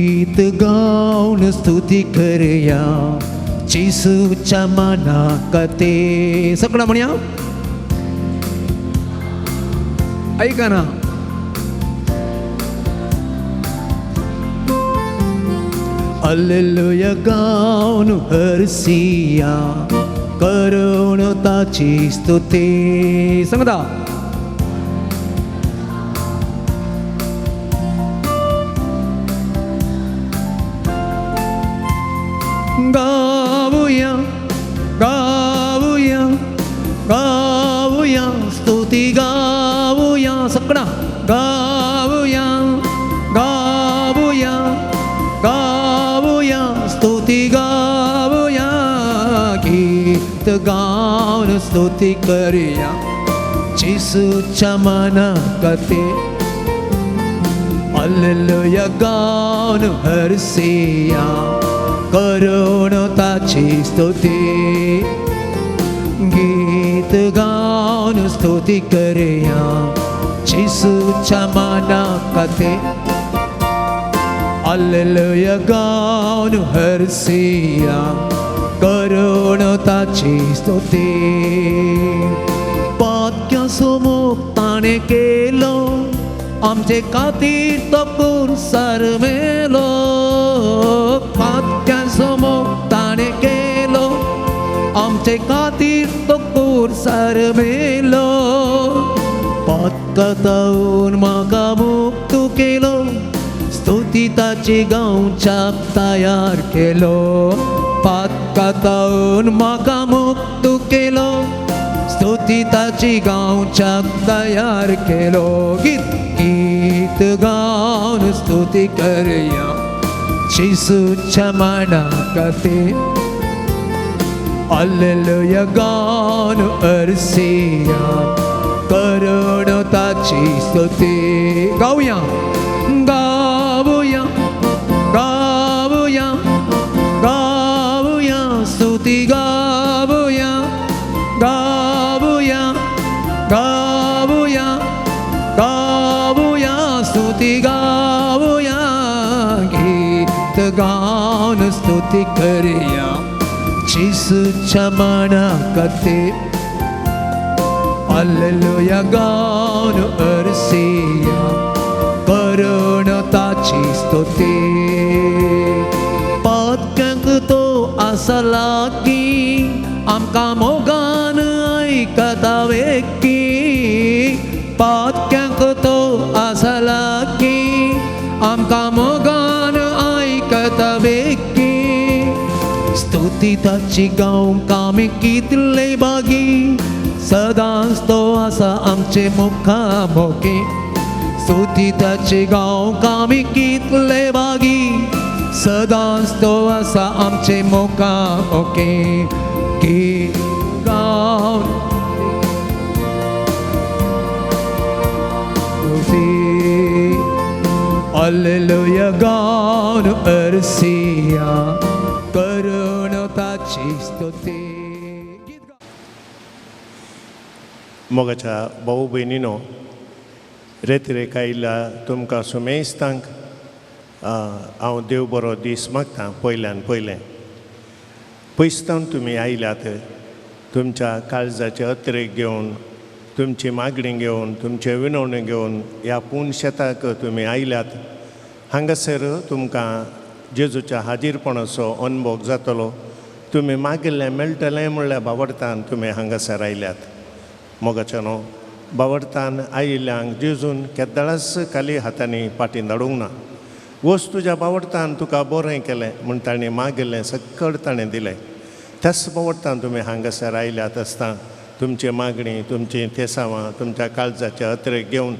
गीत गावन स्तुती करया जेसूच्या मानाकते. सगळं म्हणया, ऐका ना. अल्लेलुया गावन हरसिया करुण ताची स्तुती. सांगता गाऊया गाऊया गाऊया स्तुती गाऊया. सगळा गाऊया गाऊया गाऊया स्तुती गाऊया. गीत गाऊन स्तुती करूया जेसूच्या मानाकते. अल्लेलुया गाऊन हरसिया करुण ताची स्तुती. गीत गाऊन स्तुती करूया जेसूच्या मानाकते. अल्लेलुया गाऊन हरसिया करुण ताची स्तुती. पातक्या सोमोक ताणें केलो आमचे खातीर तो कुर्सार मेलो. पातक्या सोमोक ताणें केलो आमचे खातीर तो कुर्सार मेलो. पातकातावन म्हाका मुक्त केलो स्तुती ताची गांवच्याक तयार केलो. पातकातावन म्हाका मुक्त केलो स्तुती ताची गांवच्याक तयार केलो. गीत गीत गावन स्तुती करया जेसूच्या मानाकते. अल्लेलुया गावन अरसिया करुण ताची स्तुती. गाऊया गाऊया गाऊया गाऊया स्तुती गाऊया गाऊया गाऊया गाऊया स्तुती गाऊया. गीत गाऊन स्तुती करूया जेसूच्या मानाकते. अल्लेलुया गाऊन अरसिया करुण ताची स्तुती. पातक्यांक तो आसा लागीं आमकां मोगान आयकता वेगीं. पातक्यांक तो आसा लागीं आमकां मोगान आयकता वेगीं. स्तुती ताची गावंक आमी कितले बागी सदांच तो आसा आमचे मुखामोगी. स्तुती ताची गावंक आमी कितले बागी सदांच तो आसा आमचे मुखामोगी. गीत गावन स्तुती अल्लेलुया गावन अरसिया करुण ताची स्तुती. मोगाच्या भाऊ भयणीनो, रेतिरेक आयिल्ल्या तुमकां सुमेस्तांक हांव देव बरो दीस मागता. पयल्यान पयलें पयसतावन तुमी आयल्यात, तुमच्या काळजाचे अतिरेक घेवन, तुमची मागणी घेवन, तुमचे विनवणी घेवन ह्या पूण शेताक तुमी आयल्यात. हांगासर तुमकां जेजूच्या हाजीरपणाचो अनभोग जातलो. तुमी मागिल्लें मेळटलें म्हणल्यार बावडतान तुमी हांगासर आयल्यात. मोगाच्या न्हू बावडतान आयिल्ल्यांक जेजून केद्दाळाच खाली हातांनी फाटीं धाडूंक ना. वच तुज्या बावडतान तुका बरें केलें म्हूण ताणें मागिल्लें सकळ ताणें दिलें. त्याच बावडतान तुमी हांगासर आयल्यात आसतना तुमची मागणी, तुमची तेसावां, तुमच्या काळजाचे अतिरेक घेवन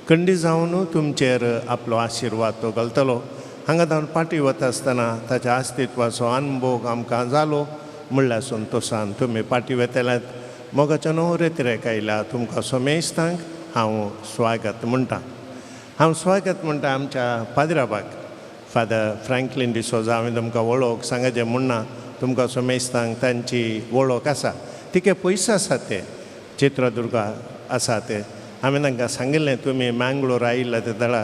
खंडी जावन तुमचेर आपलो आशिर्वाद तो घालतलो. हांगा धांवन फाटीं वता आसतना ताच्या अस्तित्वाचो अनभोग आमकां जालो म्हणल्यार संतोशान तुमी फाटीं वेतल्यात. मोगाच्या न्हू रेतिरेक आयल्या तुमकां समेस्तांक हांव स्वागत म्हणटा. हांव स्वागत म्हणटा आमच्या पाद्राबाक, फादर फ्रँकलीन डिसोजा. हांवें तुमकां वळख सांगाचें म्हणना, तुमकां समेस्तांक तांची वळख आसा. तिके पयस आसात ते, चित्रदुर्गा आसा ते. हांवें तांकां सांगिल्लें तुमी मँगलोर आयिल्ले ते दळा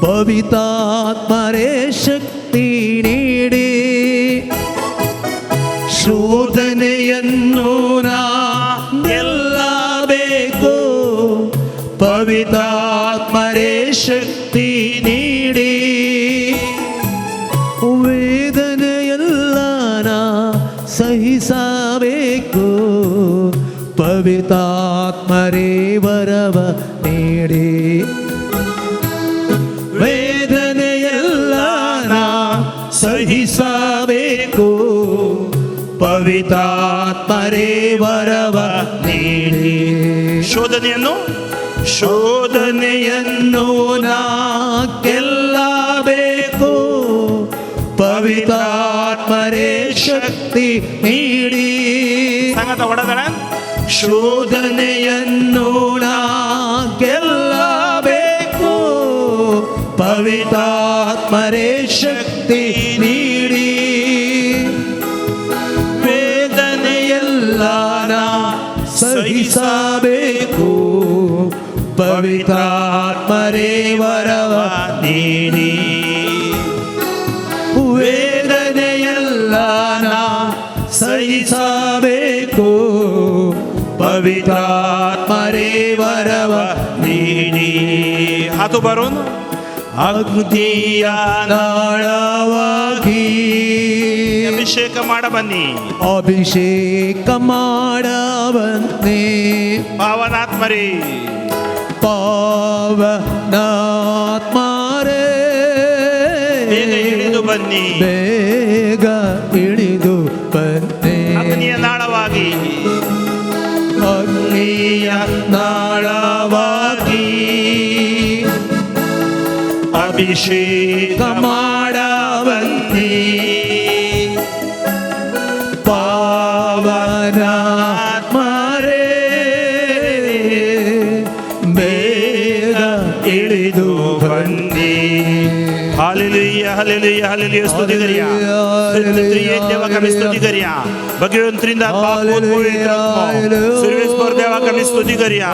ಪವಿತ್ರಾತ್ಮರೇ ಶಕ್ತಿ ನೀಡಿ. ಶೋಧನೆಯನ್ನು ನಾ ಗೆಲ್ಲಬೇಕು, ಪವಿತ್ರಾತ್ಮರೇ ಶಕ್ತಿ ನೀಡಿ. ವೇದನೆಯೆಲ್ಲ ನಾ ಸಹಿಸಬೇಕು, ಪವಿತ್ರಾತ್ಮರೇ ವರವ ನೀಡಿ. ವೇದನೆಯೆಲ್ಲ ನಾ ಸಹಿಸಬೇಕು, ಪವಿತ್ರಾತ್ಮರೇ ವರವ ನೀಡಿ. ಶೋಧನೆಯನ್ನು ಶೋಧನೆಯನ್ನು ನಾ ಗೆಲ್ಲಬೇಕು, ಪವಿತ್ರಾತ್ಮರೇ ಶಕ್ತಿ ನೀಡಿ. सांगा वडादळान. ಶೋಧನೆಯನ್ನು ನಾ ಗೆಲ್ಲಬೇಕು, ಪವಿತ್ರಾತ್ಮರೇ ಶಕ್ತಿ ನೀಡಿ. ವೇದನೆಯೆಲ್ಲ ನಾ ಸಹಿಸಬೇಕು, ಪವಿತ್ರಾತ್ಮರೇ ವರವ ನೀಡಿ. ವೇದನೆಯೆಲ್ಲ ನಾ ಸಹಿಸಬೇಕು, ಪವಿತ್ರಾತ್ಮರೇ ವರವ ನೀಡಿ. हात उभारून. ಅಗ್ನಿಯ ನಾಳವಾಗಿ ಅಭಿಷೇಕ ಮಾಡ ಬನ್ನಿ. ಅಭಿಷೇಕ ಮಾಡಬನ್ನಿ. ಪಾವನಾತ್ಮರೇ ಪಾವನಾತ್ಮರೇ ಬೇಗ ಇಳಿದು ಬನ್ನಿ. ಬೇಗ ಇಳಿದು ಬನ್ನಿ. ಅಗ್ನಿಯ ನಾಳವಾಗಿ ಅಗ್ನಿಯ ನಾಳವಾಗಿ ಅಭಿಷೇಕ ಮಾಡಬನ್ನಿ. ಪಾವನಾತ್ಮರೇ ಬೇಗ ಇಳಿದು ಬನ್ನಿ. Hallelujah hallelujah hallelujah. स्तुती करूया त्रिएक देवाक आमी स्तुती करूया. भगवंत त्रिंदात बाप पूत पवित्र आत्मो सर्वेस्पर देवाक आमी स्तुती करूया.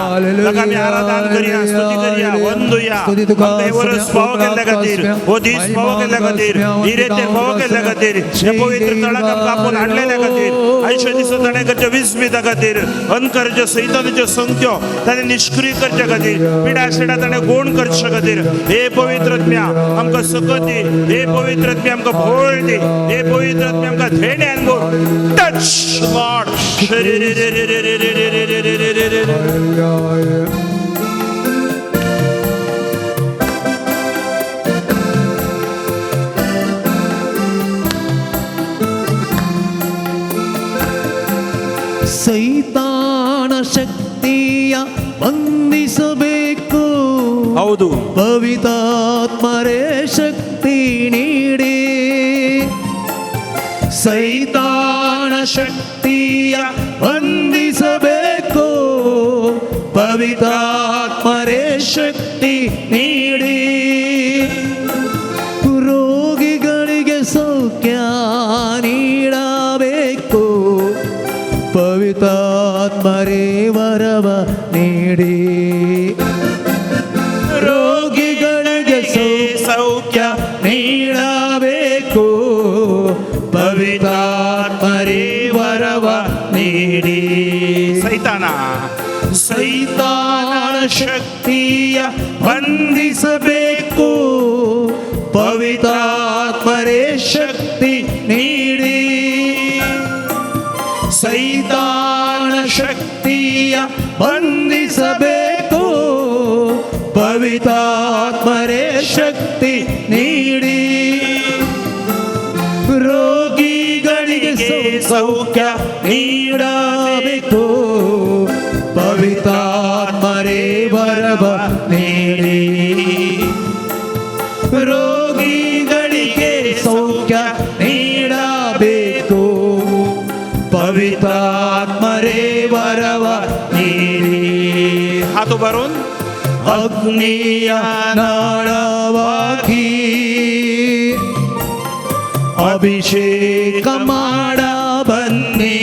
ताका आमी आराधन करूया, स्तुती करूया, वंदुया. आमकां हें वर्स फावो केल्ल्या खातीर, हो दीस फावो केल्ल्या खातीर, ही रेतेर फावो केल्ल्या खातीर, हे पवित्र तळाक आमकां आपोवन हाडलेल्या खातीर, आयुश्य दिसा ताणें करच्या विस्मिता खातीर, अनकरच्यो सैतानाच्यो संगत्यो ताणें निश्क्रीय करच्या खातीर, पिडा सिडा ताणें गुण करच्या खातीर, हे पवित्र आत्म्या आमकां सकत दी, हे पवित्र आत्म्या आमकां भोळ दी, हे पवित्र आत्म्या आमकां धेण्यान भोर. Touch Lord. ಸೈತಾನ ಶಕ್ತಿಯ ಬಂಧಿಸಬೇಕು, ಹೌದು, ಪವಿತ್ರಾತ್ಮರೇ ಶಕ್ತಿ ನೀಡಿ. ಸೈತಾನ ಶಕ್ತಿಯ ಬಂಧಿಸಬೇಕು, ಪವಿತ್ರಾತ್ಮರೇ ಶಕ್ತಿ ನೀಡಿ. ರೋಗಿಗಳಿಗೆ ಸೌಖ್ಯ ನೀಡಬೇಕು, ಪವಿತ್ರಾತ್ಮರೇ ವರವ ನೀಡಿ. ರೋಗಿಗಳಿಗೆ ಸೌಖ್ಯ ನೀಡಬೇಕು, ಪವಿತ್ರಾತ್ಮರೇ ವರವ ನೀಡಿ. ಸೈತಾನ ಸೈತಾನ ಶಕ್ತಿಯ ಬಂಧಿಸಬೇಕು, ಪವಿತ್ರಾತ್ಮರೇ ಶಕ್ತಿ ನೀಡಿ. ಸೈತಾನ ಶಕ್ತಿಯ ಬಂಧಿಸಬೇಕು, ಪವಿತ್ರಾತ್ಮರೇ ಶಕ್ತಿ ನೀಡಿ. ರೋಗಿಗಳಿಗೆ ಸೌಖ್ಯ ನೀಡಬೇಕು, ಪವಿತ್ರಾತ್ಮರೇ ವರವ ನೀಡಿ. ರೋಗಿಗಳಿಗೆ ಸೌಖ್ಯ ನೀಡಬೇಕು, ಪವಿತ್ರಾತ್ಮರೇ ವರವ ನೀಡಿ. हात उभारून. ಅಗ್ನಿಯ ನಾಳವಾಗಿ ಅಭಿಷೇಕ ಮಾಡ ಬನ್ನಿ.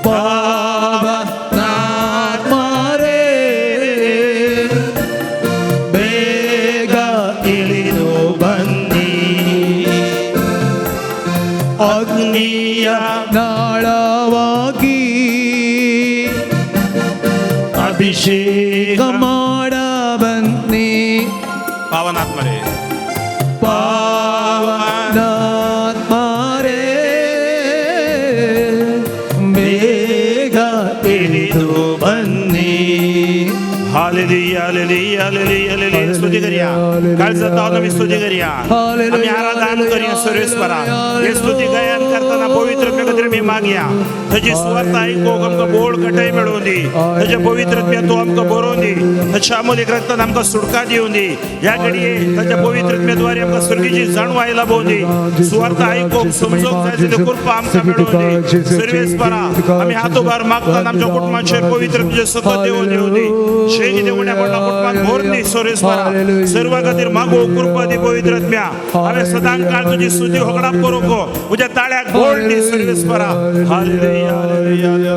ಪಾವನಾತ್ಮರೇ ಅಗ್ನಿಯ ನಾಳವಾಗಿ ಅಭಿಷೇಕ ಮಾಡ ಬನ್ನಿ. ಪಾವನಾತ್ಮರೇ, ಪಾವನಾತ್ಮರೇ ಬೇಗ ಇಳಿದು ಬನ್ನಿ. Hallelujah hallelujah hallelujah hallelujah. स्तुती करूया, काळजात आमी स्तुती करूया, आमी आराधन करूया सर्वेस्परा. हे स्तुती गायन करताना पवित्र खातीर आमी मागया, ताजी सुवार्थ आयकूंक आमकां बोळ कटाय मेळोवन दी, ताज्या पवित्र तूं आमकां बरोवन दी, ताच्या अमोलीक रक्तान आमकां सुटका दिवन दी. ह्या घडये ताच्या पवित्र द्वारे आमकां स्वर्गीची जाणवाय लाभोवन दी. सुवार्थ आयकूंक समजूंक जाय तितली कृपा आमकां मेळोवन दी. सर्वेस्परा आमी हात उबार मागताना आमच्या कुटुंबाचेर पवित्र तुजें सकत देवून दिवं दी. शेगी देवण्या पडला कुटुंबात भर दी. सर्वेस्परा सर्व खातीर मागो कृपा दी पवित्र आत्म्या. हांवें सदांकाळ तुजी स्तुती होगडाप करूंक म्हज्या ताळ्याक गोड दी सर्वेस्परा. Hallelujah hallelujah.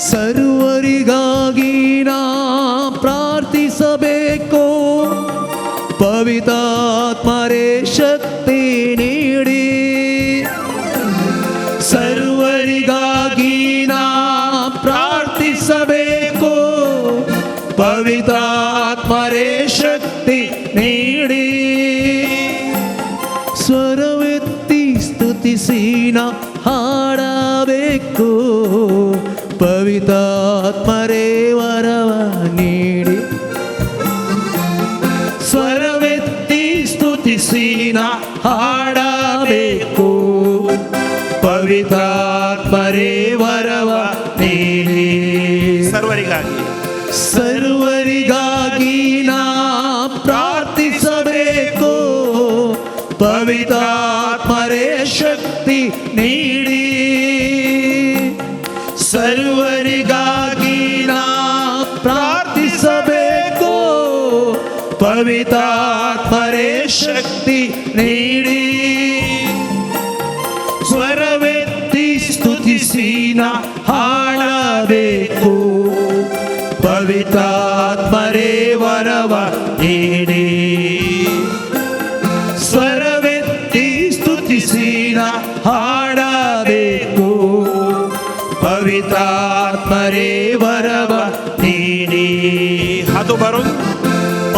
ಸರ್ವರಿಗಾಗಿ ನಾ ಪ್ರಾರ್ಥಿಸಬೇಕು, ಪವಿತ್ರಾತ್ಮರೇ ಶಕ್ತಿ ನೀಡಿ. ಸರ್ವರಿಗಾಗಿ ನಾ ಪ್ರಾರ್ಥಿಸಬೇಕು, ಪವಿತ್ರಾತ್ಮರೇ ಶಕ್ತಿ ನೀಡಿ. ಸ್ವರವೆತ್ತಿ ಸ್ತುತಿಸಿ ನಾ ಹಾಡಬೇಕು, ಪವಿತ್ರಾತ್ಮರೇ ವರವ ನೀಡಿ. ಸ್ವರವೆತ್ತಿ ಸ್ತುತಿಸಿ ನಾ ಹಾಡಬೇಕು, ಪವಿತ್ರಾತ್ಮರೇ ವರವ ನೀಡಿ. ಸರ್ವರಿಗಾಗಿ ಸರ್ವರಿಗಾಗಿ ನಾ ಪ್ರಾರ್ಥಿಸಬೇಕು, ಪವಿತ್ರಾತ್ಮರೇ ಶಕ್ತಿ ನೀಡಿ. ಸರ್ವರಿಗಾಗಿ ನಾ ಪ್ರಾರ್ಥಿಸಬೇಕು, ಪವಿತ್ರಾತ್ಮರೇ ಶಕ್ತಿ ನೀಡಿ. ಸ್ವರವೆತ್ತಿ ಸ್ತುತಿಸಿ ನಾ ಹಾಡಬೇಕು, ಪವಿತ್ರಾತ್ಮರೇ ವರವ ನೀಡಿ. ಸ್ವರವೆತ್ತಿ ಸ್ತುತಿಸಿ ನಾ ಹಾಡಬೇಕು, ಪವಿತ್ರಾತ್ಮರೇ ವರವ ನೀಡಿ. हात उबारून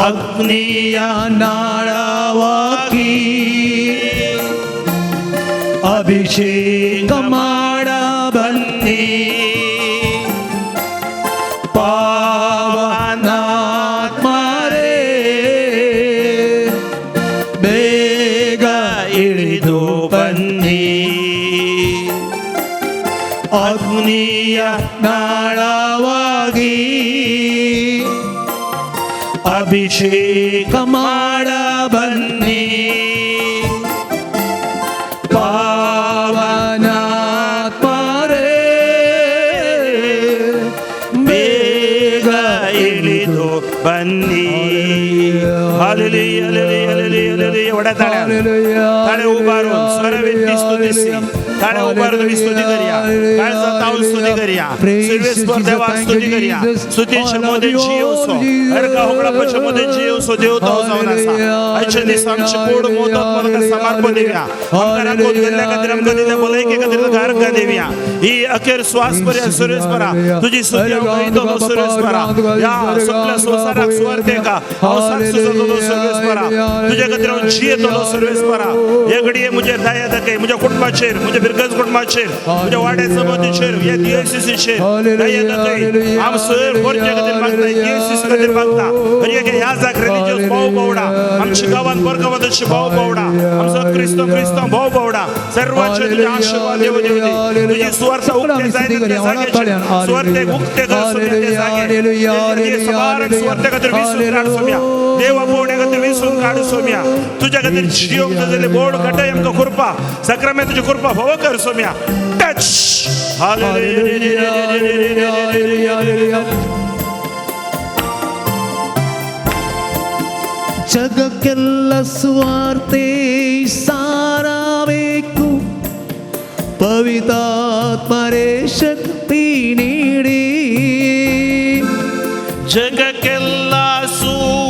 ಅಗ್ನಿಯ ನಾಳವಾಗಿ ಅಭಿಷೇಕ ಮಾಡ ಬನ್ನಿ. ಪಾವನಾತ್ಮರೇ ಬೇಗ ಇಳಿದು ಬನ್ನಿ. ಅಗ್ನಿಯ ನಾಳವಾಗಿ ಅಭಿಷೇಕ ಮಾಡ ಬನ್ನಿ. ಪಾವನಾತ್ಮರೇ ಬೇಗ ಇಳಿದು ಬನ್ನಿ. Hallelujah hallelujah hallelujah hallelujah. ಒಡೆ ತಾಳೆ ताळे उबारून स्वरवेत्ती स्तुतिसी, ताळे उबारून आमी स्तुती करया, काळजात हांव स्तुती करया, सर्वेस्पर देवा स्तुती करया. स्तुतीचे मदें जियेवचो, हरका होगडापाचे मदें जियेवचो देव तो जावन आसा. आयच्या दिसा आमची कोड मोदक म्हाका समर्पण दिवया, आमकां राखून गेल्ल्या खातीर आमकां दिल्या भलायके खातीर तुका अर्घां दिवया. ही अखेर श्वास पर्यंत सर्वेस्परा तुजी स्तुती हांव गायतलो. सर्वेस्परा ह्या सगळ्या संवसाराक सुवार्तेका हांव साक्ष जातलो. सर्वेस्परा तुज्या खातीर हांव जियेतलो. सर्वेस्परा हे घडये म्हजेर दया दाखय, म्हज्या कुटुंबाचेर, म्हज्या बिरगज कुटुंबाचेर, म्हज्या वाड्या समितीचेर, ह्या डीएससीचेर दया दाखय. हांव सर गोरजे खातीर मागता, डीएससी खातीर मागता. हर एक ह्या जाग रिलिजियस भाव पावडा आमच्या गांवांत, परगांवांत अशी भाव पावडा, आमचो क्रिस्तांव क्रिस्तांव भाव पावडा. सर्वांचे तुजे आशीर्वाद देव देव दी. तुजी सुवार्थ उक्ते जाय तितल्या जाग्याचेर सुवार्थे उक्ते कर सोम्या. त्या जागे सबार सुवार्थे खातीर विसून काड सोम्या, देव आपोवण्या खातीर विसून काड सोम्या. तुज्या खातीर जियोंक जाय बोर्ड कटाय आमकां कृपा सक्रामेंत तुजी कृपा भोव कर सोम्या. टच. हालेलुया. ಜಗಕ್ಕೆಲ್ಲ ಸುವಾರ್ತೆ ಸಾರಬೇಕು, ಪವಿತ್ರಾತ್ಮರೇ ಶಕ್ತಿ ನೀಡಿ. ಜಗಕ್ಕೆಲ್ಲ ಸುವಾರ್ತೆ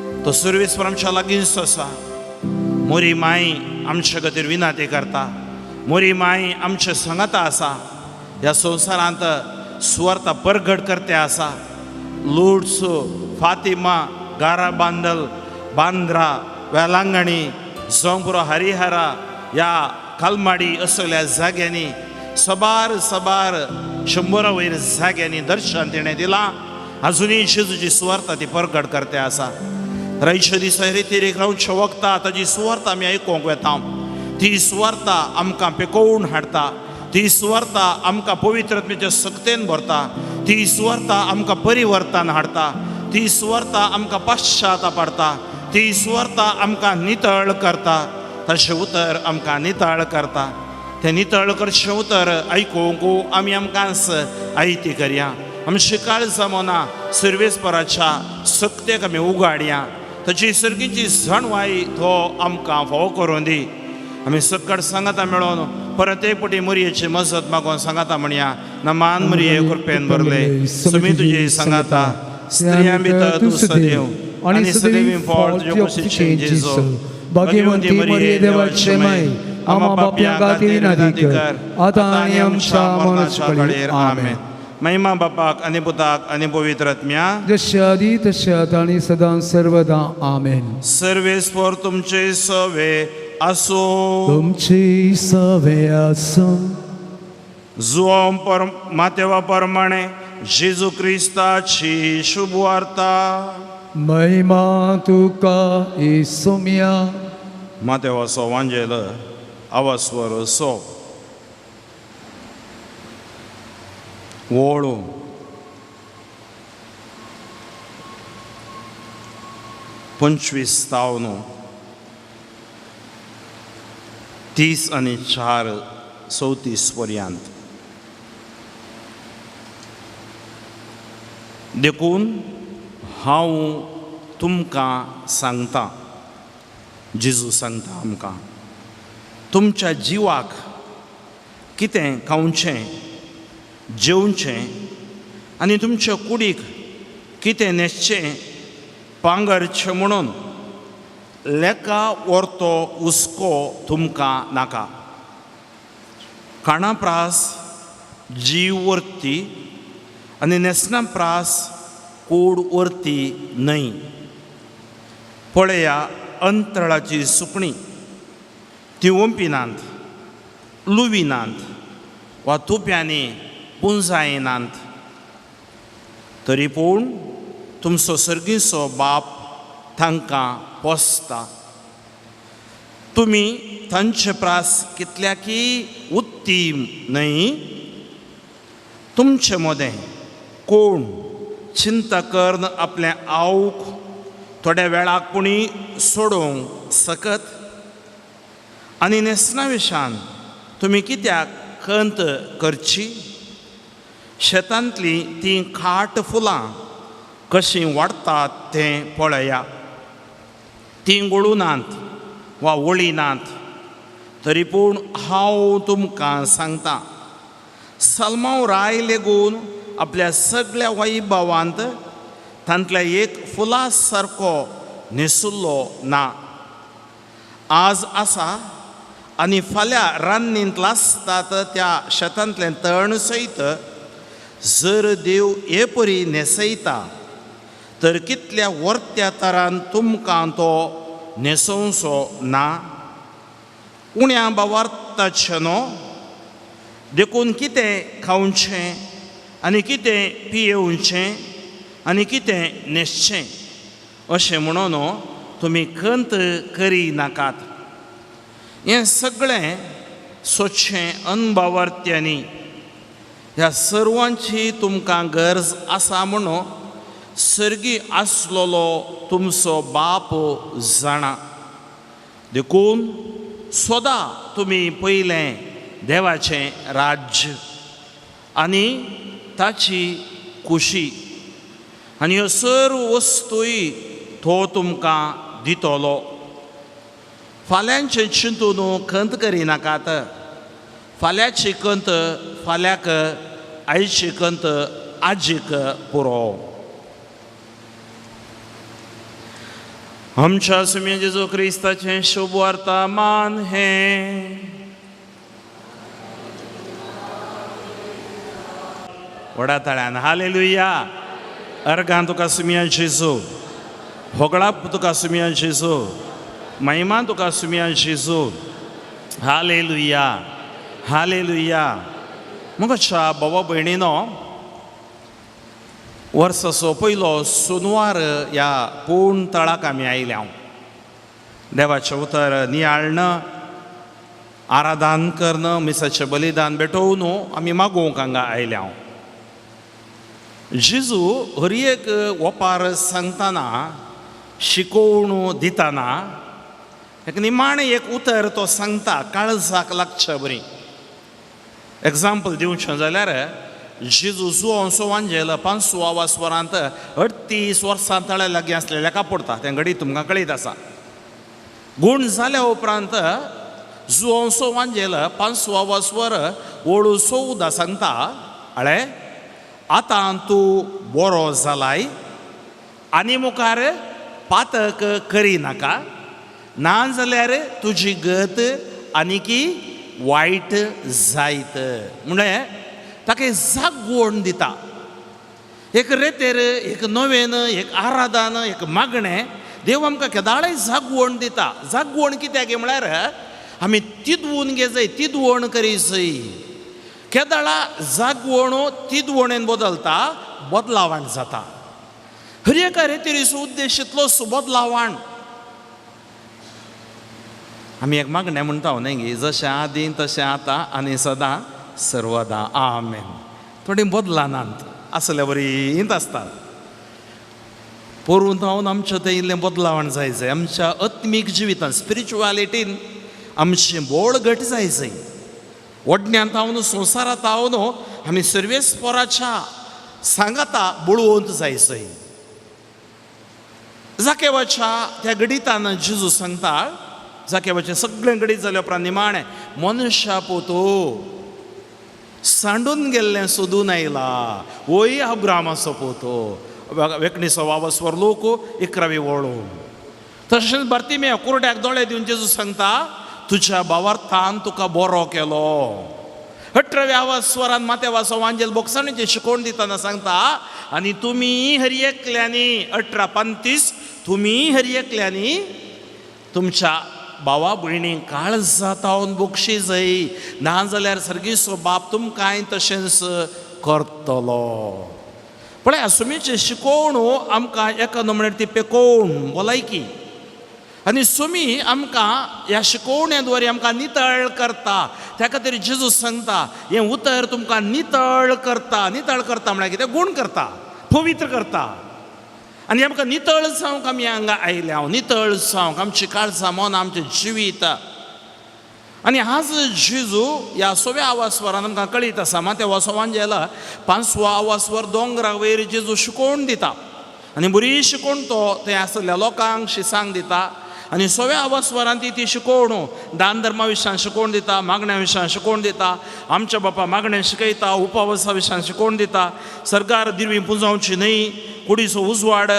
तो सुर्वेस्पर आमच्या लागींच आसा. मोरी माई आमचे खातीर विनाती करता, मोरी माई आमचे सांगाता आसा. ह्या संवसारांत सुवार्ता परगट करते आसा. लुड्स, फातिमा, गारा बांदल, बांद्रा, वेलांगणी, जोंपुरो, हरिहरा ह्या कलमाडी असल्या जाग्यांनी सबार सबार शंबरा वयर जाग्यांनी दर्शन तिणें दिलां. अजुनूय जेजूची सुवार्ता ती परगट करते आसा. रायच्या दिसा रितीरेक रावचे वखता ताजी सुवार्ता आमी आयकूंक वेता. ती सुवार्ता आमकां पेकोवन हाडटा, ती सुवार्ता आमकां पवित्रत्मेच्या सक्तेन भरता, ती सुवार्ता आमकां परिवर्तन हाडटा, ती सुवार्ता आमकां पश्चाताप हाडटा, ती सुवार्ता आमकां नितळ करता. तशें उतर आमकां नितळ करता. तें नितळ करचें उतर आयकूंक आमी आमकांच आयती करया. आमची काळजां मनां सुर्वेस्पराच्या सक्तेक आमी उगाडया. ताची सर्गीची जाणवाय तो आमकां फावो करून दी. आमी सकट सांगाता मेळोन परत एक पटी मुरयेची मजत मागोन सांगाता म्हणया. नमान मुरये कृपेन भरले, सुमी तुजी सांगाता, स्त्रियां भितर तूं सदैव आनी सदैवी फळ तुजे कुशीचें जेजू. भाग्यवंती मरिये देवाचे माई, आम्हा पापयां खातीर विनंती कर, आतां आनी आमच्या मरणाच्या घडयेर. आमेन. महिमा बापाक आनी पुताक आनी पवित्र आत्म्या, जशे आदी तशें आतां आनी सदां सर्वदां. आमेन. सर्वेस्पर तुमचे सवे आसूं. तुमची सवे आसूं. जुआंव पर मातेवा प्रमाणे जेजू क्रिस्ताची शुभ वार्ता. महिमा तुका इसुम्या. मातेवाचो वांजेल आवास्वर सो वोळू 25 तावनो 30 आनी 4 34 पर्यंत. देखून हांव तुमकां सांगता, जेजू सांगता आमकां, तुमच्या जिवाक कितें खावचें जेवचें आनी तुमच्या कुडीक कितें न्हेसचें पांगरचें म्हणून लेका वर्तो हुस्को तुमकां नाका. खाणा प्रास जीव वरती आनी न्हेसणा प्रास कूड वरती न्हय. पळया अंतराळाची सुकणीं, ती ओंपिनात, लुविनात वा तुप्यांनी पुंजायनात, तरी पूण तुमचो सर्गीचो बाप तांकां पोसता. तुमी तांचे प्रास कितल्याकी उत्तीम न्हय? तुमचे मदें कोण चिंता करून आपलें आवक थोड्या वेळाक पुणी सोडोवंक सकत? आनी न्हेसणा विशान तुमी कित्याक खंत करची? शेतांतलीं तीं खाट फुलां कशीं वाडटात तें पळया. तीं गळुनात वा वळिनात, तरी पूण हांव तुमकां सांगता, सलमाव राय लेगून आपल्या सगळ्या वैभवांत तांतल्या एक फुला सारको न्हेसुल्लो ना. आज आसा आनी फाल्यां रान्नींत लासतात त्या शेतांतलें तण सयत जर देव हे परी न्हेसयता तर कितल्या वर्त्या तरान तुमकां तो न्हेसोवचो ना? उण्या बावार्थाचें न्हू. देखून कितें खावचें आनी कितें पियेवचें आनी कितें न्हेसचें अशें म्हणून तुमी खंत करी नाकात. हें सगळें सोदचें अनभावार्थ्यांनी ह्या सर्वांची तुमकां गरज आसा म्हणून सर्गी आसलेलो तुमचो बाप जाणा. देखून सदां तुमी पयलें देवाचें राज्य आनी ताची खुशी आनी ह्यो सर्व वस्तूय तो तुमकां दितलो. फाल्यांचें चिंतून खंत करिनाकात. फाल्यांची खंत फाल्यांक, आयची खंत आजीक पुरो. आमच्या सुम्या जेजू क्रिस्ताचें शुभ वर्तमान हें. व्हडा ताळ्यान हालेलुया. अर्गां तुका सुम्या जेजू, होगळाप तुका सुम्या जेजू, महिमा तुका सुम्या जेजू. Hallelujah hallelujah. मुगच्या बाबा भयणीनो, वर्साचो पयलो सोनवार ह्या पूर्ण तळाक आमी आयल्या. देवाचें उतर नियाळणं, आराधन करणं, मिसाचें बलिदान भेटोवन आमी मागोवंक हांगा आयल्या. जेजू हर एक ओपार सांगतना, शिकोवण दितना एक निमाणें एक उतर तो सांगता काळजाक लागच्या बरी. एग्जाम्पल दिवचें जाल्यार जेजू जुवांसो वांजेल पांचवा स्वरांत 38 वर्सां तळ्या लागीं आसलेल्या कापडता तें घडी तुमकां कळीत आसा. गूण जाल्या उपरांत जुवांसो वांजेल पांचवा स्वर ओळू 14 सांगता, अळे आतां तूं बरो जालाय आनी मुखार पातक करिनाका, ना जाल्यार तुजी गत आनीकी वायट जायत. म्हणलें ताका जागवण दिता. एक रेतेर, एक नवेन, एक आराधन, एक मागणें देव आमकां केदाळय जागवण दिता. जागवण कित्याक म्हळ्यार आमी तिदवून घेजय, तिदवण करीजय. केदाळा जागवण तिदवणेन बदलता, बदलावण जाता. हर एका रेतेरीचो उद्देश इतलोच बदलावण. आमी एक मागणें म्हणटा न्ही गी, जशें आदीं तशें आतां आनी सदां सर्वदा आमेन. थोडीं बदलानात आसल्या बरींत आसतात. पोरून हांव आमचें तें इल्लें बदलावण जाय जाय आमच्या आत्मीक जिवितान, स्पिरिच्युआलिटीन आमचें बोळ घट जाय जाय. वडण्यांत हांव संवसारांत हांव आमी सर्वेस्पोराच्या सांगाता बळवंत जाय जाय. जाकेवाच्या त्या गणितान जेजू सांगता, जाकेवाचें सगळें गणीत जाल्या उपरांत निमाणें मनशा पोतो सांडून गेल्लें सोदून आयला, वय अब्रामाचो पोतो. वेकणीचो वावस्वर लोक 11वी वळू. तशेंच बार्तिमेव कुरड्याक दोळे दिवन जेजू सांगता, तुज्या भावार्थान तुका बरो केलो. 18व्या आवाज स्वरान माथ्यावाचो वांजेल बोगसाणीचें शिकोवण दितना सांगता, आनी तुमी हर एकल्यांनी 18:35 तुमी हर एकल्यांनी तुमच्या भावा भयणी काळजातावन बक्षी जाय, ना जाल्यार सर्गीचो बाप तुमकांय तशेंच करतलो. पळय सुमीचें शिकोवण आमकां एका नमण्यार ती पेकोवन भलायकी, आनी सुमी आमकां ह्या शिकोवणे द्वारे आमकां नितळ करता. त्या खातीर जेजू सांगता हें उतर तुमकां नितळ करता. नितळ करता म्हळ्यार कितें? गूण करता, पवित्र करता. आनी आमकां नितळ जावंक आमी हांगा आयल्या, नितळ जावंक आमची काळजां मन आमचें जिवीत. आनी आज जेजू ह्या सव्या आवाजवरान आमकां कळीत आसा, मात्या वासोवान 5वो आवाजवर दोंगरा वयर जेजू शिकोवन दिता आनी बरी शिकोवन तो थंय आसलेल्या लोकांक शिसांक दिता. आनी सव्या आवाजवरान ती ती शिकोवण दान धर्मा विशयान शिकोवन दिता, मागण्या विशयान शिकोवन दिता, आमच्या बापा मागणें शिकयता, उपवासा विशयान शिकोवन दिता, सरकार दिरवी पुंजावची न्हय, कुडीचो उजवाड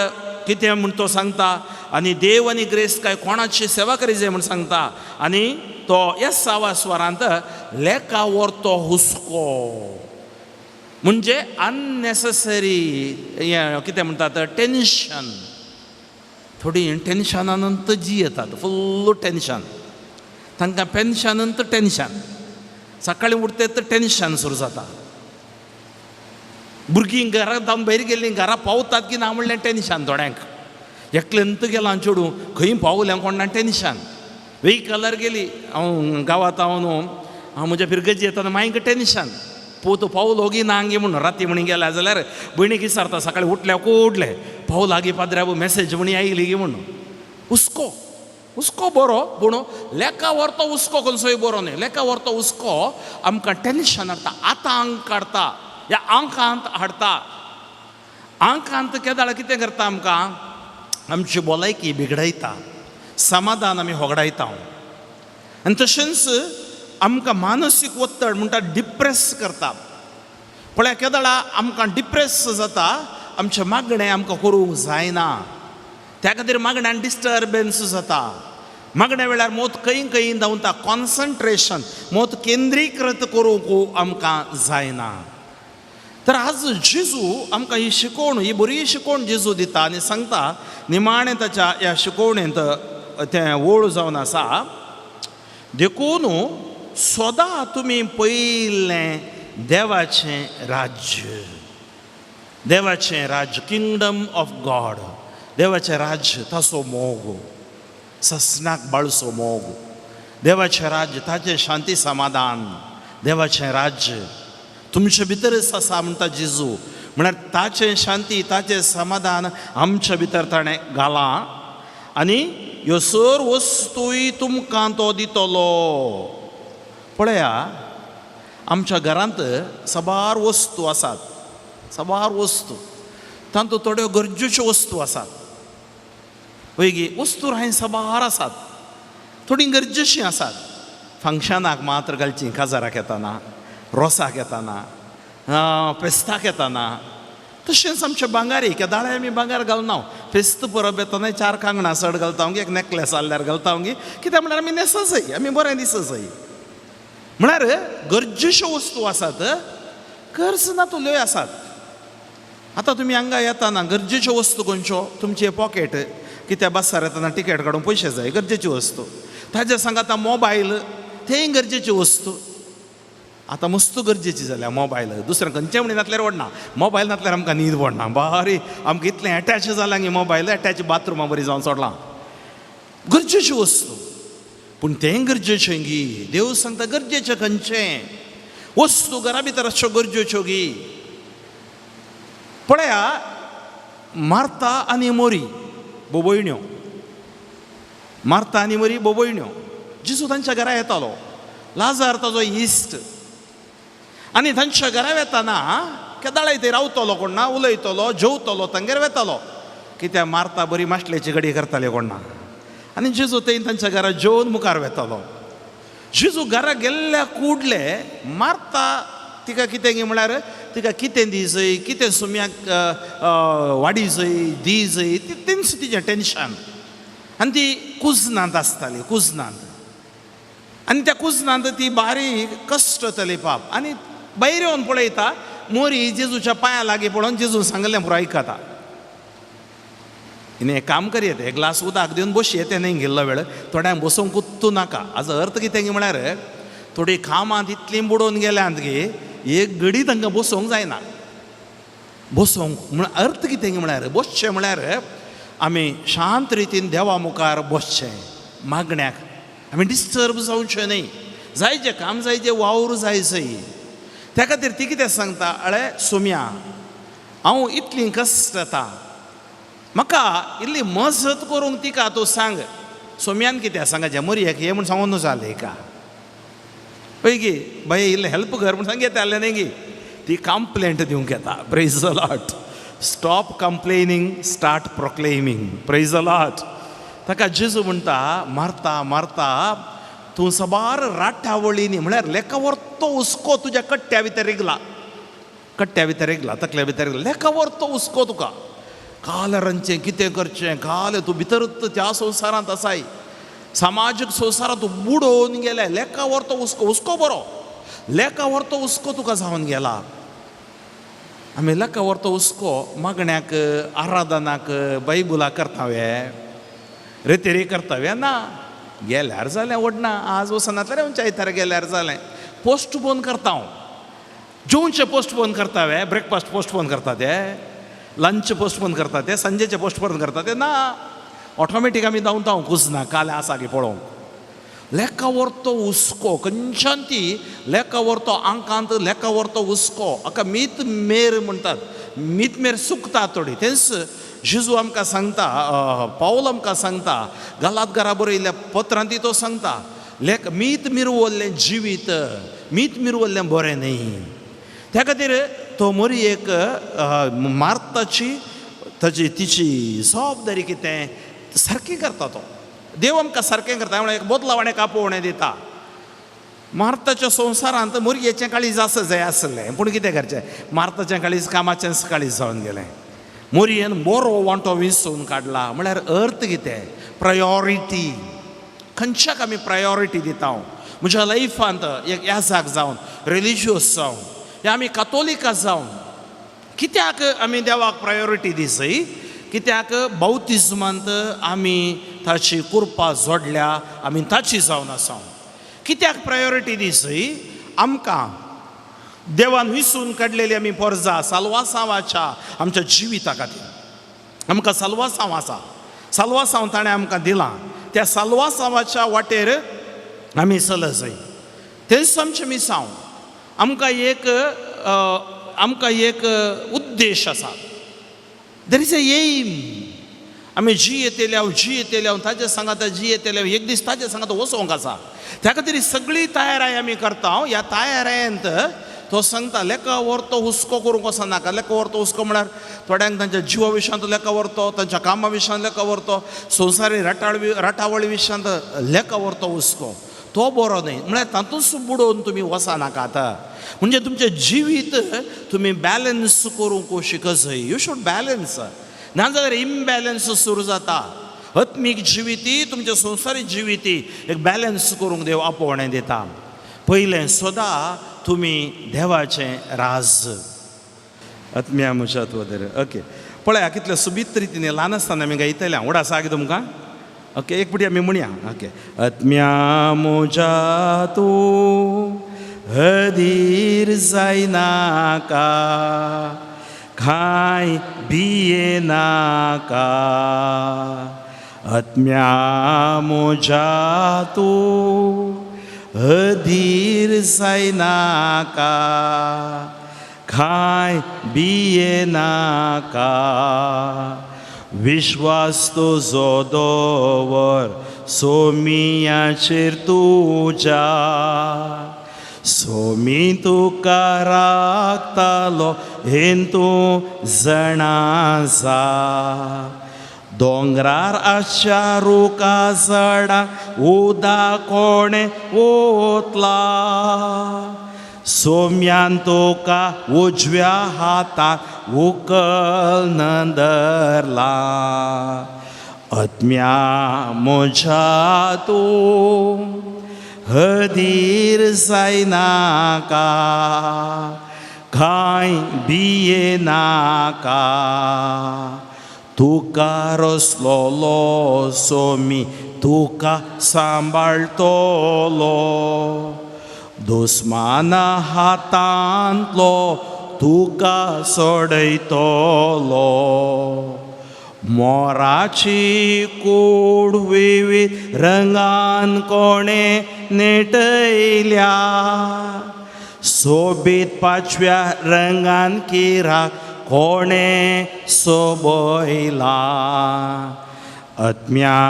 कितें म्हूण तो सांगता, आनी देव आनी ग्रेस काय कोणाची सेवा करी जाय म्हूण सांगता. आनी तो एस आवाजवरांत लेखावर तो हुस्को म्हणजे अननेसेसरी हें कितें म्हणटात टेन्शन. थोडीं टेन्शनानंत जी येतात, फुल्ल टेन्शन तांकां, पेन्शनंत टेन्शन, सकाळीं उठते तर टेन्शन सुरू जाता. भुरगीं घरा जावन भायर गेल्लीं घरा पावतात की ना म्हणलें टेन्शन थोड्यांक, एकलेंत गेलां चेडूं खंय पावलें कोण टेन्शन. वेहिकलार गेली हांव गांवांत हांव न्हू, हांव म्हज्या फिरगजी येतना मागीर टेन्शन, पोत पावलो गी ना गी म्हणून. राती म्हणी गेल्या जाल्यार भयणीक विचारता सकाळी उठल्या कुडले पावला लागीं पाद्र्या मेसेज म्हणी आयली गी म्हणून. हुस्को हुस्को बरो पूण लेखा व्हरतो हुस्को खंयचोय बरो न्हय. लेखा व्हरतो हुस्को आमकां टेन्शन हाडटा, आतांक काडटा, ह्या आंकांत हाडटा. आंकांत केदाळ कितें करता आमकां, आमची भलायकी बिगडयता, समाधान आमी होगडायता. आनी तशेंच आमकां मानसीक ಒತ್ತड म्हणटा डिप्रेस करता. पळया केदळा आमकां डिप्रेस जाता, आमचें मागणें आमकां करूंक जायना. त्या खातीर मागण्यान डिस्टर्बन्स जाता. मागण्या वेळार मोत खंय खंय धांवता, कॉन्सन्ट्रेशन मोत केंद्रीकृत करूंक आमकां जायना. तर आज जेजू आमकां ही शिकवण, ही बरी शिकवण जेजू दिता आनी सांगता. निमाणें ताच्या ह्या शिकवणेंत तें ओळ जावन आसा, देखून सदां तुमी पयलें देवाचें राज्य, देवाचें राज्य, किंगडम ऑफ गॉड, देवाचें राज्य, ताचो मोग, ससनाक बाळसो मोग, देवाचें राज्य, ताचें शांती समाधान, देवाचें राज्य तुमचे भितरच आसा म्हणटा जेजू. म्हळ्यार ताचें शांती, ताचें समाधान आमच्या भितर ताणें घालां आनी ह्यो सर वस्तूय तुमकां तो दितलो. पळया, आमच्या घरांत साबार वस्तू आसात, साबार वस्तू, तातूंत थोड्यो गरजेच्यो वस्तू आसात. वयगी वस्तू हांवें साबार आसात, थोडीं गरजेचीं आसात. फंक्शनाक मात्र घालचीं, काजाराक येताना, रोसाक येताना, फेस्ताक येताना. तशेंच आमच्या भांगारी, केदाळे आमी भांगार घालना. फेस्त परब येतना चार कांगणां चड घालता, एक नेकलेस आहल्यार घालता. कित्याक म्हळ्यार आमी न्हेस जाय, आमी बरें दिस जाय. म्हळ्यार गरजेच्यो वस्तू आसात, गरज ना तुल्योय आसात. आतां तुमी हांगा येताना गरजेच्यो वस्तू खंयच्यो? तुमचें पॉकेट, कित्याक बसार येताना टिकेट काडूंक पयशे जाय, गरजेची वस्तू. ताजे सांगाता मोबायल, तेंय गरजेची वस्तू. आतां मस्त गरजेची जाल्या मोबायल, दुसरें खंयचें म्हणी नासल्यार व्हडना, मोबायल नासल्यार आमकां न्हीद पडना. बारी आमकां इतलें एटॅच जालां गी मोबायल, एटॅच बाथरुमा बरी जावन सोडलां. गरजेची वस्तू, पूण तें गरजेचें गी? देव सांगता गरजेचें खंयचें वस्तू घरा भितर आसच्यो गरजेच्यो गी? पळया, मार्ता आनी मोरी बोबयण्यो, मार्ता आनी मोरी बोबयण्यो. जेजू तांच्या घरा येतालो, लाजार ताजो इश्ट, आनी तांच्या घरा वेताना केदाळाय थंय रावतलो कोण ना, उलयतलो, जेवतलो, तांगेर वेतालो. कित्याक मार्ता बरी मासलेची गडी करताली कोण ना, आनी जेजू थंय तांच्या घरा जेवन मुखार वेतालो. जेजू घरा गेल्ल्या कुडले मार्ता तिका कितें गी म्हळ्यार तिका कितें दी जय, कितें सुम्याक वाडी जय दी जय, तेंच तिजें टेंशन. आनी ती कुजनांत आसताली, कुजनांत, आनी त्या कुजनांत ती बारीक कश्टतली पाप. आनी भायर येवन पळयता मोरी जेजूच्या पांया लागीं पळोवन जेजून सांगलें पुरो आयकता. हिणें एक काम करयेत, एक ग्लास उदक दिवन बसये, तें न्हय गेल्लो वेळ थोड्यांक बसूंक कुत्तू नाका. हाजो अर्थ कितें गी म्हळ्यार थोडीं कामांत इतलीं बुडोवन गेल्यांत गी एक घडी तांकां बसूंक जायना. बसूंक म्हण अर्थ कितें गी म्हळ्यार बसचें म्हळ्यार आमी शांत रितीन देवा मुखार बसचें, मागण्याक आमी डिस्टर्ब जावचें न्हय. जाय जें काम जाय, जें वावर जाय जय. त्या खातीर ती कितें सांगता, अळे सोम्या हांव इतली कश्ट जाता, म्हाका इल्ली मजत करूंक तिका तूं सांग. सोम्यान कितें सांगाचें, मोरयेक ये म्हूण सांगून जालें का पळय गी बाये इल्लें हेल्प कर म्हूण सांग येतालें न्ही गी. ती कंप्लेंट दिवंक येता. Praise the Lord. Stop complaining, start proclaiming. Praise the Lord. ताका जेजू म्हणटा, मारता मारता तूं साबार राटावळींनी म्हळ्यार लेखावर तो हुस्को तुज्या कट्ट्या भितर रिगला, कट्ट्या भितर रिगला, तकल्या भितर रिगला, लेखावर तो हुस्को तुका काल रांदचें कितें करचें, काल तूं भितरूच त्या संवसारांत आसाय, सामाजीक संवसारांत तूं बुडोवन गेले. लेखावर तो हुस्को, हुस्को बरो, लेखावर तो हुस्को तुका जावन गेला. आमी लेखावर तो हुस्को मागण्याक, आराधनाक, बायबुलाक करता वे, रेतेरी करता वे? ना, गेल्यार जालें व्हडना, आज वचनातल्यार आमच्या आयतार गेल्यार जालें. पोस्टपोन करता हांव, जेवचे पोस्टपोन करता वे, ब्रेकफास्ट पोस्टपोन करता ते, लंच पोस्टपोन करता ते, सांजेचे पोस्टपोन करता ते? ना, ऑटोमॅटीक आमी धांवता हांव कुजना काल आसा की पळोवंक. लेखावर तो हुस्को खंयच्यान ती लेखावर तो आंकांत, लेखावर तो हुस्को हाका मीत मेर म्हणटात, मीत मेर सुकता थोडी. तेंच जेजू आमकां सांगता, पावल आमकां सांगता, गालात घरा बरयल्ल्या पत्रांत तो सांगता, लेख मीत मिरवल्लें जिवीत, मीत मिरवल्लें बरें न्ही. त्या खातीर तो मोरी एक मार्ताची ताची तिची जबाबदारी कितें सारकी करता तो. देव आमकां सारकें करता म्हळ्यार एक बदलाव आनी आपोवणें दिता. मार्ताच्या संवसारांत मोरयेचें काळीज आसा जाय आसलें, पूण कितें करचें, मार्ताचें काळीज कामाचेंच काळीज जावन गेलें. मोरयेन बरो वांटो विंचून काडला म्हळ्यार अर्थ कितें? प्रायोरिटी. खंयच्याक आमी प्रायोरिटी दिता? म्हज्या लायफांत एक याजाक जावन, रिलिजियस जावन, या आमी कातोलिका जावन कित्याक आमी देवाक प्रायोरिटी दिसय? कित्याक बाउतिज्मांत आमी ताची कृपा जोडल्या, आमी ताची जावन आसा. कित्याक प्रायोरिटी दिसय? आमकां देवान विसून काडलेली आमी पोरजा साल्वासांवाच्या आमच्या जिविता खातीर. आमकां साल्वासांव आसा, साल्वासांव ताणें आमकां दिलां. त्या साल्वासांवाच्या वाटेर आमी चलत जाय. तेंच आमचें मिसांव. आमकां एक उद्देश आसा. There is a aim. आमी जियेतले हांव, जियेतले हांव ताजे सांगाता, जियेतले हांव, एक दीस ताजे सांगाता वचोंक आसा. त्या खातीर सगळी तयाराय आमी करता. ह्या तयारायेंत तो सांगता, लेखा व्हरतो हुस्को करूंक वचनाका. लेखा व्हरतो हुस्को म्हळ्यार थोड्यांक तांच्या जिवा विशयांत लेखा व्हरतो, तांच्या कामा विशयांत लेखा व्हरतो, संवसारी राटावळी विशयांत लेखा व्हरतो हुस्को, तो बरो न्हय. म्हळ्यार तातूंत बुडोवन तुमी वचनाका. आतां म्हणजे तुमचें जिवीत तुमी बॅलन्स करूंक शिकत जाय. You should balance. नाजाल्यार इम्बॅलन्स सुरू जाता. आत्मीक जिविती, तुमच्या संवसारीक जिविती एक बॅलन्स करूंक देव आपोवणें दिता. पयलें सदां तुमी देवाचें राज. आत्म्या म्हज्या वगैरे. ओके, पळया कितले सोबीत रितीन ल्हान आसतना आमी गायतले. आवड आसा की तुमकां? ओके, एक फावटी आमी म्हणया. ओके. आत्म्या म्हज्या तूं अधीर जायनाका, कांय भियेनाका. आत्म्या म्हज्या तूं अधीर जायनाका, कांय भियेनाका. विश्वास तुजो दवर सोमियाचेर तुज्या, सोमी तुका राखतालो हें तूं जाणा जा. दोंगरार आसच्या रुखा झाडां उदक कोणें ओतला? सोम्यान तुका उजव्या हातान उखलून धरला. आत्म्या म्हज्या तूं अधीर जायनाका, कांय भियेनाका. तुका रसलोलो सोमी तुका सांबाळटलो, दुस्माना हातांतलो तुका सोडयतलो. मोराची कूड विविध रंगान कोणे नेटयल्या? सोबीत पाचव्या रंगान किराक कोणे सोबयला? आत्म्या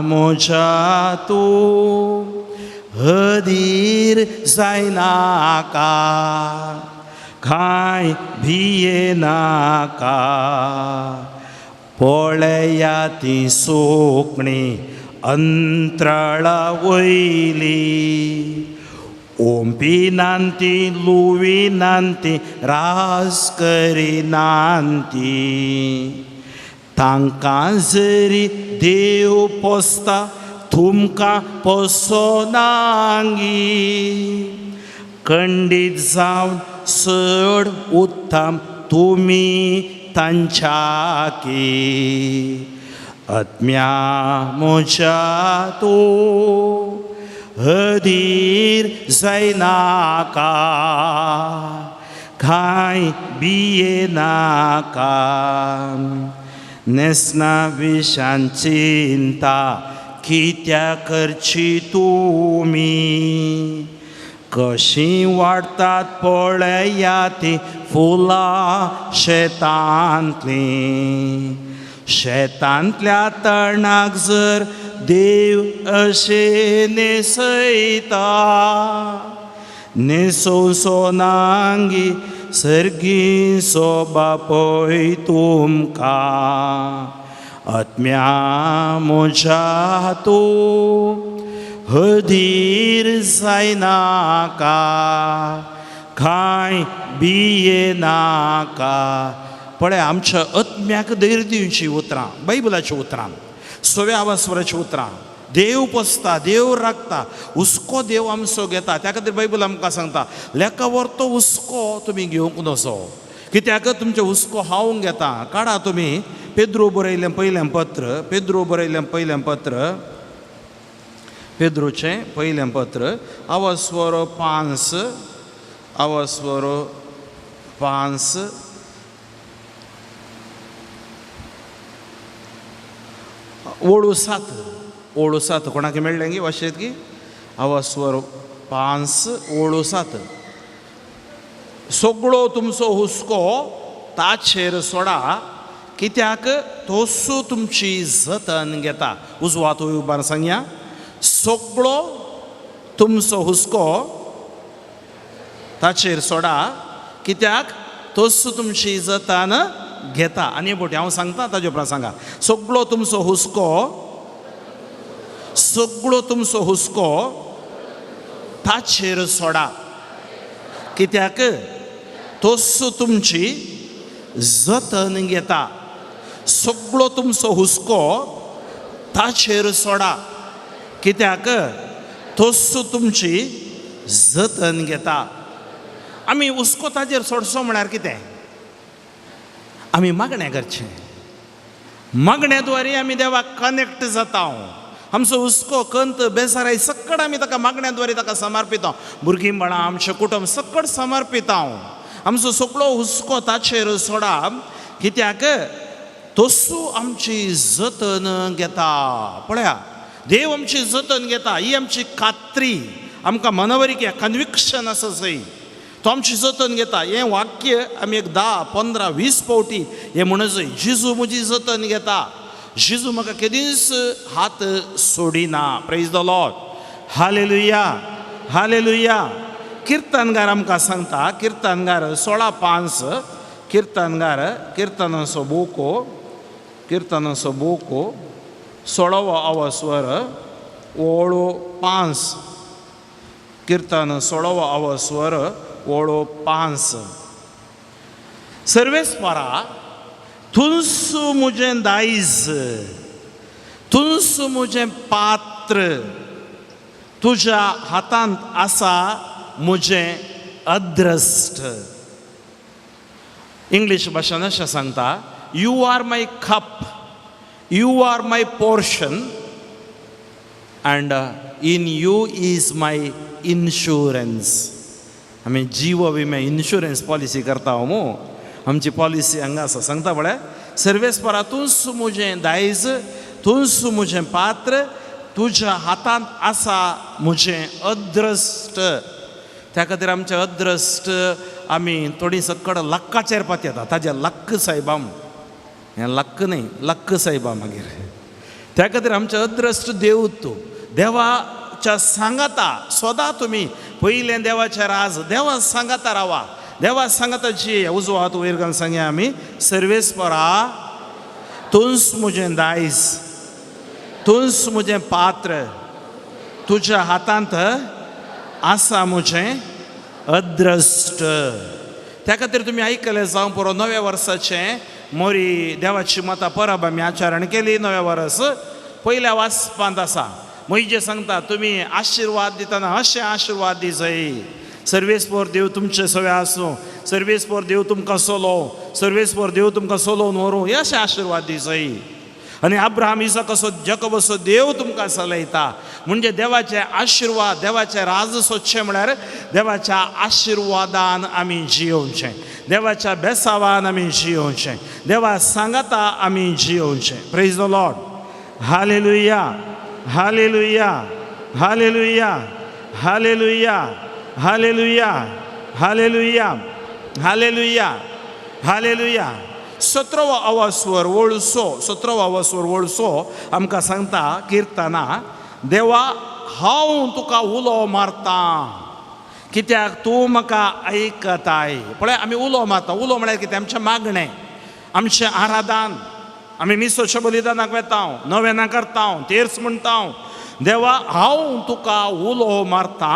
म्हज्या तूं अधीर जायनाका, कांय भियेनाका. पळया ती सुकणीं अंत्राळा वयली, ओंपिनांती, लुविनांती, रास करिनांती. तांकां जरी देव पोसता, तुमकां पोसोनांगी? खंडीत जावन चड उत्तम तुमी तांच्याकी. आत्म्या म्हज्या तूं अधीर जायनाका, कांय भियेनाका. न्हेसणा विशान चिंता कित्याक करची तुमी? कशीं वाडटात पळया ती फुलां शेतांतलीं. शेतांतल्या तणाक जर देव अशें न्हेसयता, न्हेसोवचो नांगी सर्गीचो बापूय तुमकां? आत्म्या म्हज्या तूं अधीर जायनाका, कांय भियेनाका. पळय, आमच्या आत्मीक जिवितांत आत्म्याक धैर्य दिवची उतरां, बायबलाचीं उतरां, सव्या आवासवराचीं उतरां. देव पोसता, देव राखता, हुस्को देव आमचो घेता. त्या खातीर बायबल आमकां सांगता लेखावर तो हुस्को तुमी घेवंक नसो, कित्याक तुमचो हुस्को हांव घेता. काडा तुमी पेद्रो बरयलें पयलें पत्र, पेद्रो बरयलें पयलें पत्र, पेद्रोचें पयलें पत्र, अवस्वर 5, अवस्वर 5, ओळू 7, ओळू 7. कोणाक मेळ्ळें गी वाशेत की? अवस्वर 5 ओळू 7. सगळो तुमचो हुस्को ताचेर सोडा, कित्याक तोसू तुमची जतन घेता. उजवात उबार सांगया, सगळो तुमचो हुस्को ताचेर सोडा, कित्याक तोसू तुमची जतन घेता. आनी बोटी हांव सांगता ताजे उपरांत सांगा. सगळो तुमचो हुस्को, सगळो तुमचो हुस्को ताचेर सोडा, कित्याक तोसू तुमची जतन घेता. सगळो तुमचो हुस्को ताचेर सोडा, कित्याक तोसू तुमची जतन घेता. आमी हुस्को ताचेर सोडचो म्हळ्यार कितें? आमी मागणें करचें. मागण्या द्वारे आमी देवाक कनेक्ट जाता. आमचो हुस्को, कंत, बेजाराय सकड आमी ताका मागण्या द्वारे ताका समर्पिता. भुरगीं बाळां, आमचें कुटुंब सकड समर्पिता. आमचो सगळो हुस्को ताचेर सोडा, कित्याक तोसू आमची जतन घेता. पळया, देव आमची जतन घेता, ही आमची खात्री, आमकां मनवरी कन्विक्शन आसा जंय तो आमची जतन घेता. हें वाक्य आमी एक 10, 15, 20 फावटी हें म्हणून जय, जेजू म्हजी जतन घेता, जेजू म्हाका केदींच हात सोडिना. Praise the Lord, hallelujah, hallelujah. किर्तनगार आमकां सांगता, किर्तनगार 16:5, किर्तनगार, किर्तनाचो बुको, किर्तनाचो बुको 16वो अवस्वर ओळो 5, कीर्तन 16वो अवस्वर ओळो 5. सर्वेस्परा तुंसू म्हजें दायज, तुंसू म्हजें पात्र, तुज्या हातांत आसा म्हजें अद्रश्ट. इंग्लीश भाशेन अशें सांगता, you are my cup, you are my portion, and in you is my insurance. आमी जीव विमे इन्शुरन्स पॉलिसी करता मू, आमची पॉलिसी हांगा आसा. सांगता पळय, सर्वेस्परा तूंच म्हजें दायज, तूंच म्हजें पात्र, तुज्या हातांत आसा म्हजें अद्रश्ट. त्या खातीर आमचें अद्रश्ट आमी थोडी सकड लक्काचेर पातयेता. ताजें लक्क सायबा, हें लक्क न्हय, लक्क सायबा मागीर. त्या खातीर आमचें अद्रश्ट देव तूं, देवाच्या सांगाता सदां तुमी पयलें देवाचें राज, देवा सांगाता रावा, देवा सांगाता जी. उजवो हात वयर घालून सांगया आमी, सर्वेस्परा तूंच म्हजें दायज, तूंच म्हजें पात्र, तुज्या हातांत आसा म्हजें अद्रश्ट. त्या खातीर तुमी आयकलें जावं पुरो, नव्या वर्साचें मोरी देवाची मतां परब आमी आचरण केली. नव्या वर्स पयल्या वाचपांत आसा, म्हजे सांगता तुमी आशिर्वाद दितना अशें आशिर्वाद दिजय, सर्वेस्पर देव तुमचे सवे आसूं, सर्वेस्पर देव तुमकां सोलो, सर्वेस्पर देव तुमकां सोलोवन व्हरूं, हे अशें आशिर्वाद दिजय. आनी अब्राहम, इसाक असो, जकब असो देव तुमकां चलयता. म्हणजे देवाचे आशिर्वाद, देवाचें राज सोदचें म्हळ्यार देवाच्या आशिर्वादान आमी जियोवचें, देवाच्या बेसावान आमी जियोवचें, देवा सांगाता आमी जियोवचें. Praise the Lord, hallelujah, hallelujah, hallelujah, hallelujah, hallelujah, hallelujah, hallelujah, hallelujah. 17वो अवस्वर वळसो, 17वो अवस्वर वळसो आमकां सांगता किर्तना, देवा हांव तुका उलो मारता, कित्याक तूं म्हाका आयकताय. पळय, आमी उलो मारता. उलो म्हळ्यार कितें? आमचें मागणें, आमचें आराधन. आमी मिसोच्या बलिदानाक वेता, नवेनां करता, तेर्स म्हणटा, देवा हांव तुका उलो मारता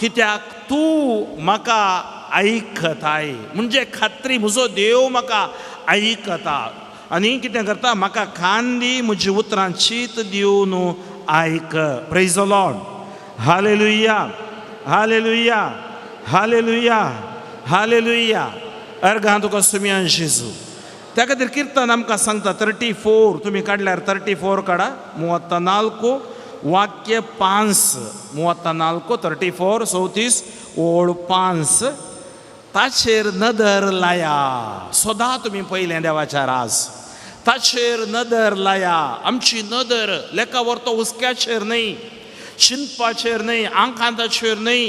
कित्याक तूं म्हाका आयकताय. म्हणजे खात्री, म्हजो देव म्हाका आयकता. आनी कितें करता म्हाका कान दी, म्हजी उतरां चीत दिवन आयक. Praise the Lord. Hallelujah, hallelujah, hallelujah, hallelujah. अर्घां तुका सुमयान जेजू. त्या खातीर किर्तन आमकां सांगता 34, तुमी काडल्यार 34 काडा, 34 वाक्य 5, 34 34 34 ओळ 5. ताचेर नदर लाया. सदां तुमी पयलें देवाच्या राज, ताचेर नदर लाया. आमची नदर लेखा व्हरतो हुस्क्याचेर न्हय, चिंतपाचेर न्हय, आंकांताचेर न्हय,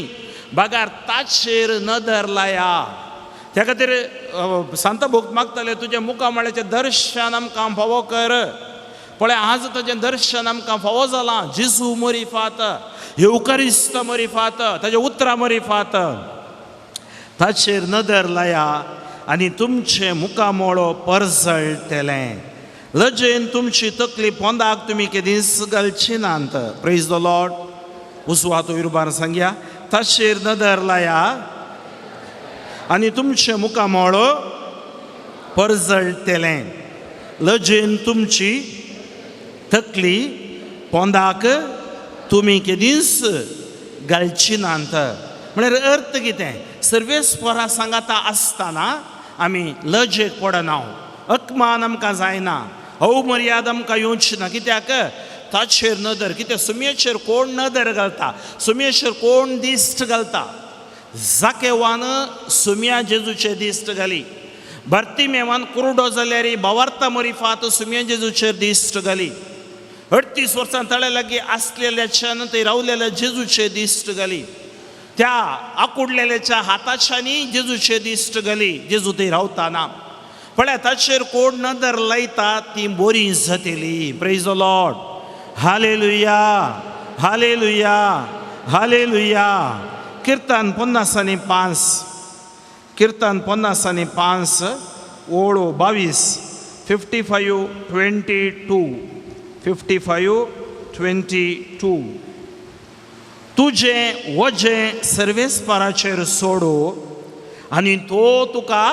बगार ताचेर नदर लाया. त्या खातीर सांत भोग मागताले तुजें मुखामळ्याचें दर्शन आमकां फावो कर. पळय आज ताजें दर्शन आमकां फावो जालां. जेजू मरिफात, येवकारिस्त मरिफात, ताज्या उतरां मरिफात. ताचेर नदर लाया आनी तुमचें मुखामोळो परजळटलें. लजेन तुमची तकली पोंदाक तुमी केदींच घालची नात. Praise the Lord. उजवा तो विरुबार सांगया, ताचेर नदर लाया आनी तुमचें मुखामोळो परजळटलें. लजेन तुमची तकली पोंदाक तुमी केदींच घालची नात. म्हळ्यार अर्थ कितें, सर्वेस्परा सांगाता आसतना आमी लजेक पडना, अपमान आमकां जायना, अवमर्याद आमकां येवची ना. कित्याक ताचेर नदर, कित्याक सुमयेचेर कोण नदर घालता, सुमयेचेर कोण दिश्ट घालता. जाकेवान सुमया जेजूचे दिश्ट घाली, भरती मेवान कुरडो जाल्यार बावार्ता मरिफात सुमया जेजूचेर दिश्ट घाली, 38 वर्सां तळे लागीं आसलेल्याच्यान थंय रावलेल्या जेजूचे दिश्ट घाली, त्या आकुडलेल्याच्या हाताच्यानी जेजूचे दिश्ट घाली. जेजू थंय रावताना पळय ताचेर कोण नदर लायता ती बरी जातली. Praise the Lord. Hallelujah, hallelujah, hallelujah. किर्तन 55, किर्तन 55 ओळो 22, 55 22, 55 22. तुजें वजें सर्वेस्पराचेर सोडो आनी तो तुका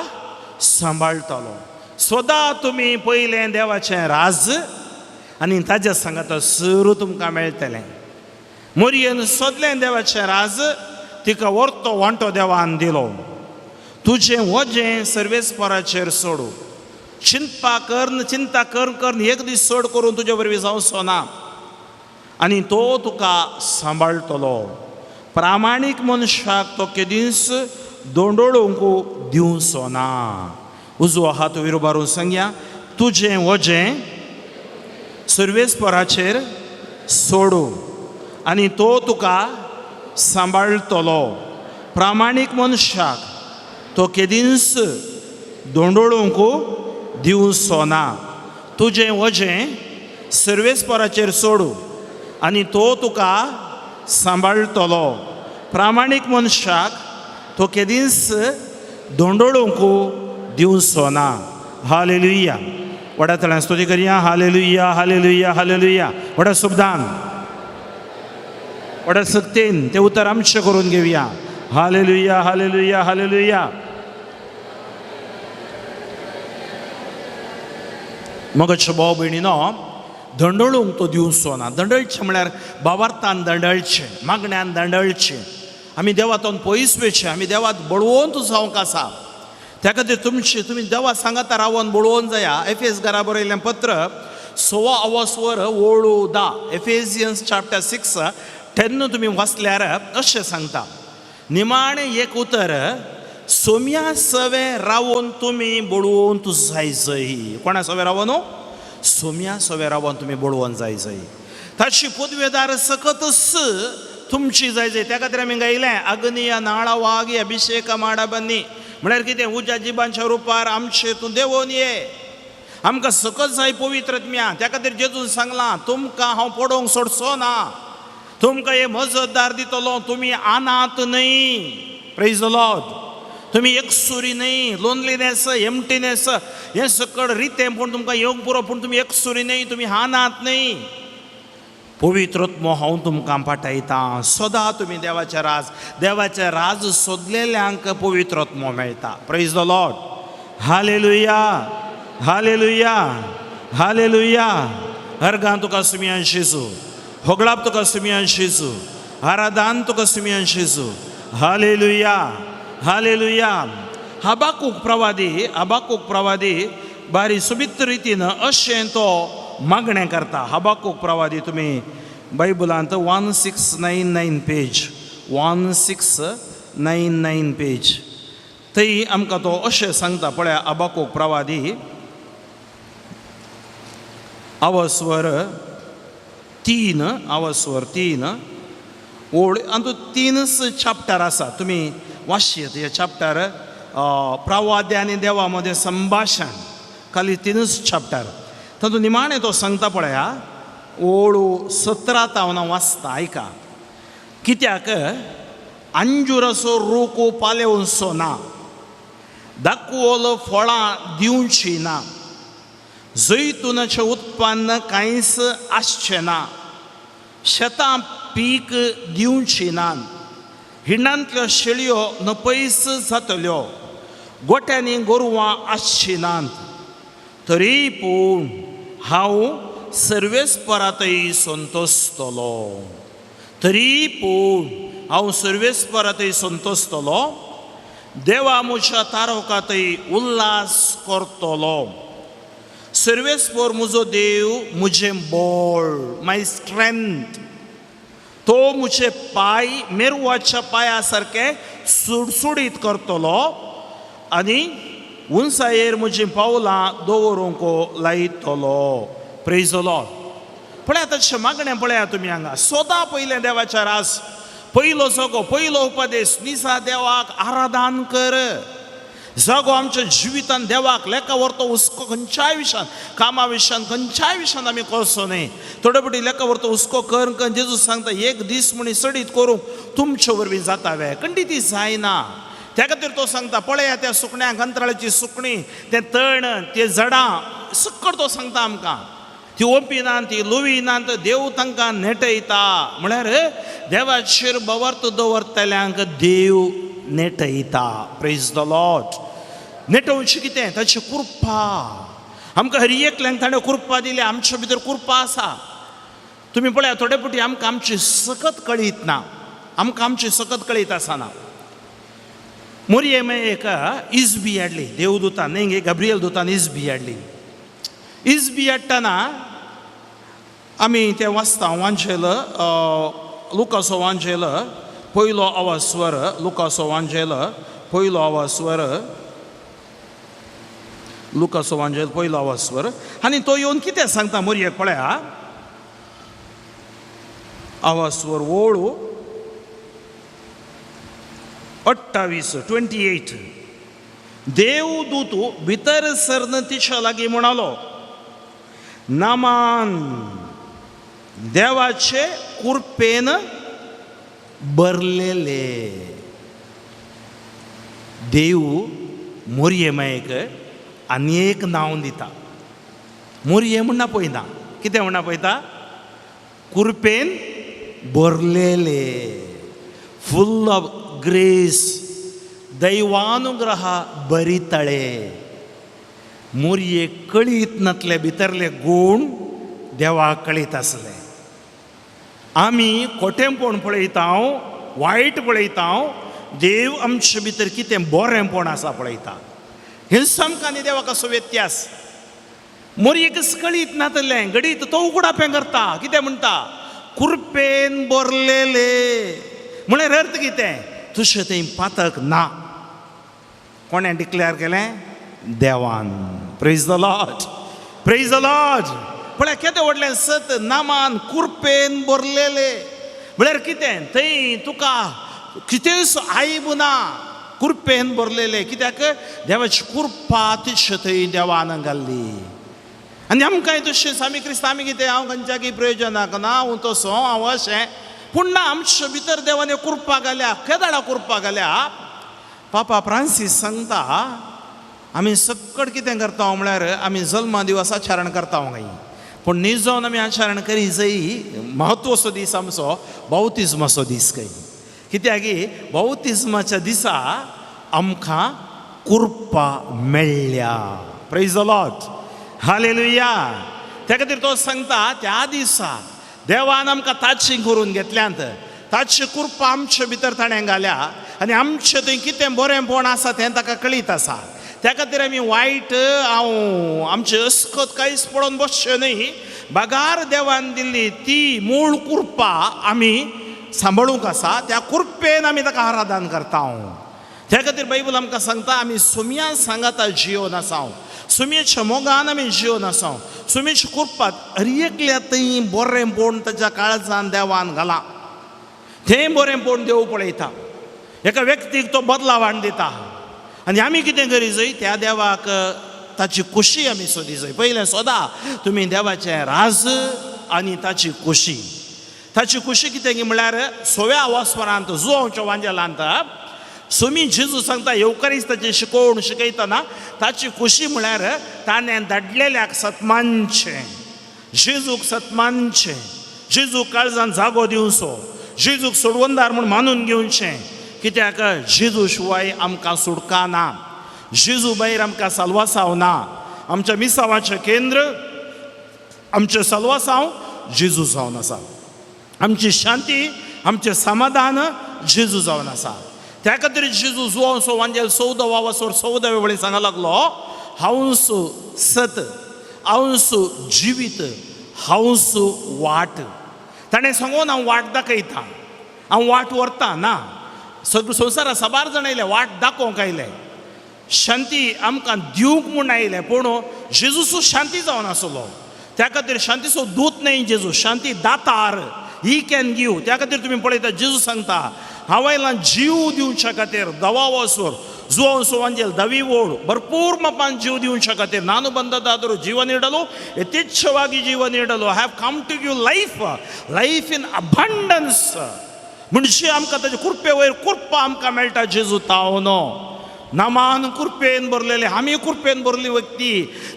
सांबाळटलो. सदां तुमी पयलें देवाचें राज आनी ताज्या सांगाता सुरू तुमकां मेळटलें. मोरयेन सोदलें देवाचें राज, तिका व्हरतो वांटो देवान दिलो. तुजें वजें सर्वेस्पराचेर सोडू. चिंतपा करन, चिंता कर करन एक दीस सोड करून तुजे वरवीं जावचो ना आनी तो तुका सांबाळटलो. प्रामाणीक मनशाक तो केदींच दोंडोळोवंक दिवचो ना. उजवो हात वयर उबारून सांगया, तुजें वजें सर्वेस्पराचेर सोडू आनी तो तुका सांबाळटलो. प्रामाणीक मनशाक तो केदींच दोंडोळोवंक दिवचो ना. तुजें वजें सर्वेस्पराचेर सोडू आनी तो तुका सांबाळटलो. प्रामाणीक मनशाक तो केदींच दोंडोळोवंक दिवचो ना. हालेलुया. व्हडा तळ्यान स्तुती करया. Hallelujah, hallelujah, hallelujah. व्हडा सुबदान, व्हडा सक्तेन ते उतर आमचें करून घेवया. Hallelujah, hallelujah, hallelujah. मगच भाव भयणीनो, दंडळूंक तो दिवचो ना. दंडळचें म्हळ्यार बावार्थान दंडळचें, मागण्यान दंडळचें. आमी देवातून पयस वयचें, आमी देवात बळवंत जावंक आसा. त्या खातीर तुमची तुमी देवा सांगाता रावन बळोवन जाया. एफेस घरा बरयल्लें पत्र 6 आवासवर ओळू 10, एफेजियन्स चॅप्टर 6 10 तुमी वाचल्यार अशें सांगता, निमाणें एक उतर, सोम्या सवे रावन तुमी बळवंत जाय जय. कोणा सवे रावन? सोम्या सवे रावन तुमी बळवंत जाय जय. ताची पदवेदार सकतच तुमची जाय जय. त्या खातीर आमी गायलें अग्निया नाळा वागी अभिषेक माडा बन्नी. म्हळ्यार कितें, उज्या जिबांच्या रुपार आमचे तूं देवोन ये. आमकां सकत जाय पवित्र आत्म्या. त्या खातीर जेजून सांगलां, तुमकां हांव पडोवंक सोडचो ना, तुमकां हे मजतदार दितलो, तुमी अनाथ न्हय. Praise the Lord. तुमी एकसुरी न्हय. लोनलीनेस, एम्प्टीनेस हें सकळ रितें पूण तुमकां येवंक पुरो, पूण तुमी एकसुरी न्हय, तुमी अनाथ न्हय. पवित्र आत्मो हांव तुमकां पाठयतां. सदां तुमी देवाचें राज, देवाचें राज सोदलेल्यांक पवित्र आत्मो मेळटा. Praise the Lord. Hallelujah, hallelujah, hallelujah. हरगां तुका सुमियान जेजू, होगळाप तुका सुमियान जेजू, आराधान तुका सुमियान जेजू. Hallelujah, hallelujah. हबाकूक प्रवादी, हबाकूक प्रवादी बारी सोबीत रितीन अशें तो मागणें करता. हबाकूक प्रवादी तुमी बायबलांत 1699 पेज, 1699 पेज, थंय आमकां तो अशें सांगता. पळया, हबाकूक प्रवादी आवस्वर 3, आवस्वर 3 ओळ, आनी तीनच चॅप्टर आसा. तुमी वाचयत हे चॅप्टर, प्रवादी आनी देवा मदें संभाशण, खाली तीनच चॅप्टर. तातूंत निमाणें तो सांगता, पळया, ओळू 17 हांव वाचता, आयका. कित्याक अंजुराचो रूख पालेवचो ना, दाखवल फळां दिवची ना, जैतुनाचें उत्पन्न कांयच आसचें ना, शेतां पीक दिवची ना, हिंडांतल्यो शेळयो नपयस जातल्यो, गोट्यांनी गोरवां आसची नात, तरी पूण हांव सर्वेस्परातय संतोशतलो, तरी पूण हांव सर्वेस्परातय संतोशतलो, देवा म्हज्या तारवकातय उल्हास करतलो. सर्वेस्पर म्हजो देव म्हजें बळ, माय स्ट्रेंथ, तो म्हजे पांय मेरवाच्या पांया सारके सुडसुडीत करतलो आनी उंचायेर म्हजीं पावलां दवरूंक लायतलो. Praise the Lord. पळयात तशें मागणें, पळया तुमी हांगा. सोदा पयलें देवाच्या रास, पयलो जागो, पयलो उपदेश, निसा देवाक आराधन कर. जागो आमच्या जिवितान देवाक लेखा व्हरतो हुस्को खंयच्याय विशयान, कामा विशयान, खंयच्याय विशयान आमी करचो न्हय. थोडे फावटी लेखा व्हरतो हुस्को कर कर. जेजू सांगता, एक दीस म्हणी सडीत करूंक तुमचे वरवीं जाता वे? खंडीत ती जायना. त्या खातीर तो सांगता, पळया त्या सुकण्यांक, अंतराळाची सुकणीं, तें तण, ते झाडां सकट. तो सांगता आमकां, ती ओंपिनात, ती लुविनात, देव तांकां नेटयता. म्हळ्यार देवाचेर बवर्त दवरतल्यांक देव नेटयता. Praise the Lord. नेटोवचें कितें? ताची कृपा. आमकां हर एकल्यांक ताणें कृपा दिल्या. आमचे भितर कृपा आसा. तुमी पळया, थोडे फावटी आमकां आमची सकत कळीत ना, आमकां आमची सकत कळीत आसना. मोरये एक इजबी हाडली देवदूतान, न्ही गे, गब्रियल दूतान इजबी हाडली. इजबी हाडटना आमी तें वाचता, वांजेल, लुकासो वांजेल पयलो आवास्वर, लुकासो वांजेल पयलो आवास्वर, लुकासो वांजेल पयलो आवास्वर. आनी तो येवन कितें सांगता मोरयेक, पळया, आवास्वर ओळू 28, 28. देवदूत भितर सरन तिच्या लागीं म्हणालो, नामान, देवाचे कुरपेन भरलेले. देव मोरये मायक आनी एक नांव दिता. मोरये म्हण पळयना, कितें म्हणा पळयता? कुरपेन भरलेले, फुल ऑफ ग्रेस, दैवानुग्रह बरितळे. मोरये कळीत नातले भितरले गूण देवाक कळीत आसले. आमी खोटेंपण पळयता, वायट पळयता, देव आमचे भितर कितें बरेंपण आसा पळयता. हें आमकां आनी देवाक असो व्यत्यास. मोरयेक कळीत नातलें घडीत तो उगडापें करता. कितें म्हणटा? कुरपेन भरलेले. म्हळ्यार अर्थ कितें? तुजें थंय पातक ना. कोणें डिक्लेअर केलें? देवान. Praise the Lord, praise the Lord. पळय केदें व्हडलें सत. नामान कुरपेन भरलेले म्हळ्यार कितें? थंय तुका कितेंच आयब ना. कुरपेन भरलेले कित्याक? देवाची कुरपा तिचे थंय देवान घाल्ली. आनी आमकांय तशेंच. आमी क्रिस्तांव, आमी कितें, हांव खंयच्याकय प्रयोजनाक ना, हांव तसो, हांव अशें. पूण ना, आमच्या भितर देवान कुरपा घाल्या. केदाळा कुरपा घाल्या? पापा फ्रांसीस सांगता, आमी सकट कितें करता म्हळ्यार आमी जल्मा दिवस आचरण करता गाय, पूण न्ही जावन आमी आचरण करी जय म्हत्वाचो दीस आमचो बावतिज्माचो दीस खंय. कित्याक बावतिज्माच्या दिसा आमकां कुरपा मेळ्ळ्या. प्रेज the Lord, hallelujah. त्या खातीर तो सांगता त्या दिसा देवान आमकां ताची करून घेतल्यांत, ताची कृपा आमचे भितर ताणें घाल्या आनी आमचें थंय कितें बरेंपण आसा तें ताका कळीत आसा. त्या खातीर आमी वायट हांव आमचें अस्कत कांयच पळोवन बसचें न्हय, बगार देवान दिल्ली ती मूळ कृपा आमी सांबाळूंक आसा, त्या कृपेन आमी ताका आराधन करता. त्या खातीर बायबल आमकां सांगता आमी सुमया सांगाता जियोन आसाव, सुमयेच्या मोगान आमी जियोन आसाव, सुमयेच्या कृपात हर एकल्या थंय बरेंपण ताच्या काळजान देवान घालां, थंय बरेंपण देव पळयता, एका व्यक्तीक तो बदलाव हाडून दिता. आनी आमी कितें करी जाय, त्या देवाक ताची खुशी आमी सोदी जाय. पयलें सोदा तुमी देवाचें राज आनी ताची खुशी. ताची खुशी कितें की म्हळ्यार सोव्या आवास्वरांत जुवांच्या वांजेलांत सुमी जेजू सांगता येवकारिस्ताची शिकोवण शिकयतना ताची खुशी म्हळ्यार ताणें धाडलेल्याक सत्मानचें, जेजूक सत्मानचें, जेजूक काळजान जागो दिवचो, जेजूक सोडवणदार म्हूण मानून घेवचें. कित्याक जेजू शिवाय आमकां सुटका ना, जेजू भायर आमकां साल्वासांव ना. आमच्या मिसावाचें केंद्र, आमचें साल्वासांव जेजू जावन आसा, आमची शांती, आमचें समाधान जेजू जावन आसा. त्या खातीर जेजू जुवांसो वांजेल 14 वसोर 14 वेळी सांगा लागलो, हांवस सत, हांवस जिवीत, हांवस वाट. ताणें सांगून हांव वाट दाखयता, हांव वाट व्हरता ना. सगळ्या संवसारांत साबार जाण आयले वाट दाखोवंक आयले, शांती आमकां दिवंक म्हूण आयले, पूण जेजूसो शांती जावन आसलो. त्या खातीर शांतीचो दूत न्हय जेजू, शांती दातार, he can give. त्या खातीर तुमी पळयता जेजू सांगता हांव आयलां जीव दिवच्या खातीर, दवावसोर जुवांसो वांजेल दवी ओड भरपूर मापान जीव दिवच्या खातीर, नानु बंददादरू जीव ನೀಡಲು, ಯಥೇಚ್ಛವಾಗಿ ಜೀವ ನೀಡಲು, I have come to give life, life in abundance. म्हणजे आमकां ताचे कृपे वयर कृपा आमकां मेळटा जेजू तावनो. नामान कृपेन भरलेले, आमी कृपेन भरली व्यक्ती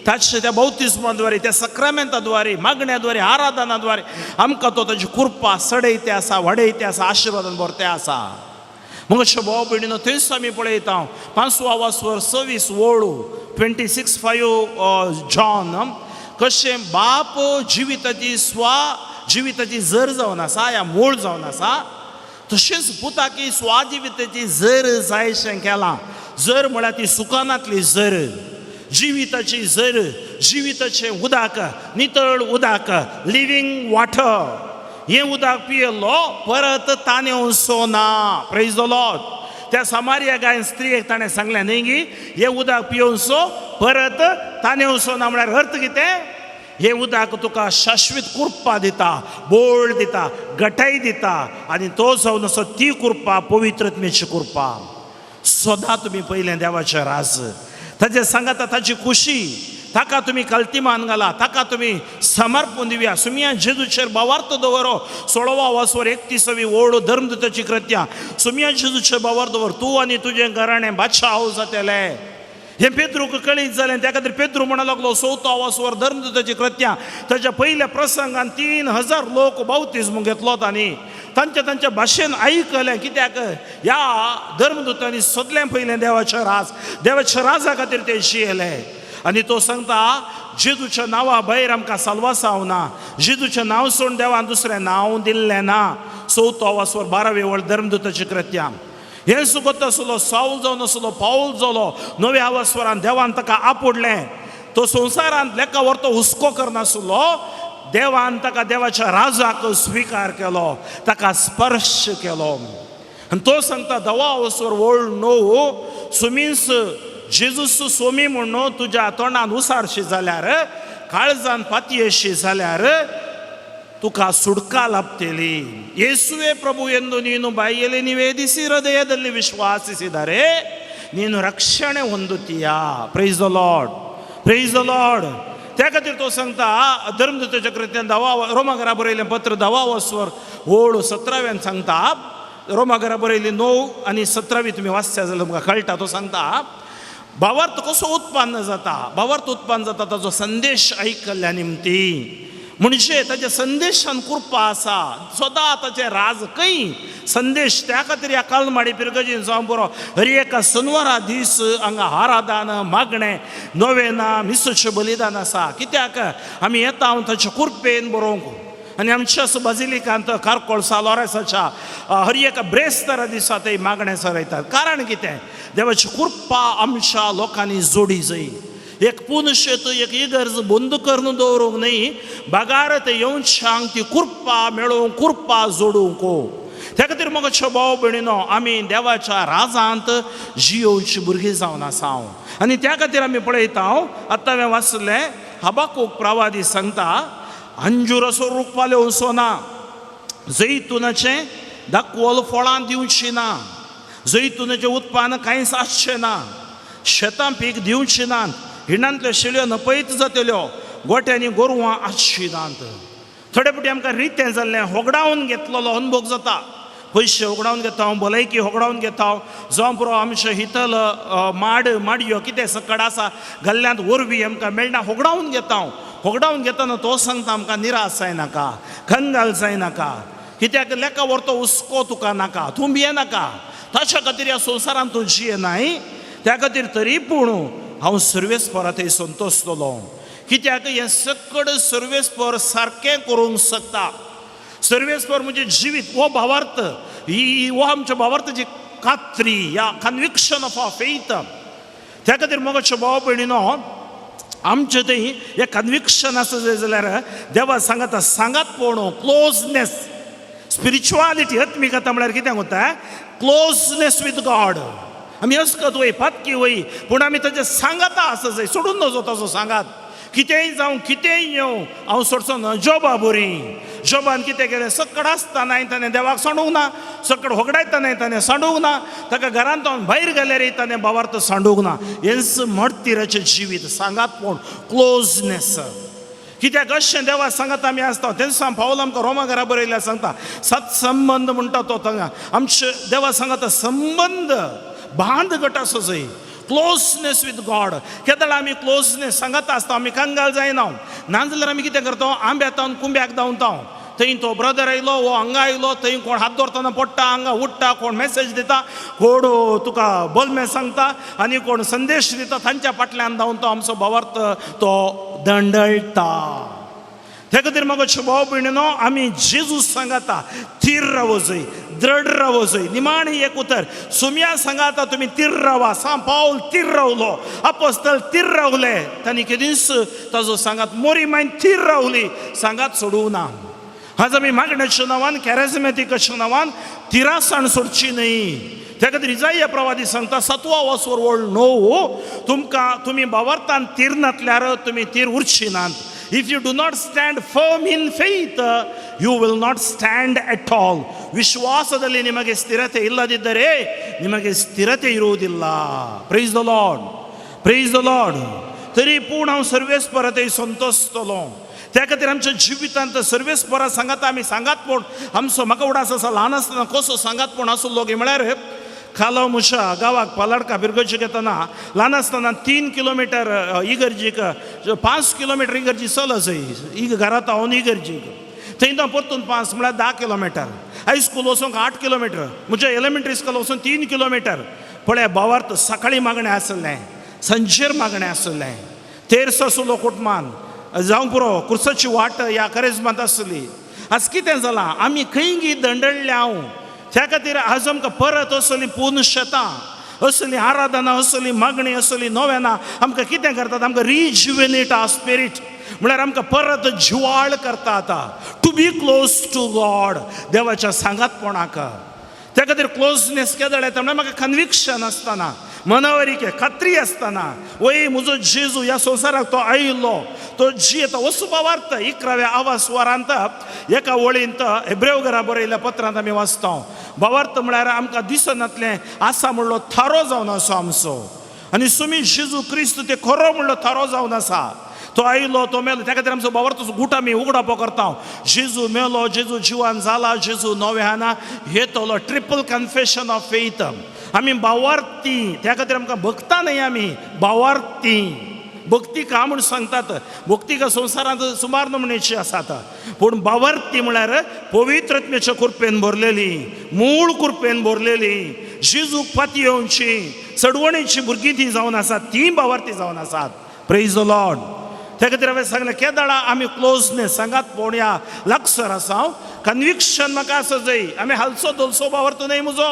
ताचे त्या बौतिस्माद्वारे, त्या सक्रामेंताद्वारे, मागण्याद्वारे, आराधनाद्वारे आमकां तो ताची कृपा सडयते आसा, वाडयते आसा, आशिर्वादान भरते आसा. मग अशें भाव भयणीनो थंयच आमी पळयता 5 वासवर 26 ओळू 26:5 जॉन कशें बाप जिविताची स्वा जिविताची जर जावन आसा या मूळ जावन आसा, तशेंच पुताकी स्वाजिविताची जर जायशें केलां. जर म्हळ्यार ती सुकानांतली जर, जिविताची जर, जिविताचें उदक, नितळ उदक, लिवींग वॉटर. हें उदक पियेलो परत ताणें ना. Praise the Lord. त्या समारिया गायन स्त्रियेक ताणें सांगलें न्ही गी, हें उदक पियोवचो परत ताणें ना म्हळ्यार अर्थ कितें, हें उदक तुका शाश्वत कृपा दिता, बोळ दिता, गटाय दिता आनी तो जावन आसा ती कृपा पवित्रत्मेची कृपा. सदां तुमी पयलें देवाचें राज, ताजें सांगाता ताची खुशी, ताका तुमी कल्तिमान घाला, ताका तुमी समर्पण दिवया. सुमिया जेजूचेर भावार्थ दवरो, 16 वासवर 31 ओळ धर्मदूताची कृत्या. सुमिया जेजूचेर भावार्थ दवर, तूं आनी तुजें घराणें बादशाह जातलें. हें पेद्रूक कळीत जालें, त्या खातीर पेद्रू म्हणूंक लागलो 4 वासवर धर्मदूताची कृत्या. ताच्या पयल्या प्रसंगान 3000 लोक बावतिज्म घेतलो तांणी, तांच्या तांच्या भाशेन आयकलें. कित्याक ह्या धर्मदूतांनी सगळें पयलें देवाचें राज, देवाच्या राजा खातीर ते जियेले. आनी तो सांगता जेजूच्या नांवा भायर आमकां साल्वासांव ना, जेजूचें नांव सोडून देवान दुसरें नांव दिल्लें ना. 4 वासवर 12 वळ धर्मदूताची कृत्या. हें सुगत आसलो सावल जावन आसलो पावल जालो, नव्या आवास्वरान देवान ताका आपुडलें. तो संवसारांत लेखा व्हर तो हुस्को करनासलो, देवान ताका देवाच्या राजाक स्विकार केलो, ताका स्पर्श केलो. आनी तो सांगता 10 वासवर वळ 9 सुमीस जेजूस सोमी म्हणून तुज्या तोंडान उसारशी जाल्यार, काळजान पातयेशी जाल्यार तुका ಸುಡ್ಕ ಲಬ್ತೇಲಿ. ಯೇಸುವೆ ಪ್ರಭು ಎಂದು ನೀನು ಬಾಯಿಯಲ್ಲಿ ನಿವೇದಿಸಿ ಹೃದಯದಲ್ಲಿ ವಿಶ್ವಾಸಿಸಿದರೆ ನೀನು ರಕ್ಷಣೆ ಹೊಂದುತ್ತೀಯಾ. Praise the Lord, praise the Lord. त्या खातीर तो सांगता धर्मदूताच्या कृत्यान 10 रोमाघरा बरयलें पत्र 10 वस्वर ओळ 17व्यान सांगता, रोमाघरा बरयली 9 आनी 17वी तुमी वाचता जाल्यार तुमकां कळटा. तो सांगता भावार्थ कसो उत्पन्न जाता, भावार्थ उत्पन्न जाता ताचो संदेश आयकल्ल्या निमती. म्हणजे ताच्या संदेशान कृपा आसा सदां ताचें राज खंय संदेश. त्या खातीर ह्या कलमाडी पिरगजीन जावं बरो हर एका सनवारा दीस हांगा आराधन मागणें नोवेना मिसोचें बलिदान आसा. कित्याक आमी येता हांव ताचे कृपेन बरोवंक. आनी आमच्या बाजिलिकांत कारकोळसा लॉरेसाच्या हर एका ब्रेस्तारा दिसा ते मागणें सरयतात. कारण कितें, देवाची कृपा आमच्या लोकांनी जोडी जाय. एक पुनशेत एक इगर्ज बंद करून दवरूंक न्हय, बागार ते येवच्यांक ती कृपा मेळोवंक, कृपा जोडूंक. त्या खातीर म्हज्या भाव भयणीनो, आमी देवाच्या राजांत जियोवची भुरगीं जावन आसा. आनी त्या खातीर आमी पळयता, आतां हांवें वाचलें, हबाकूक प्रवादी सांगता, अंजुराचो रूख पालोवचो ना, जैतुनाचें दाखवल फळां दिवची ना, जैतुनाचें उत्पन्न कांयच आसचें ना, शेतां पीक दिवची नात, हिंडांतल्यो शेळयो नपयत जातल्यो, गोट्यांनी गोरवां आसची नात. थोडे फावटी आमकां रितें जाल्लें होगडावन घेतलेलो अनुभव जाता. पयशे होगडावन घेता, भलायकी होगडावन घेता, जावं पुरो आमचें हितल माड माडयो कितें सकड आसा गल्ल्यांत वरवीं आमकां मेळना, होगडावन घेता. होगडावन घेतना तो सांगता आमकां निराश जायनाका, कंगाल जायनाका, कित्याक लेखा व्हरतो हुस्को तुका नाका, तूं भियेनाका. ताच्या खातीर ह्या संवसारांत तूं जियेनाय, त्या खातीर तरी पूण हांव सर्वेस्परा थंय संतोशतलो, कित्याक हें सकड सर्वेस्पर सारकें करूंक शकता. सर्वेस्पर म्हणजे जिवीत हो भावार्थ, ही हो आमच्या भावार्थाची खात्री या कन्विक्शन ऑफ our faith. त्या खातीर मोगाच्या भाव भयणीनो, आमचें थंय हें कन्विक्शन आसा जाय जाल्यार देवा सांगात सांगात पळोवं क्लोजनेस स्पिरिच्युअलिटी. आत्मिकता म्हळ्यार कितें कोत्ता, क्लोजनेस विथ गॉड. आमी अस्कत वय पातकी वय, पूण आमी ताजें सांगाता आसा जाय, सोडून नजो ताजो सांगात. कितेंय जावं कितेंय येवं हांव सोडचो ना. जोबा बरी, जोबान कितें केलें, सकड आसतना ताणें देवाक सांडूंक ना, सकड होगडायतना ताणें सांडूंक ना, ताका घरांत भायर गेल्यार ताणें भावार्थ सांडूंक ना. हेंच मर्तिराचें जिवीत, सांगात पूण क्लोजनेस. कित्याक अशें देवा सांगात आमी आसता. तेन्ना पावल आमकां रोमा घरा बरयल्यार सांगता, सत्संबंद म्हणटा तो थंगा आमचे देवा सांगाता संबंद बांद गट आसो जाय, क्लोजनेस विथ गॉड. केदळ आमी क्लोजनेस सांगात आसता आमी कंगाल जायना. नाजाल्यार आमी कितें करता, आंब्यातावन कुंब्याक धांवता, थंय तो ब्रदर आयलो, हो हांगा आयलो, थंय कोण हात दवरतना पडटा, हांगा उठ्ठा, कोण मेसेज दिता, कोण तुका बोलमे सांगता आनी कोण संदेश दिता, तांच्या फाटल्यान धांवता, आमचो भावार्थ तो दंडळटा. त्या खातीर म्हाका भाव भयणीनो, आमी जेजूस सांगाता थीर रावो जाय, दृढ रावो जाय. निमाणें एक उतर सुम्या सांगाता तुमी थीर रावा. सांत पावल थीर रावलो, अपोस्तल थीर रावले, तांणी केदींच ताजो सांगात मोरी मायन थीर रावली, सांगात सोडूं ना. आज आमी मागण्याच्या नांवान, कॅरेजमॅटिकाच्या नांवान तिरासाण सोडची न्हय. त्या खातीर इजाया प्रवादी सांगता, सातवा वसवर वळ 9, तुमकां तुमी भावार्थान थीर नातल्यार तुमी थीर उरची नात. If you do not stand firm in faith, you will not stand at all. ವಿಶ್ವಾಸದಲ್ಲಿ ನಿಮಗೆ ಸ್ಥಿರತೆ ಇಲ್ಲದಿದ್ದರೆ ನಿಮಗೆ ಸ್ಥಿರತೆ ಇರುವುದಿಲ್ಲ. Praise the Lord, praise the Lord. तरी पूण हांव सर्वेस्परा संतोशतलो. त्या खातीर आमच्या जिवितांत सर्वेस्परा सांगात आमी सांगात पूण आमचो म्हाका उडास आसा, ल्हान आसतना कसो सांगात पूण आसलो गे म्हळ्यार खालो मुशा गांवाक पालाडका बिरगोजी घेतना ल्हान आसतना 3 किलोमिटर इगर्जीक, 5 किलोमिटर इगर्जी चल इग घरांत हांव इगर्जीक, थंय तो परतून 5 म्हळ्यार 10 किलोमिटर. हायस्कूल वचूंक 8 किलोमिटर, म्हज्या एलिमेंट्री स्कूल वचून 3 किलोमिटर. पळय भावार्थ सकाळीं मागणें आसलें, सांजेर मागणें आसलें, तेर्स आसलो कुटमान जावंक पुरो, कुर्साची वाट ह्या करेजमांत आसली. आज कितें जालां, आमी खंय गी दंडळ्ळे हांव. त्या खातीर आज आमकां परत असली पूर्ण शेतां, असली आराधना, असली मागणी, असली नोवेना आमकां कितें करतात, आमकां रिजुवेनेट our spirit, म्हळ्यार आमकां परत जिवाळ करता आतां to be close to God, देवाच्या सांगातपणाक. त्या खातीर क्लोजनेस केदळ येता म्हळ्यार म्हाका कन्विक्शन आसतना, मनावर खात्री आसतना, वय म्हजो जेजू ह्या संवसाराक तो आयिल्लो, तो जियेता. वसू भावार्थ 11व्या आवाज वरांत एका वळींत हेब्रेव घरा बरयल्ल्या पत्रांत आमी वाचता. भावार्थ म्हळ्यार आमकां दिसनातलें आसा म्हणलो थारो जावन आसा आमचो, आनी सुमी जेजू क्रिस्त ते खरो म्हणलो थारो जावन आसा. तो आयलो, तो मेलो. त्या खातीर आमचो भावार्थाचो गूट आमी उगडापो करता. जेजू मेलो, जेजू जिवान जाला, जेजू नव्यान येतलो. Triple confession of faith. आमी भावार्थी, त्या खातीर आमकां भक्ता न्हय, आमी भावार्थी. भक्ती का म्हूण सांगतात. भक्तिका संवसारांत सुमार नमुनेची आसात, पूण बावर्ती म्हळ्यार पवित्र आत्म्याच्या कृपेन भरलेली, मूळ कृपेन भरलेली, जेजूक पातयेवची चडवणीची भुरगीं ती जावन आसात, ती बावर्ती जावन आसात. Praise the Lord. त्या खातीर हांवें सांगलें, केदळा आमी क्लोजनेस सांगात पळोवया लागसर आसा, कन्विक्शन म्हाका आसा जाय. आमी हालचो धोलसो बावर्त न्हय म्हजो,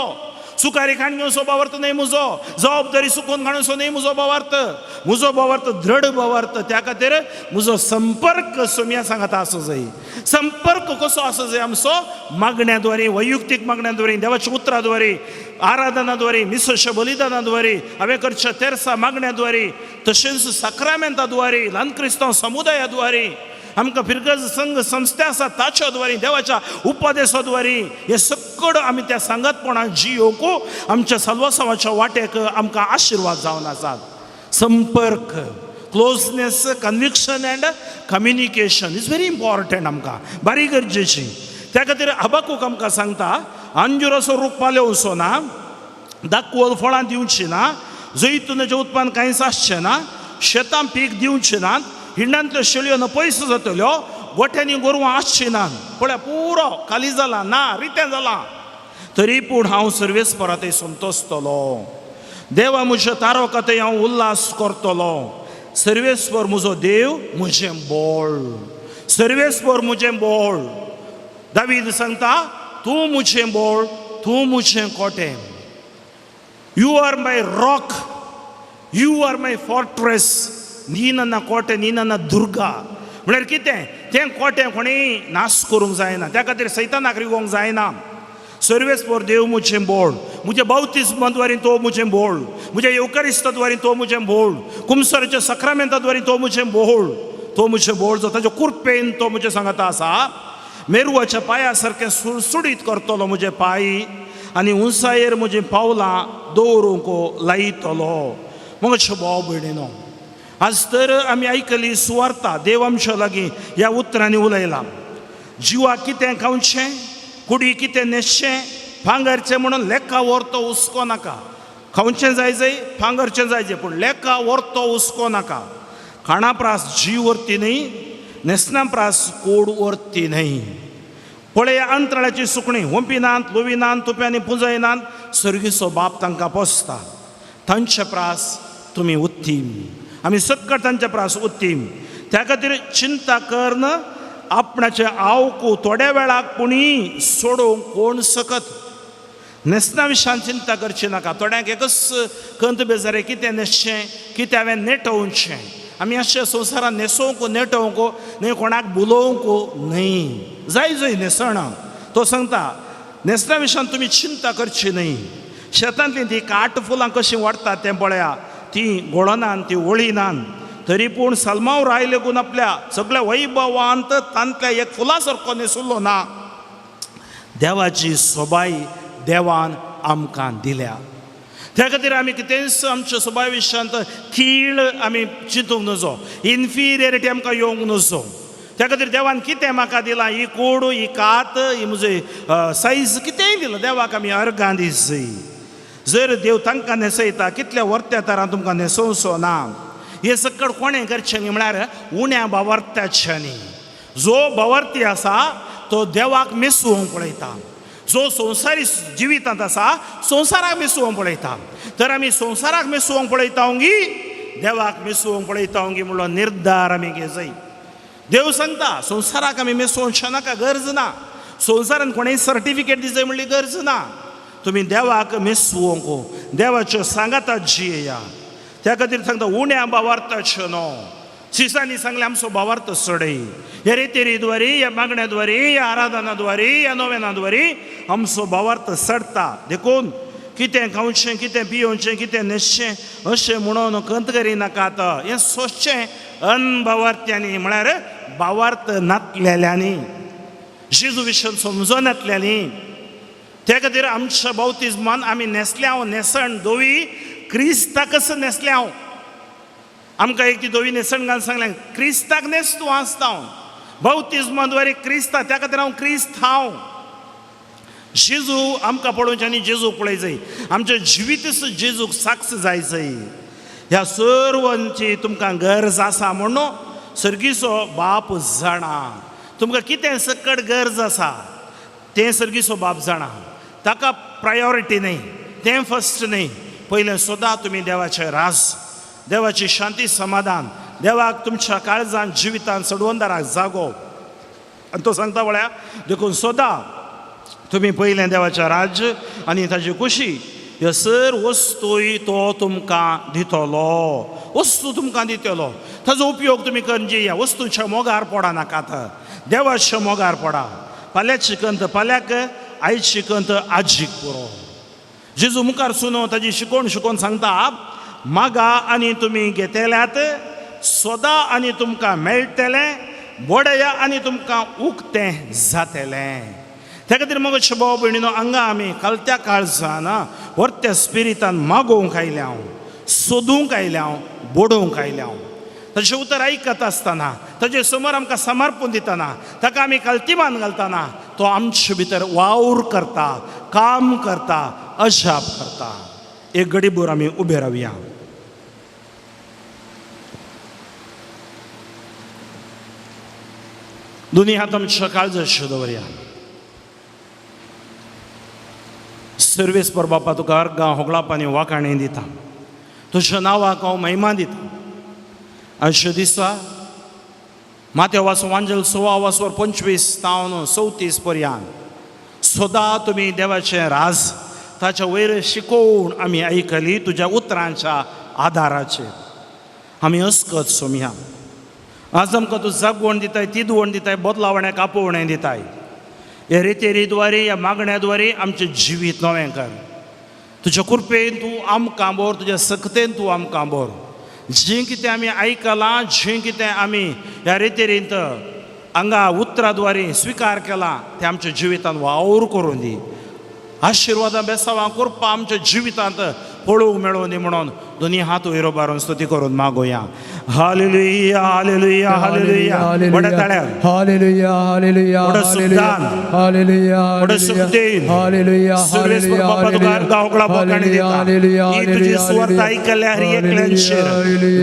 सुकारी खाण घेवचो बावर्त न्हय म्हजो, जबाबदारी सुकोवन काडूनसो न्हय म्हजो बावार्थ. म्हजो बावार्थ दृढ बावार्थ. त्या खातीर म्हजो संपर्क सोम्या सांगाता आसूं जाय. संपर्क कसो आसूं जाय आमचो? मागण्या द्वारे, वैयक्तीक मागण्या द्वारे, देवाच्या उतरा द्वारे, आराधना द्वारे, मिसोच्या बलिदाना द्वारे, हांवें करच्या तेरसा मागण्या द्वारे, तशेंच साक्रामेंता द्वारे, ल्हान क्रिस्तांव समुदाया द्वारे, आमकां फिरगज संघ संस्था आसा ताच्या द्वारे, देवाच्या उपदेसा द्वारे, हे सगळं आमी त्या सांगातपणान जियोवंक आमच्या साल्वासांवाच्या वाटेक आमकां आशिर्वाद जावन आसात. संपर्क, closeness, conviction and communication is very important, आमकां बारीक गरजेची. त्या खातीर हबाकूक आमकां सांगता, अंजुराचो रूख पालेवचो ना, दाखवल फळां दिवची ना, जैतुनाचें उत्पन्न कांयच आसचें ना, शेतां पीक दिवचें नात, हिंडांतल्यो शेळयो न पयस जातल्यो, गोठ्यांनी गोरवां आसचीं नात. पळय, पुरो खाली जाला ना, रितें जालां. तरी पूण हांव सर्वेस्परा थंय संतोसतलो, देवा म्हज्या तारोका थंय हांव उल्हास करतलो. सर्वेस्पर म्हजो देव म्हजें बोळ, सर्वेस्पर म्हजें बोळ. दावीद सांगता, तूं म्हजें बोळ, तूं म्हजें कोटें. You are my rock, you are my fortress. नी ನನ್ನ ಕೋಟೆ, ನೀ ನನ್ನ ದುರ್ಗ. म्हळ्यार कितें तें कोटें कोणीय नाश करूंक जायना, त्या खातीर सैतानाक रिगोवंक जायना. सर्वेस्पर देव म्हजें बोळ, म्हज्या बावतिज्मा द्वारे तो म्हजें बोळ, म्हज्या येवकारिस्ता द्वारे तो म्हजें बोळ, कुमसराच्या सक्रामेंता द्वारे तो म्हजें बोळ, तो म्हजें बोळ. जो ताच्या कुरपेन तो म्हजें सांगता आसा, मेरुवाच्या पांया सारकें सुडसुडीत करतलो म्हजे पांय आनी उंचायेर म्हजीं पावलां दवरूंक लायतलो. मग भाव भयणीनो, आज तर आमी आयकली सुवार्ता. देव आमच्या लागीं ह्या उतरांनी उलयला, जिवाक कितें खावचें, कुडी कितें न्हेसचें, भांगरचें म्हणून लेखा व्हरतो हुस्को नाका. खावचें जाय जाय, भांगरचें जाय जाय, पूण लेखा व्हरतो हुस्को नाका. खाणा प्रास जीव व्हरती न्हय, न्हेसना प्रास कोड व्हरती न्हय. पळया अंतराळाची सुकणीं, वंपिनात, लोविनात, तुप्यांनी पुंजयनात, सर्गीचो बाप तांकां पोसता. तांचे प्रास तुमी उत्तीम, आमी सक्कट तांचे प्रास उत्तीम. त्या खातीर चिंता करन आपणाचे आवकू थोड्या वेळाक पुणी सोडोवंक कोण सकत. न्हेसना विशयान चिंता करची नाका. थोड्यांक एकच कंत बेजारे, कितें न्हेसचें, कितें हांवें नेटोवचें. आमी अशें संवसारान न्हेसोवंक नेटोवंक न्हय, कोणाक बुलोवंक न्हय, जाय जंय न्हेसणां. तो सांगता, न्हेसना विशयान तुमी चिंता करची न्हय. शेतांतलीं ती काट फुलां कशीं वाडटात तें पळया, ती गोळनान, ती वळिनान, तरी पूण सलमाव राय लेगून आपल्या सगळ्या वैभवांत तांतल्या एक फुलां सारको न्हेसुल्लो ना. देवाची सोबाय देवान आमकां दिल्या. त्या खातीर आमी कितेंच आमच्या सोबाय विशयांत कीळ आमी चिंतूंक नजो, इन्फिरियरिटी आमकां येवंक नजो. त्या खातीर देवान कितें म्हाका दिलां, ही कोड, ही कात, ही म्हजी सायज, कितेंय दिलां, देवाक आमी अर्गां दिसय. जर देव तांकां न्हेसयता, कितल्या वर्त्या तरां तुमकां न्हेसोवचो ना? हें सकळ कोणें करचें न्ही म्हळ्यार उण्या बावर्त्याच्यांनी. जो बावर्ती आसा तो देवाक मेसोवंक पळयता, जो संवसारी जिवितांत आसा संवसाराक मेसोवंक पळयता. तर आमी संवसाराक मेसोवंक पळयता गी देवाक मेसोवंक पळयता गी म्हणलो निर्धार आमी घेजय. देव सांगता, संवसाराक आमी मेसोवचें नाका, गरज ना. संवसारान कोणेय सर्टिफिकेट दिजय म्हणली गरज ना. तुमी देवाक मेसोवंक, देवाच्यो सांगाता जियेया. त्या खातीर सांगता, उण्या बावार्थाच्यो न्हू. सिसांनी सांगलें, आमचो बावार्थ सोडय. ह्या रेतेरीद्वारी, ह्या मागण्याद्वारी, ह्या आराधनाद्वारी, ह्या नोवेनाद्वारी आमचो बावार्थ सडटा. देखून कितें खावचें, कितें पियोवचें, कितें न्हेसचें अशें म्हणून खंत करिनाकात. हें सोंसचें अनबावार्थ्यांनी, म्हळ्यार बावार्थ नातलेल्यांनी, जेजू विशय समजनातल्यांनी. त्या खातीर आमच्या बावतिज्मान आमी न्हेसल्या हांव न्हेसण धवी क्रिस्ताकच न्हेसल्या हांव. आमकां एक ती धवी न्हेसण घालून सांगलें, क्रिस्ताक न्हेस तूं आसता हांव बावतिज्मा द्वारे क्रिस्ता. त्या खातीर हांव क्रिस्त हांव. जेजू आमकां पळोवचें आनी जेजूक पळय जाय, आमचें जिवीतच जेजूक साक्ष जाय जाय. ह्या सर्वांची तुमकां गरज आसा म्हणून सर्गीचो बाप जाणा. तुमकां कितें सकट गरज आसा तें सर्गीचो बाप जाणा. ताका प्रायोरिटी न्हय, तें फर्स्ट न्हय. पयलें सदां तुमी देवाचें राज, देवाची शांती समाधान, देवाक तुमच्या काळजान जिवितान चडवंदाराक जागो. आनी तो सांगता म्हळ्यार देखून सदां तुमी पयलें देवाचें राज्य आनी ताजी खुशी ह्यो सर वस्तूय तो तुमकां दितलो. वस्तू तुमकां दितलो, ताजो उपयोग तुमी करून ह्या वस्तूच्या मोगार पडा नाकात, देवाच्या मोगार पडा. फाल्यांची कंत फाल्यांक, आयची कंत आजीक पुरो. जेजू मुखार सुनो ताजी शिकोवन शिकोवन सांगता, मागा आनी तुमी घेतल्यात, सोदा आनी तुमकां मेळटलें, बोडया आनी तुमकां उक्तें जातलें. त्या खातीर मगो भाव भयणीनो, हांगा आमी कालत्या काळजान व्हरत्या स्पिरितान मागोवंक आयल्या हांव, सोदूंक आयल्या हांव, बोडोवंक आयल्या हांव. ताजें उतर आयकत आसतना, ताजे समोर आमकां समर्पण दितना, ताका आमी कल्तिमान घालतना तो आमचे भितर वावर करता, काम करता, अजाप करता. एक गडीभर आमी उबे रावया. दोनी हात आमच्या काळजाचेर दवरया. सर्वेस्पर बापा, तुका अर्गां होगळाप आनी वाखाणी दिता, तुज्या नांवाक हांव महिमा दिता. आयच्या दिसा माथ्या वास वांजल 16 वासवर 25 तावन 34 पर्यंत सदां तुमी देवाचें राज ताच्या वयर शिकोवन आमी आयकली तुज्या उतरांच्या आदाराचेर आमी अस्कत सोमया. आज आमकां तूं जागवण दिताय, तिदवण दिताय, बदलावण्याक आपोवणें दिताय. ह्या रेतेरीद्वारे, ह्या मागण्या द्वारे आमचें जिवीत नवें कर. तुज्या कृपेन तूं आमकां बोर, तुज्या सक्तेन तूं आमकां बोर. जें कितें आमी आयकलां, जें कितें आमी ह्या रेतेरींत हांगा उतरा द्वारे स्विकार केलां तें आमच्या जिवितांत वावर करून दी. आशिर्वादां बेसावां करपा आमच्या जिवितांत पळोवंक मेळोवन दी म्हणून दोनी हात वयर उबारून स्तुती करून मागोया. Hallelujah, hallelujah, hallelujah. व्हडा ताळ्यार, हालेलुया, हालेलुया, व्हडा सुखदान, हालेलुया, व्हडा सुखदेन. हालेलुया, सर्वेस्पर बापा, तुका अर्गां होगळां बोकाणी दिता. ही तुजी सुवार्थ आयकल्या हर एकल्यांचेर,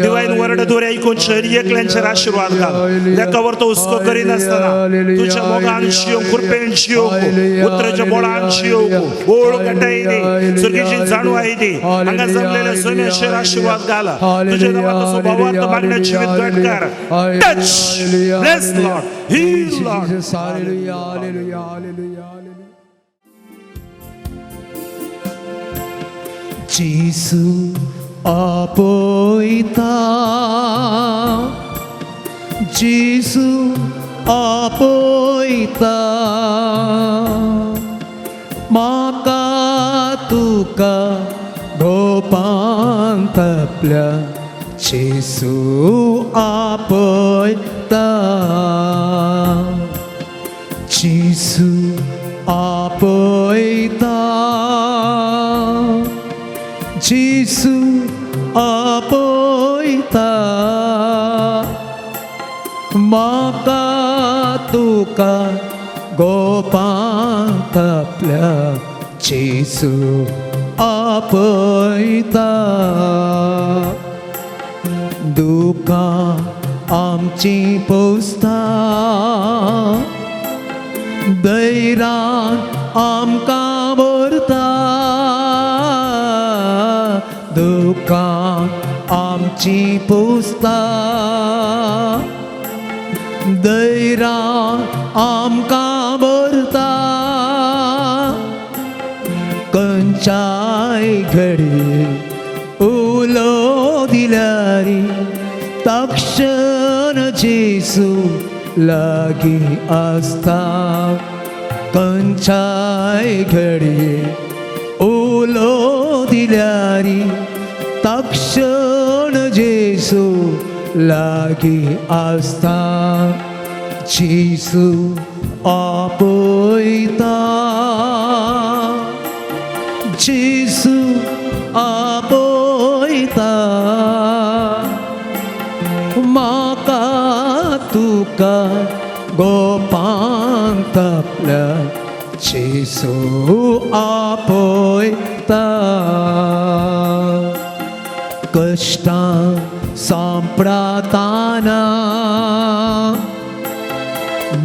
डिवायन वर्ड द्वारे आयकून हर एकल्यांचेर आशिर्वाद घाल. लेखावर तो हुस्को करिनासतना तुज्या मोगान शिवंक, कृपेन शिवंक, उतराच्या बोळान शिवंक, ओळ घटाय दी, सुर्गीची जाणव I दी. हांगा जमलेल्या सोम्याचेर आशिर्वाद घाल. तुज्या नांवात असो भावार्थ मागण्या जिवीत घट कर. Touch, bless Lord, heal Lord. Hallelujah, hallelujah, hallelujah, hallelujah. जेजू आपयता, जेजू आपयता, म्हाका तुका गोपांत आपल्या जेजू आपयता, जेजू आपयता, जेजू आपयता, म्हाका तुका गोपांत आपल्या जेजू आपयता. दुकां आमची पोसता, दैरान आमकां व्हरता, दुकां आमची पोसता, दैरान आमकां व्हरता. खंयच्याय घडी उलो दिल्यार तक्षण जेजू लागीं आसता. खंयच्याय घडी उलो दिल्यार तक्षण जेजू लागीं आसता. जेजू आपयता, जेजू आपयता, म्हाका तुका गोपांत आपल्या जेजू आपयता. कश्टां सांपडाताना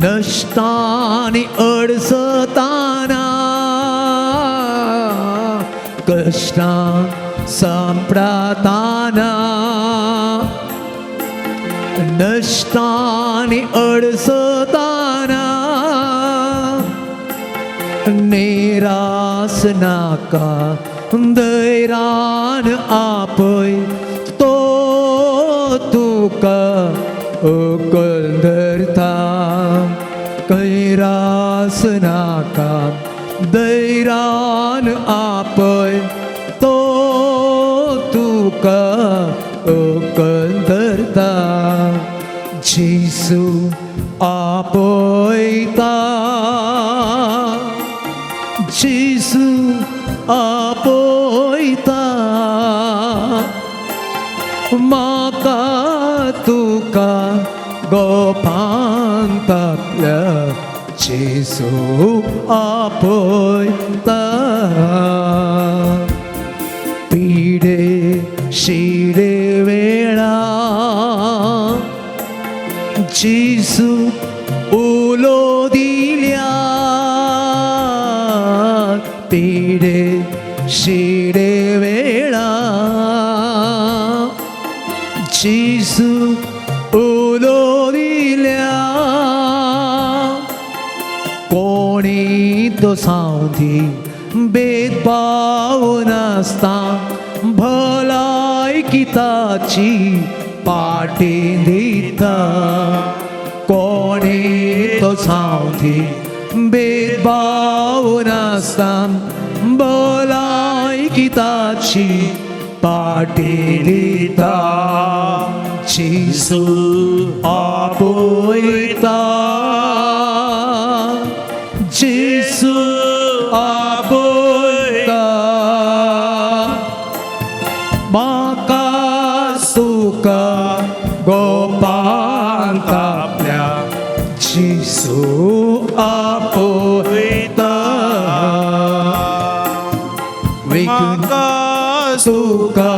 नश्टांनी अडचताना कश्टां सांपडाताना नश्टांनी अडचताना निरास नाका धैर्यान आपय तो तुका उकल धरता कैरास नाका धैर्यान आपय तो तुका उकल धरता जेजू आपयता जेजू आपयता म्हाका तुका गोपांत आपल्या जेजू आपयता पिडे शिडे वेळा जेजू उलो दिल्या पिडे शिडे वेळा जेजू उलो दिल्या कोणी तो सावधी भेदभाव नासता भलायकी ताची पाटी दिता कोणी तो सावधी भेदभाव नासता भलायकी ताची पाटी दिता जेजू आपयता जेजू आपयता म्हाका तुका गोपांत आपल्या जेजू आपयता म्हाका तुका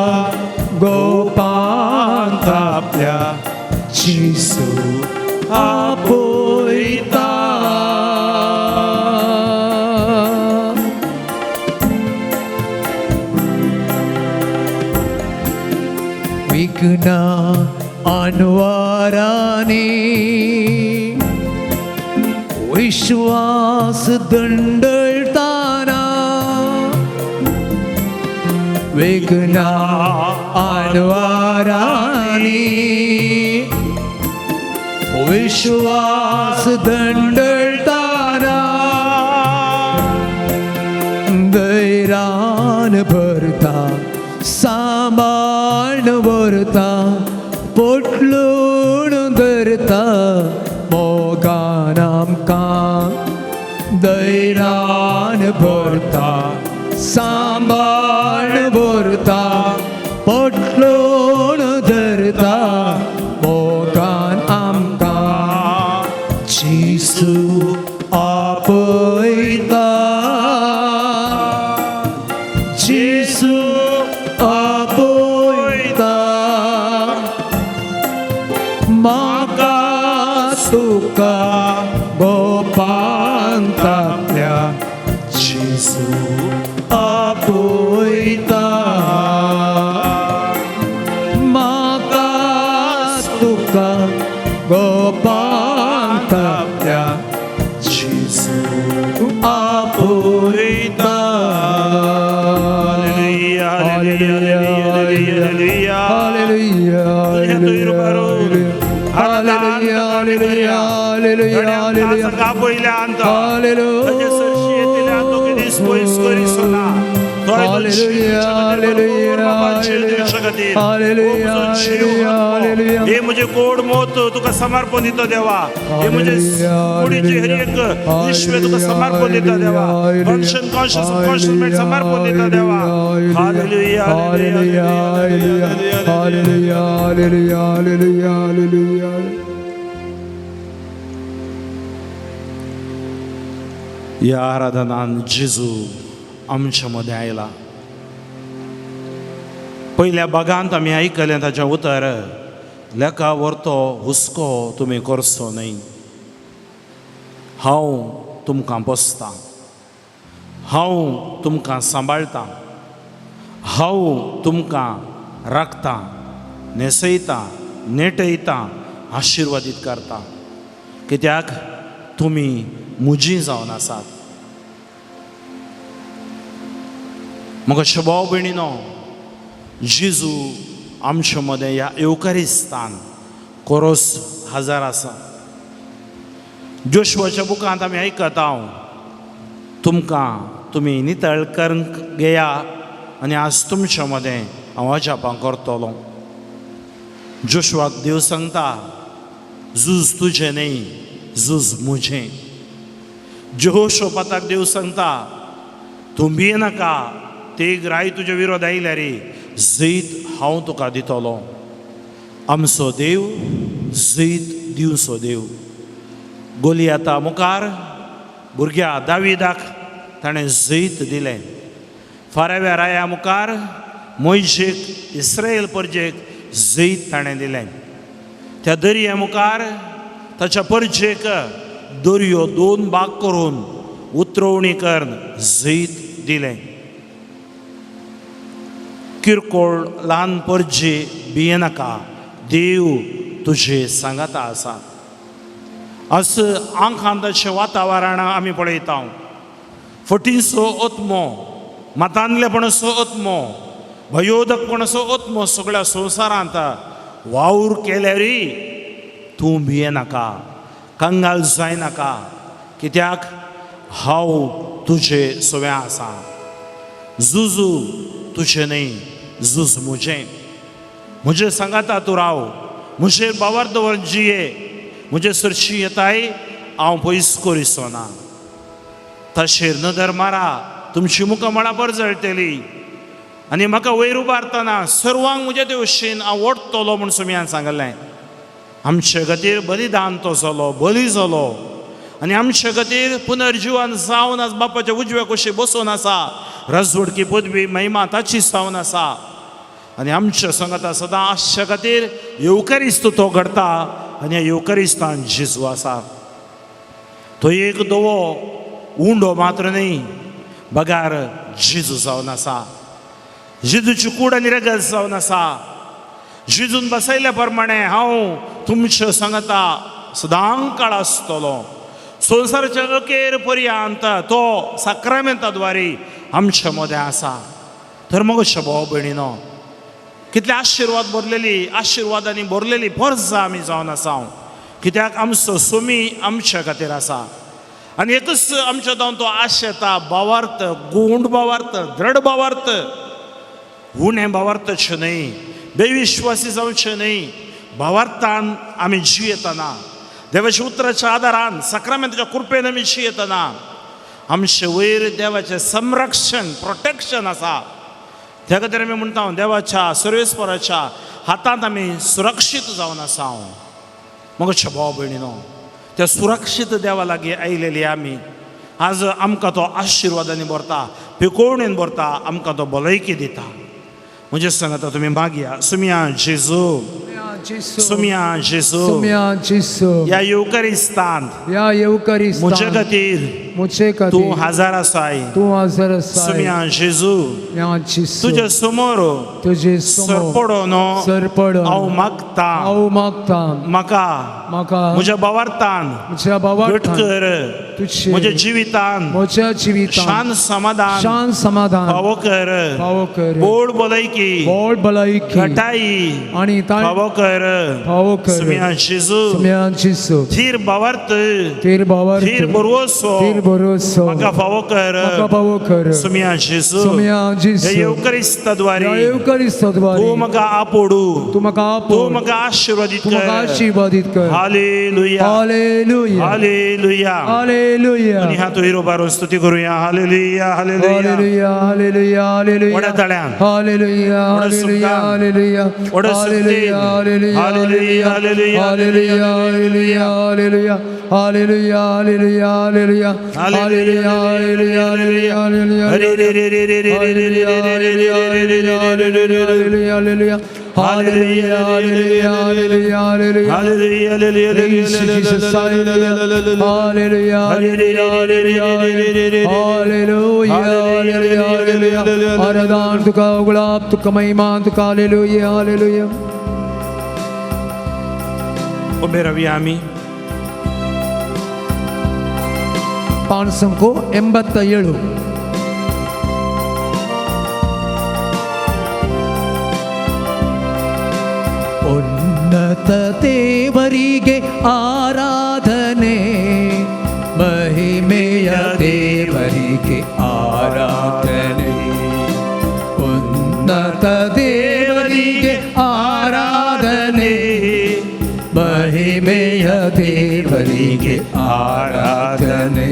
गोपांत आपल्या जेजू आपयता. विघ्न अनवारांनी विश्वास दंडळताना विघ्न अनवारांनी विश्वास दंडळताना धैर्यान भरता सांबाळून व्हरता पोटलून धरता मोगान आमकां धैर्यान भरता सांबाळून व्हरता पोटलून धरता मोगान आमकां जेजू आपयता जेजू आपयता म्हाका तुका गोपांत आपल्या जेजू आपयता म्हाका तुका गोपांत आपल्या जेजू आपयता. Hallelujah, hallelujah, hallelujah, hallelujah, hallelujah. Hallelujah, hallelujah, hallelujah. हे म्हजे गोड मोत तुका समर्पण दिता देवा, हे म्हजे कुडीची हर एक विश्व तुका समर्पण दिता देवा, कॉन्शियस कॉन्शियस सबकॉन्शियस समर्पण दिता देवा. Hallelujah, hallelujah, hallelujah, hallelujah, hallelujah, hallelujah. ह्या आराधनान जेजू आमच्या मदें आयला. पयल्या भागांत आमी आयकलें ताचें उतर, लेखा व्हरतो हुस्को तुमी करचो न्हय, हांव तुमकां पोसतां, हांव तुमकां सांबाळटां, हांव तुमकां राखतां, न्हेसयतां, नेटयतां, आशिर्वादीत करता, कित्याक तुमी म्हजी जावन आसात. म्हाका भाव भयणीनो, जेजू आमचे मदें ह्या येवकारिस्तान कोरोस हजार आसा. जोशुआच्या बुकांत आमी आयकता, हांव तुमकां तुमी नितळ करूंक घेया आनी आज तुमच्या मदें हांव अजापां करतलो. जोशुआक देव सांगता, झूज तुजें न्हय, झूज म्हजें. जेहोशोपाताक देव सांगता, तूं भिये नाका, तेग राय तुज्या विरोध आयल्यार जैत हांव तुका दितलो. आमचो देव जैत दिवचो देव. गोलियाता मुखार भुरग्या दाविदाक ताणें जैत दिलें. फाराव्या राया मुखार मोयजेक, इस्रायल परजेक जैत ताणें दिलें. त्या दर्या मुखार ताच्या परजेक दर्यो दोन भाग करून उतरवणी करून जैत दिलें. किरकोळ ल्हान परजे भियेनाका, देव तुजे सांगाता आसा. आज आंखांताचें वातावरण आमी पळयता, फटींचो आत्मो, मतांतलेपणाचो आत्मो, भयोदकपणाचो आत्मो सगळ्या संवसारांत वावर केल्यारय तूं भियेनाका, कंगाल जायनाका, कित्याक हांव तुजे सव्या आसा. झुजू तुजें न्हय, झूज म्हजें. म्हजें सांगाता तूं राव, म्हजेर बावार दवर जिये, म्हजे सरशी येताय हांव पयस करिसो ना. तशेर नदर मारा, तुमची मुखां मळां परजळटली आनी म्हाका वयर उबारतना सर्वांक म्हज्या देवशेन हांव ओडटलो म्हूण सुमयान सांगलें. आमचे खातीर बलिदान तो जालो, बली जालो आनी आमचे खातीर पुनर्जिवन जावन आज बापाच्या उजव्या कुशी बसून आसा. राजवडकी पदवी महिमा ताची जावन आसा आनी आमच्या संगता सदां आसच्या खातीर येवकारिस्त तो घडता आनी ह्या येवकारिस्तान जेजू आसा. तो एक दवो उंडो मात्र न्हय, बगार जेजू जावन आसा. जेजूची कूड आनी रगत जावन आसा. जेजून बसयल्या प्रमाणे हांव तुमच्या सांगता सदां काळ आसतलो संवसाराच्या अखेर पर्यंत. तो साक्रामेंता द्वारे आमच्या मदें आसा. तर मग भाव भयणीनो, कितले आशिर्वाद भरलेली, आशिर्वादांनी भरलेली परजा आमी जावन आसा, कित्याक आमचो सोमी आमच्या खातीर आसा. आनी एकूच आमच्या जावन तो आश येता, भावार्थ, गुंड भावार्थ, द्रढ भावार्थ, उणें भावार्थचें न्हय, बेविश्वासी जावचें न्हय. भावार्थान आमी जियेतना, देवाच्या उतराच्या आदारान, साक्रामेंताच्या कृपेन आमी जियेतना आमचे वयर देवाचें संरक्षण, प्रोटेक्शन आसा. त्या खातीर आमी म्हणटा, देवाच्या सर्वेस्पराच्या हातांत आमी सुरक्षीत जावन आसा. मग भाव भयणीनो, त्या सुरक्षीत देवा लागीं आयलेली आमी आज आमकां तो आशिर्वादांनी भरता, पिकोवणेन भरता, आमकां तो भलायकी दिता. म्हणजे सांगता, तुमी मागया, सुमया जेजू, सुमया जेजू, सुम्या जेजू, ह्या येवकारिस्तान ह्या येवकारिस्तान म्हजे खातीर म्हजे तूं खातीर हाजार आसाय. तूं हजर आसाय. सुमया जेजू, या जेजू, तुज्या समोर तुजे समोर सरपडोन सरपडून हांव मागता, हांव मागता, म्हाका म्हाका म्हज्या भावार्थान म्हज्या घट भावार्थान कर, तुझे म्हज्या जिवितान म्हज्या जिवितान शांत समाधान शांत समाधान फावो कर, फावो कर, बोड भलायकी, बोड भलायकी घटाई आनी फावो कर. फावो कर. सुमया जेजू, सुम्या जेजू, थीर भावार्थ, थीर भावार्थ, थीर भरवसो थीर भरोसो म्हाका फावो कर. म्हाका फावो कर. सुमया जेजू, सुम्या ह्या जेजू, येवकारिस्ताद्वारे ह्या येवकारिस्ताद्वारे तूं म्हाका आपोडू, तूं म्हाका तूं आपोड, म्हाका आशिर्वादीत तूं म्हाका कर. आशिर्वादीत कर. Hallelujah, hallelujah, hallelujah. हालेलुया. आनी हात वयर उबारून स्तुती करूया. Hallelujah, hallelujah. Hallelujah, hallelujah, hallelujah. व्हड्या ताळ्यान. हालेलुया, व्हड्या हालेलुया, सुखान. हालेलुया, व्हड्या हालेलुया, सुखतेन. Hallelujah, hallelujah, hallelujah, hallelujah, hallelujah, hallelujah, hallelujah, hallelujah, hallelujah, Hallelujah, hallelujah, hallelujah, hallelujah, hallelujah, hallelujah, hallelujah, hallelujah, hallelujah. Praise you, Jesus. Hallelujah, hallelujah, hallelujah, hallelujah, hallelujah. आराधन तुका, गुलाब तुका, महिमा तुका. Hallelujah, hallelujah. उबे रावया आमी. पानसंको 87. ಉನ್ನತ ದೇವರಿಗೆ ಆರಾಧನೆ, ಮಹಿಮೆಯ ದೇವರಿಗೆ ಆರಾಧನೆ. ಉನ್ನತ ದೇವರಿಗೆ ಆರಾಧನೆ, ಮಹಿಮೆಯ ದೇವರಿಗೆ ಆರಾಧನೆ.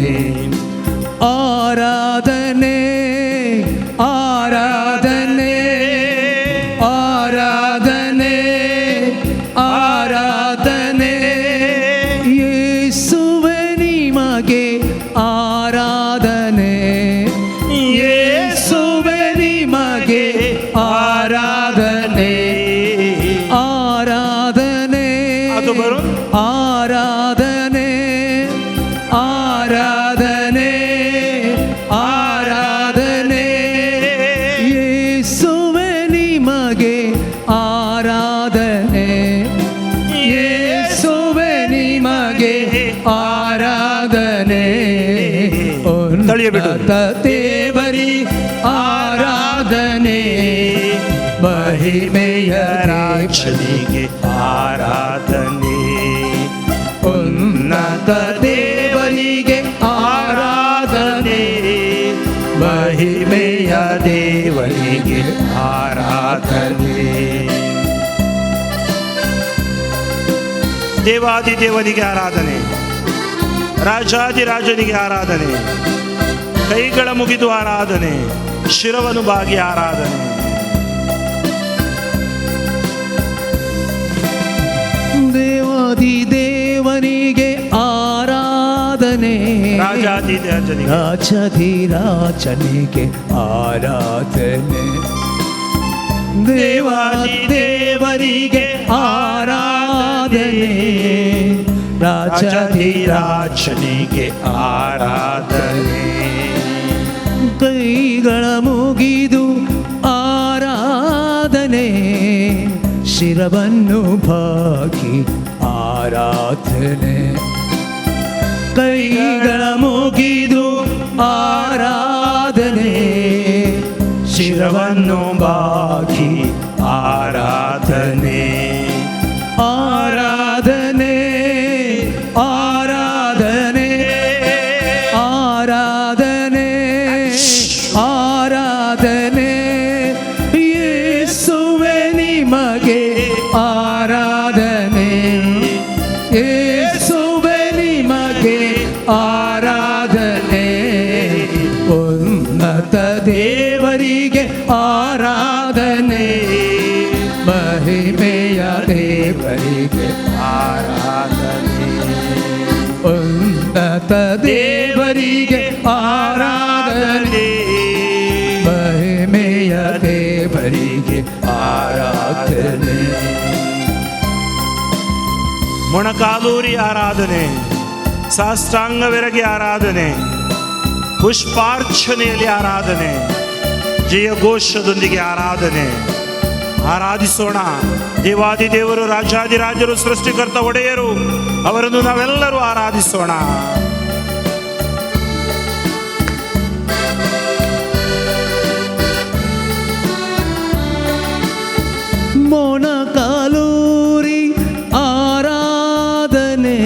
ಆರಾಧನೆ, ಆರಾಧನೆ, ಆರಾಧನೆ, ಆರಾಧನೆ. ಯೇಸುವೆ ನಿಮಗೆ ಆರಾಧನೆ, ಯೇಸುವೆ ನಿಮಗೆ ಆರಾಧನೆ. ಆರಾಧನೆ, ಅದು ಬರು. ಆರಾಧನೆ, ಆರಾಧನೆ, ಆರಾಧನೆ. ಯೇಸುವೆ ನಿಮಗೆ ಆರಾಧನೆ, ಯೇಸುವೆ ನಿಮಗೆ ಆರಾಧನೆ. ತಳಿಯ ಬಿಡು. ಉನ್ನತ ದೇವರಿ ಆರಾಧನೆ, ಮಹಿಮೆಯ ರಾಜನಿಗೆ ಆರಾಧನೆ. ಉನ್ನತ ದೇವರಿಗೆ ಆರಾಧನೆ, ಮಹಿಮೆಯ ದೇವರಿಗೆ ಆರಾಧನೆ. ದೇವಾದಿ ದೇವನಿಗೆ ಆರಾಧನೆ, ರಾಜಾದಿ ರಾಜನಿಗೆ ಆರಾಧನೆ. ಕೈಗಳ ಮುಗಿದು ಆರಾಧನೆ, ಶಿರವನ್ನು ಬಾಗಿ ಆರಾಧನೆ. ದೇವಾದಿ ದೇವನಿಗೆ ಆರಾಧನೆ, ರಾಜಾದಿ ರಾಜನಿಗೆ, ರಾಜಾದಿ ರಾಜನಿಗೆ ಆರಾಧನೆ. ದೇವಾದಿ ದೇವರಿಗೆ ಆರಾಧನೆ, ರಾಜಾದಿ ರಾಜನಿಗೆ ಆರಾಧನೆ. ಕೈಗಳ ಮುಗಿದು ಆರಾಧನೆ, ಶಿರವನ್ನು ಬಾಗಿ ಆರಾಧನೆ. ಕೈಗಳ ಮುಗಿದು ಆರಾಧನೆ, ಶಿರವನ್ನು ಬಾಗಿ ಆರಾಧನೆ. ಆರಾಧನೆ, ಆರಾಧನೆ, ಆರಾಧನೆ, ಆರಾಧನೆ. ಯೇಸುವೆ ನಿಮಗೆ ಆರಾಧನೆ, ಯೇಸುವೆ ನಿಮಗೆ ಆರಾಧನೆ. ಉನ್ನತ ದೇವರಿಗೆ ಆರಾಧನೆ, ಮಹಿಮೆಯ ದೇವರಿಗೆ ಆರಾಧನೆ. ಉನ್ನತ ದೇವರಿಗೆ ಆರಾಧನೆ, ಮಹಿಮೆಯ ದೇವರಿಗೆ ಆರಾಧನೆ. ಮೊಣಕಾಲೂರಿ ಆರಾಧನೆ, ಸಾಷ್ಟಾಂಗವೆರಗಿ ಆರಾಧನೆ, ಪುಷ್ಪಾರ್ಚನೆಯಲ್ಲಿ ಆರಾಧನೆ, ಜಯಘೋಷದೊಂದಿಗೆ ಆರಾಧನೆ. ಆರಾಧಿಸೋಣ. ದೇವಾದಿ ದೇವರು, ರಾಜಾದಿ ರಾಜರು, ಸೃಷ್ಟಿಕರ್ತ ಒಡೆಯರು, ಅವರನ್ನು ನಾವೆಲ್ಲರೂ ಆರಾಧಿಸೋಣ. ಮೊಣಕಾಲೂರಿ ಆರಾಧನೆ,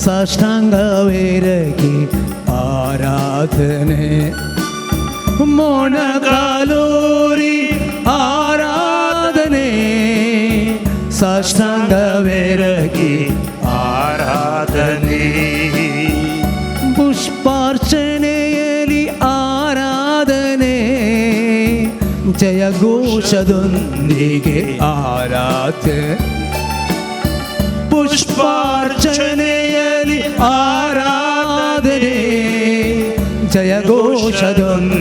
ಸಾಷ್ಟಾಂಗವೆರಗಿ ಆರಾಧನೆ. ಮೊಣಕಾಲೂರಿ ಆರಾಧನೆ, ಸಾಷ್ಟಾಂಗವೆರಗಿ ಆರಾಧನೆ. ಪುಷ್ಪಾರ್ಚನೆಯಲ್ಲಿ ಆರಾಧನೆ, ಜಯಘೋಷದೊಂದಿಗೆ ಆರಾಧನೆ. ಪುಷ್ಪಾರ್ಚನೆಯಲ್ಲಿ ಆರಾಧನೆ, ಜಯಘೋಷದೊಂದಿಗೆ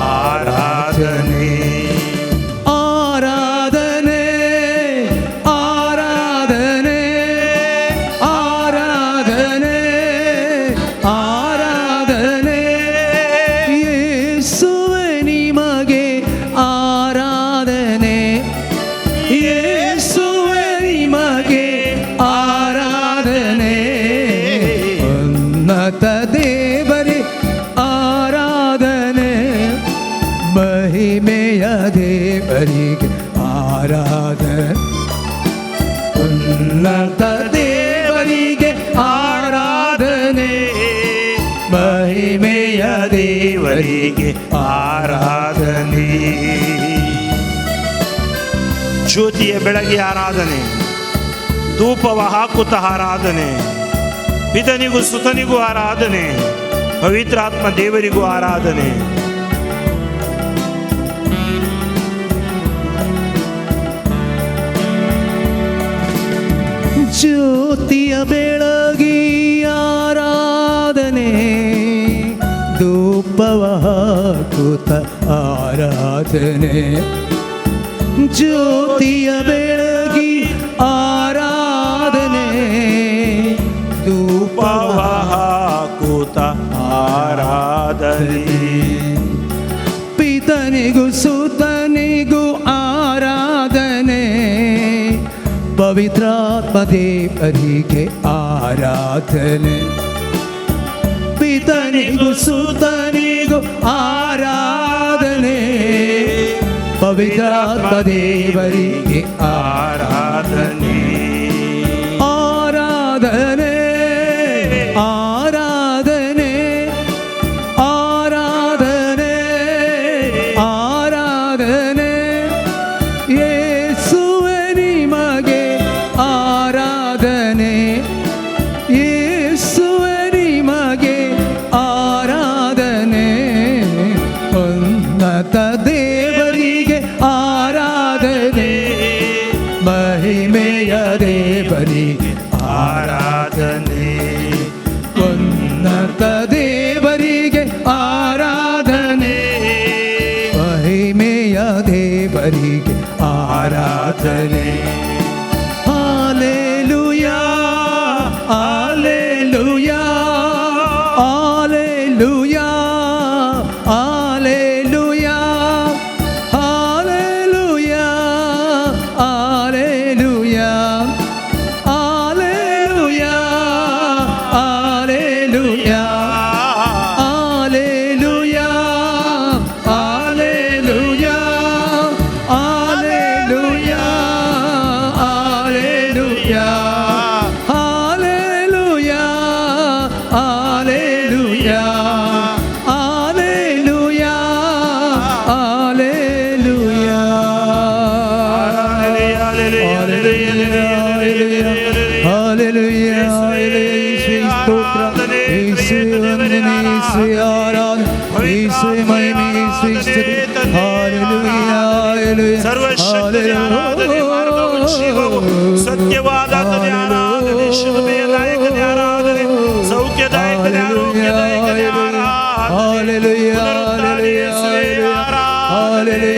ಆರಾಧನೆ. ಆರಾಧನೆ ಆರಾಧನೆ ಆರಾಧನೆ ಆರಾಧನೆ ಯೇಸುವೆ ನಿಮಗೆ ಆರಾಧನೆ, ಯೇಸುವೆ ನಿಮಗೆ ಆರಾಧನೆ, ಉನ್ನತ ದೇವರೇ ಆರಾಧನೆ, ಮಹಿಮೆಯ ದೇವರಿಗೆ ಆರಾಧನೆ, ಉನ್ನತ ದೇವರಿಗೆ ಆರಾಧನೆ, ಮಹಿಮೆಯ ದೇವರಿಗೆ ಆರಾಧನೆ. ಜ್ಯೋತಿಯ ಬೆಳಗ್ಗೆ ಆರಾಧನೆ, ಧೂಪವ ಹಾಕುತ್ತ ಆರಾಧನೆ, ಪಿತನಿಗೂ ಸುತನಿಗೂ ಆರಾಧನೆ, ಪವಿತ್ರಾತ್ಮ ದೇವರಿಗೂ ಆರಾಧನೆ. ಜ್ಯೋತಿಯ ಬೆಳಗಿ ಆರಾಧನೆ, ಧೂಪವ ಹಾಕುತ್ತ ಆರಾಧನೆ, ಜ್ಯೋತಿಯ ಬೆಳಗಿ ಆರಾಧನೆ, ಧೂಪವ ಹಾಕುತ್ತ ಆರಾಧನೆ, ಪಿತನಿಗೂ ಸುತನಿಗೂ ಆರಾಧನೆ, ಪವಿತ್ರಾತ್ಮ ದೇವರಿಗೆ ಆರಾಧನೆ, ಪಿತನಿಗೂ ಸುತನಿಗೂ ಆರಾಧನೆ, ಪವಿತ್ರಾತ್ಮ ದೇವರಿಗೆ ಆರಾಧನೆ. ಆರಾಧನೆ ಆರಾಧನೆ ಆರಾಧನೆ ಆರಾಧನೆ ಯೇಸುವೆ ನಿಮಗೆ ಆರಾಧನೆ, ಯೇಸುವೆ ನಿಮಗೆ ಆರಾಧನೆ, ಉನ್ನತ ದೇವರಿಗೆ ಆರಾಧನೆ, ಮಹಿಮೆಯ ದೇವರಿಗೆ ಆರಾಧನೆ, ಉನ್ನತ ದೇವರಿಗೆ ಆರಾಧನೆ, ಮಹಿಮೆಯ ದೇವರಿಗೆ ಆರಾಧನೆ. Hallelujah hallelujah hallelujah hallelujah hallelujah hallelujah hallelujah hallelujah hallelujah hallelujah hallelujah hallelujah hallelujah hallelujah hallelujah hallelujah. Hallelujah ಯೇಸುವೇ ಸ್ತೋತ್ರ, ಯೇಸುವೇ ವಂದನೆ, ಯೇಸುವೇ ಆರಾಧನೆ, ಯೇಸುವೇ ಮಹಿಮೆ, ಯೇಸುವೇ ಸ್ತುತಿ. ಹಾಲೆಲೂಯಾ ಹಾಲೆಲೂಯಾ ಸರ್ವಶಕ್ತನೇ ಆರಾಧನೆ, ಮಾರ್ಗವು ಜೀವವು ಸತ್ಯವಾದ ಆತನೇ ಆರಾಧನೆ, ಶಿಲುಬೆಯ ನಾಯಕನೇ ಆರಾಧನೆ, ಸೌಖ್ಯದಾಯಕನೇ ಆರೋಗ್ಯದಾಯಕನೇ ಆರಾಧನೆ, ಪುನರುತ್ಥಾನ ಯೇಸುವೇ ಆರಾಧನೆ,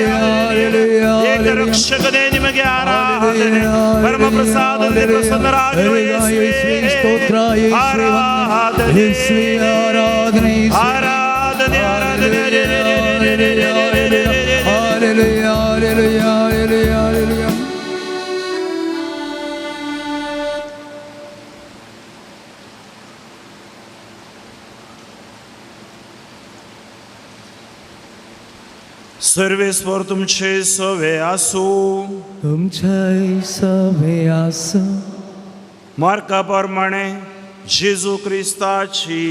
ಏಕರಕ್ಷಕನೇ ನಿಮಗೆ ಆರಾಧನೆ, ಪರಮ ಪ್ರಸಾದದಲ್ಲಿ ಪ್ರಸನ್ನರಾಗಿರುವ ಯೇಸುವೇ ಸ್ತೋತ್ರ, ಯೇಸುವೇ ವಂದನೆ, ಯೇಸುವೇ ಆರಾಧನೆ, ಯೇಸುವೇ ಆರಾಧನೆ ಆರಾಧನೆ. Hallelujah hallelujah hallelujah hallelujah. सर्वेस्पर तुमचे सवे आसूं. तुमच्या सवे आसूं. मार्का प्रमाणे जेजू क्रिस्ताची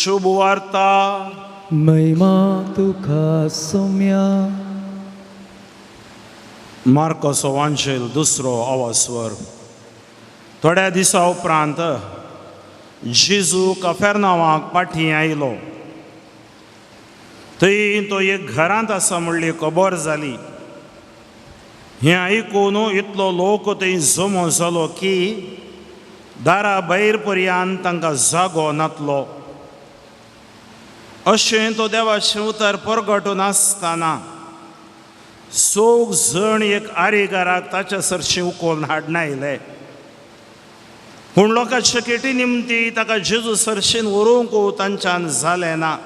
शुभ वार्ता. महिमा तुका सोम्या. मार्कोसो वांजेल दुसरो आवाजवर. थोड्या दिसा उपरांत जेजू कफेरनांवाक पाठी आयलो. थंय तो एक घरांत आसा म्हणली खबर जाली. हें आयकून इतलो लोक थंय जमो जालो की दारा भायर पर्यंत तांकां जागो नातलो. अशें तो देवाचें उतर परगटून आसतना चौग जण एक आरेगाराक ताच्या सरशीं उकोवन हाडना आयले. पूण लोकांचे केटी निमती ताका जेजू सरशीन व्हरूंक तांच्यान जालें ना.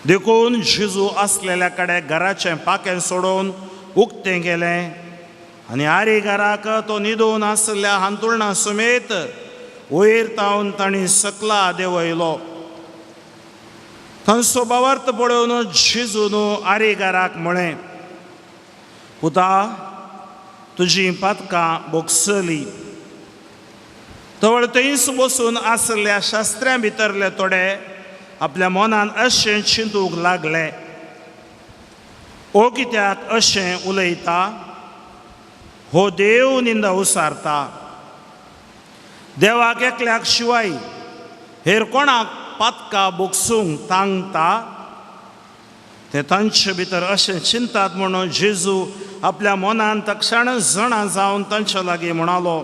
देखून जेजू आसलेल्या कडेन घराचें पाखें सोडोवन उक्तें गेलें आनी आरेगाराक तो न्हिदून आसल्या हांतुळणा समेत वयर तावन तांणी सकला देंवयलो. तांचो भावार्थ पळोवन जेजून आरेगाराक म्हळें, पुता, तुजी पातकां भोगसली. तवळ थंयच बसून आसल्या शास्त्र्यां भितरले थोडे आपल्या मनान अशें चिंतूंक लागले, ओ कित्याक अशें उलयता? हो देव निंदा उसारता. देवाक एकल्याक शिवाय हेर कोणाक पातकां भोगसूंक तांगता? ते तांचे भितर अशें चिंतात म्हणून जेजू आपल्या मनान तक्षण जाणा जावन तांच्या लागीं म्हणालो,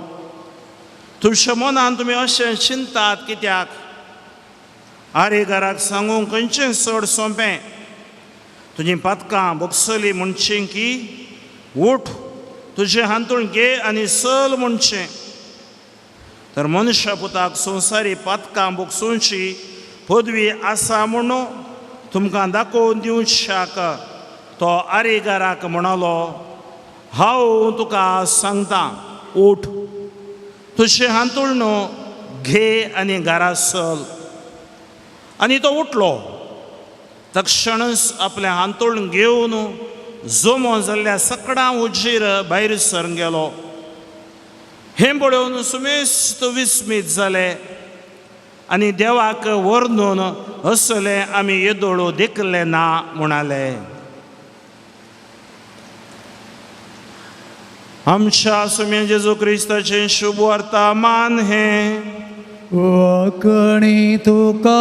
तुमच्या मनान तुमी अशें चिंतात कित्याक? आरे घराक सांगूंक खंयचें चड सोंपें, तुजी पातकां भोगसली म्हणचें की उठ तुजें हांतूण घे आनी चल म्हणचें? तर मनशा पुताक संवसारी पातकां भोगसुची पदवी आसा म्हणून तुमकां दाखोवन दिवच्याक तो आरेगाराक म्हणालो, हांव तुका सांगता, उठ तुजें हांतूण घे आनी घरा चल. आनी तो उठलो. तक्षणच आपलें हांतूण घेवन जमो जाल्ल्या सकडां उजीर भायर सरून गेलो. हें पळोवन सुमेस्त विस्मीत जाले आनी देवाक वर्णून असलें आमी येदोळो देखलें ना म्हणाले. आमच्या सुम्या जेजू क्रिस्ताचें शुभ वर्तमान हें. वाकणी तुका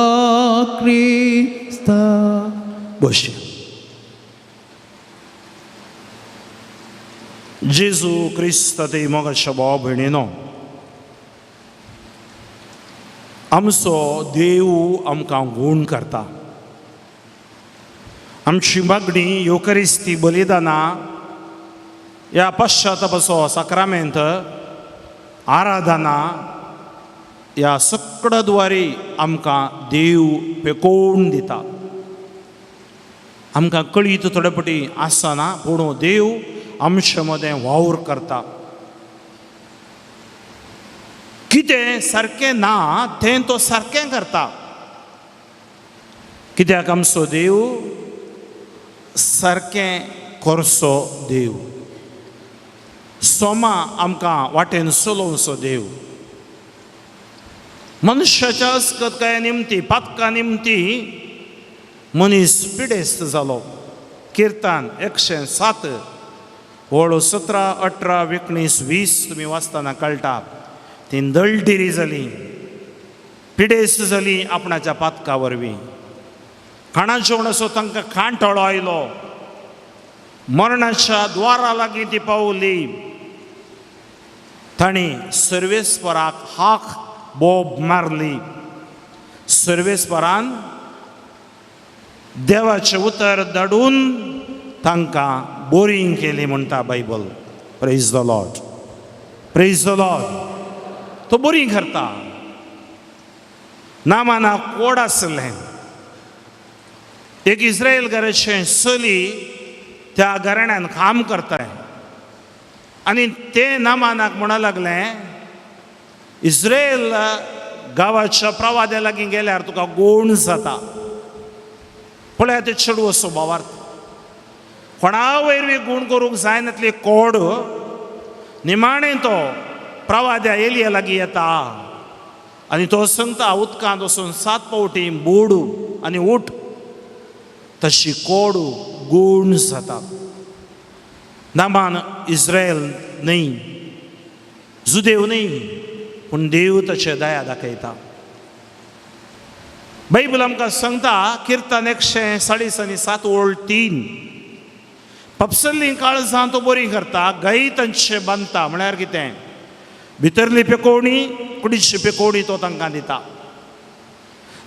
क्रिस्ता. बशी जेजू क्रिस्त ते मोगाच्या भाव भयणीनो, आमचो देव आमकां गूण करता. आमची मागणी येवकरिस्ती बलिदाना ह्या पश्चातापाचो साक्रामेंत आराधना ह्या सगळ्या द्वारे आमकां देव पेकोवन दिता. आमकां कळीत थोडे फावटी आसना, पूण देव आमचे मदें वावर करता. कितें सारकें ना तें तो सारकें करता. कित्याक आमचो देव सारकें करचो देव, सोमा आमकां वाटेन चलोवचो देव. मनशाच्या अस्कतकाये निमती पातका निमती मनीस पिडेस्त जालो. किर्तन 107 वळ 17 18 19 20 तुमी वाचतना कळटा. ती दळडिरी जाली, पिडेस्त जाली आपणाच्या पातका वरवीं. खाणा जेवणाचो तांकां कांटोळो आयलो, मरणाच्या द्वारा लागीं ती पावली. तांणी सर्वेस्पराक हाक बोब मारली. सर्वेस्परान देवाचें उतर धाडून तांकां बोरींग केली म्हणटा Bible. Praise the Lord, praise the Lord. तो बोरींग करता. नामाना कोड आसलें. एक इस्रायल घराचें चली त्या घराण्यान काम करताय आनी ते नामानाक म्हणा लागलें, इस्रायल गांवाच्या प्रवाद्या लागीं गेल्यार तुका गूण जाता. पळया ते चेडूं असो भावार्थ कोणा वयर गूण करूंक जायनातली कोड. निमाणें तो प्रवाद्या एलिया लागीं येता आनी तो सांगता उदकांत वचून 7 फावटी बुड आनी उठ, तशी कोड गूण जाता. नामान इस्रायल न्हय, जुदेव न्हय, पूण देव ताचे दया दाखयता. बायबल आमकां सांगता किर्तन 140 आनी 7 ओळ 3, पपसल्लीं काळजां तो बरी करता, गाई तांचे बांदता. म्हळ्यार कितें? भितरली पेकोवणी कुडीची पेकोवणी तो तांकां दिता.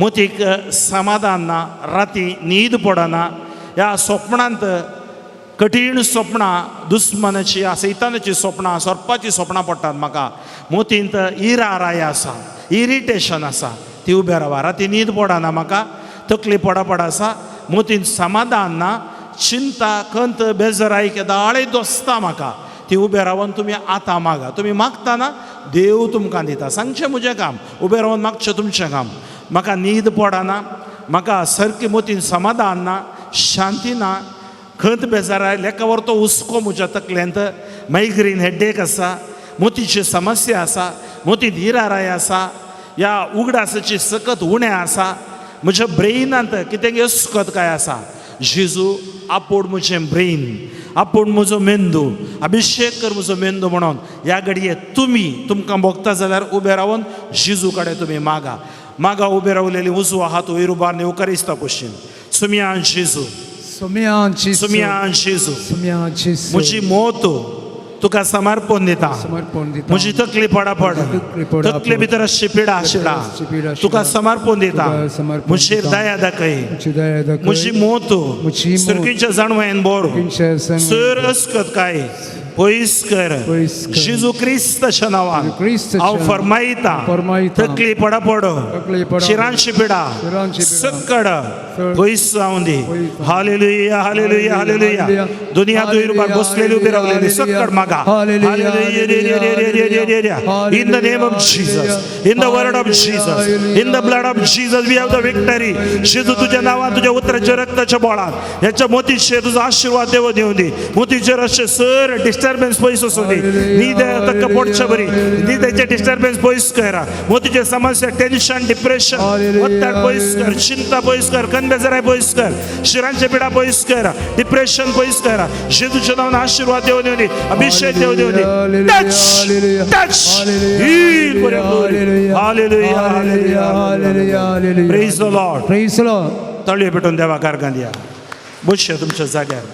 मोतीक समाधान ना, राती न्हीद पडना, ह्या सोपणांत कठीण सोपणां, दुस्मनाची सैतानाची सोपणां, सोरपाची सोपणां पडटात म्हाका. मोतींत इराराय आसा, इरिटेशन आसा, ती उबे रावा. राती न्हीद पडना म्हाका, तकली पडापड आसा, मोतींत समाधान ना, चिंता खंत बेजराय केदाळे दोसता म्हाका. ती उबे रावन तुमी आतां मागा. तुमी मागतना देव तुमकां दिता. सांगचें म्हजें काम, उबे रावन मागचें तुमचें काम. म्हाका न्हीद पडना, म्हाका सारकी मोतीन समाधान ना, शांती ना, खंत बेजाराय लेखावर तो हुस्को म्हज्या तकल्यांत, मायग्रेन हेडेक आसा, मोतीची समस्या आसा, मोतींत हिराराय आसा, ह्या उगडासाची सकत उणें आसा, म्हज्या ब्रेनांत कितें अस्कत काय आसा. जेजू आपोड म्हजें ब्रेन, आपूण म्हजो मेंदू, अभिशेक कर म्हजो मेंदू. म्हणून ह्या घडये तुमी तुमकां भोगता जाल्यार उबे रावन जेजू कडेन तुमी मागा मागा. उबे रावलेली उजवो हात वयर उबार येवकारिस्ता कुशीन. सुमया जेजू, सुम्या जेजू, सुमया जेजू, सुम्या जेजू, म्हजी मोत तुका समर्पण दिता, समर्पण दिता, म्हजी तकली पडापड, तकली पडापड, तकले भितर आसची पिडा शिडा पिडा तुका समर्पण दिता, तुका समर्पण म्हजेर दिता. दया दाखय, म्हजी दया दाखय, म्हजी मोत म्हजी मोत, सुरकीच्या जाणवयन बोर सुरकींच्या जाणवयेन सर अस्कत काय पयस कर, पयस कर. जेजू क्रिस्ताच्या नांवान क्रिस्ताच्या हांव फरमायता, फरमायता, तकली पडापड, तकली पडापड, शिरांची पिडा शिरांची पिडा, सक्कड सर पयस जावं दी. पयस जावं दी. Hallelujah, hallelujah, hallelujah. हालेलुया. दुनिया दुयर बसलेली उबी रावलेली सक्कड मागा. Hallelujah. Hallelujah. In the name of Jesus, in the word of Jesus, in the blood of Jesus, we have the victory. जेजू तुझ्या नावात, तुझ्या उतराच्या रक्ताच्या बोळात ह्याच्या मोतीचे तुझा आशीर्वाद देव देऊन दे. मोतीचे रस्ते सर डिस्टर्बन्स पयस असू दे. न्हीद तक्क पोटच्या बरी न्हिदेचे डिस्टर्बन्स पयस कर. मोतीचे समस्या, टेन्शन, डिप्रेशन, ಒತ್ತಡ ಪಯಸ್ कर, चिंता पयस कर, कनबेजराय पयस कर, शिरांचे पिडा पयस कर, डिप्रेशन पयस कर. जेजूच्या नावान आशीर्वाद देव देऊ दे, अभिषेक देव देऊ दे. Touch, touch, heal for your glory. Hallelujah, hallelujah, hallelujah. Praise the Lord. Praise the Lord. तळये पेटून देवा कारगान या. बसया तुमच्या जाग्यार.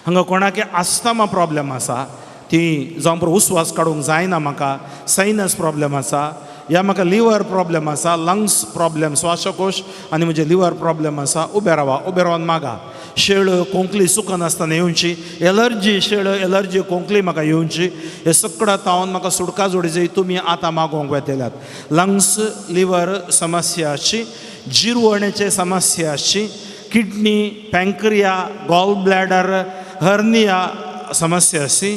हांगा कोणाक आस्थमा प्रॉब्लेम आसा, ती जावं पुरो उस्वास काडूंक जायना म्हाका, सायनस प्रॉब्लेम आसा, या म्हाका लिवर प्रॉब्लेम आसा, लंग्स प्रॉब्लेम, श्वासकोश आनी म्हजे लिवर प्रॉब्लेम आसा, उबे रावा. उबे रावन मागा. शेळ खोंकली सुकनासतना येवची, एलर्जी, शेळ एलर्जी खोंकली म्हाका येवची, हे सगळं तावन म्हाका सुटका जोडी जाय. तुमी आतां मागोवंक वेतल्यात. लंग्स लिवर समस्या आसची, जिरवणेचे समस्या आसची, किडनी, पँक्रिया, गॉल ब्लॅडर, हर्निया समस्या आसची,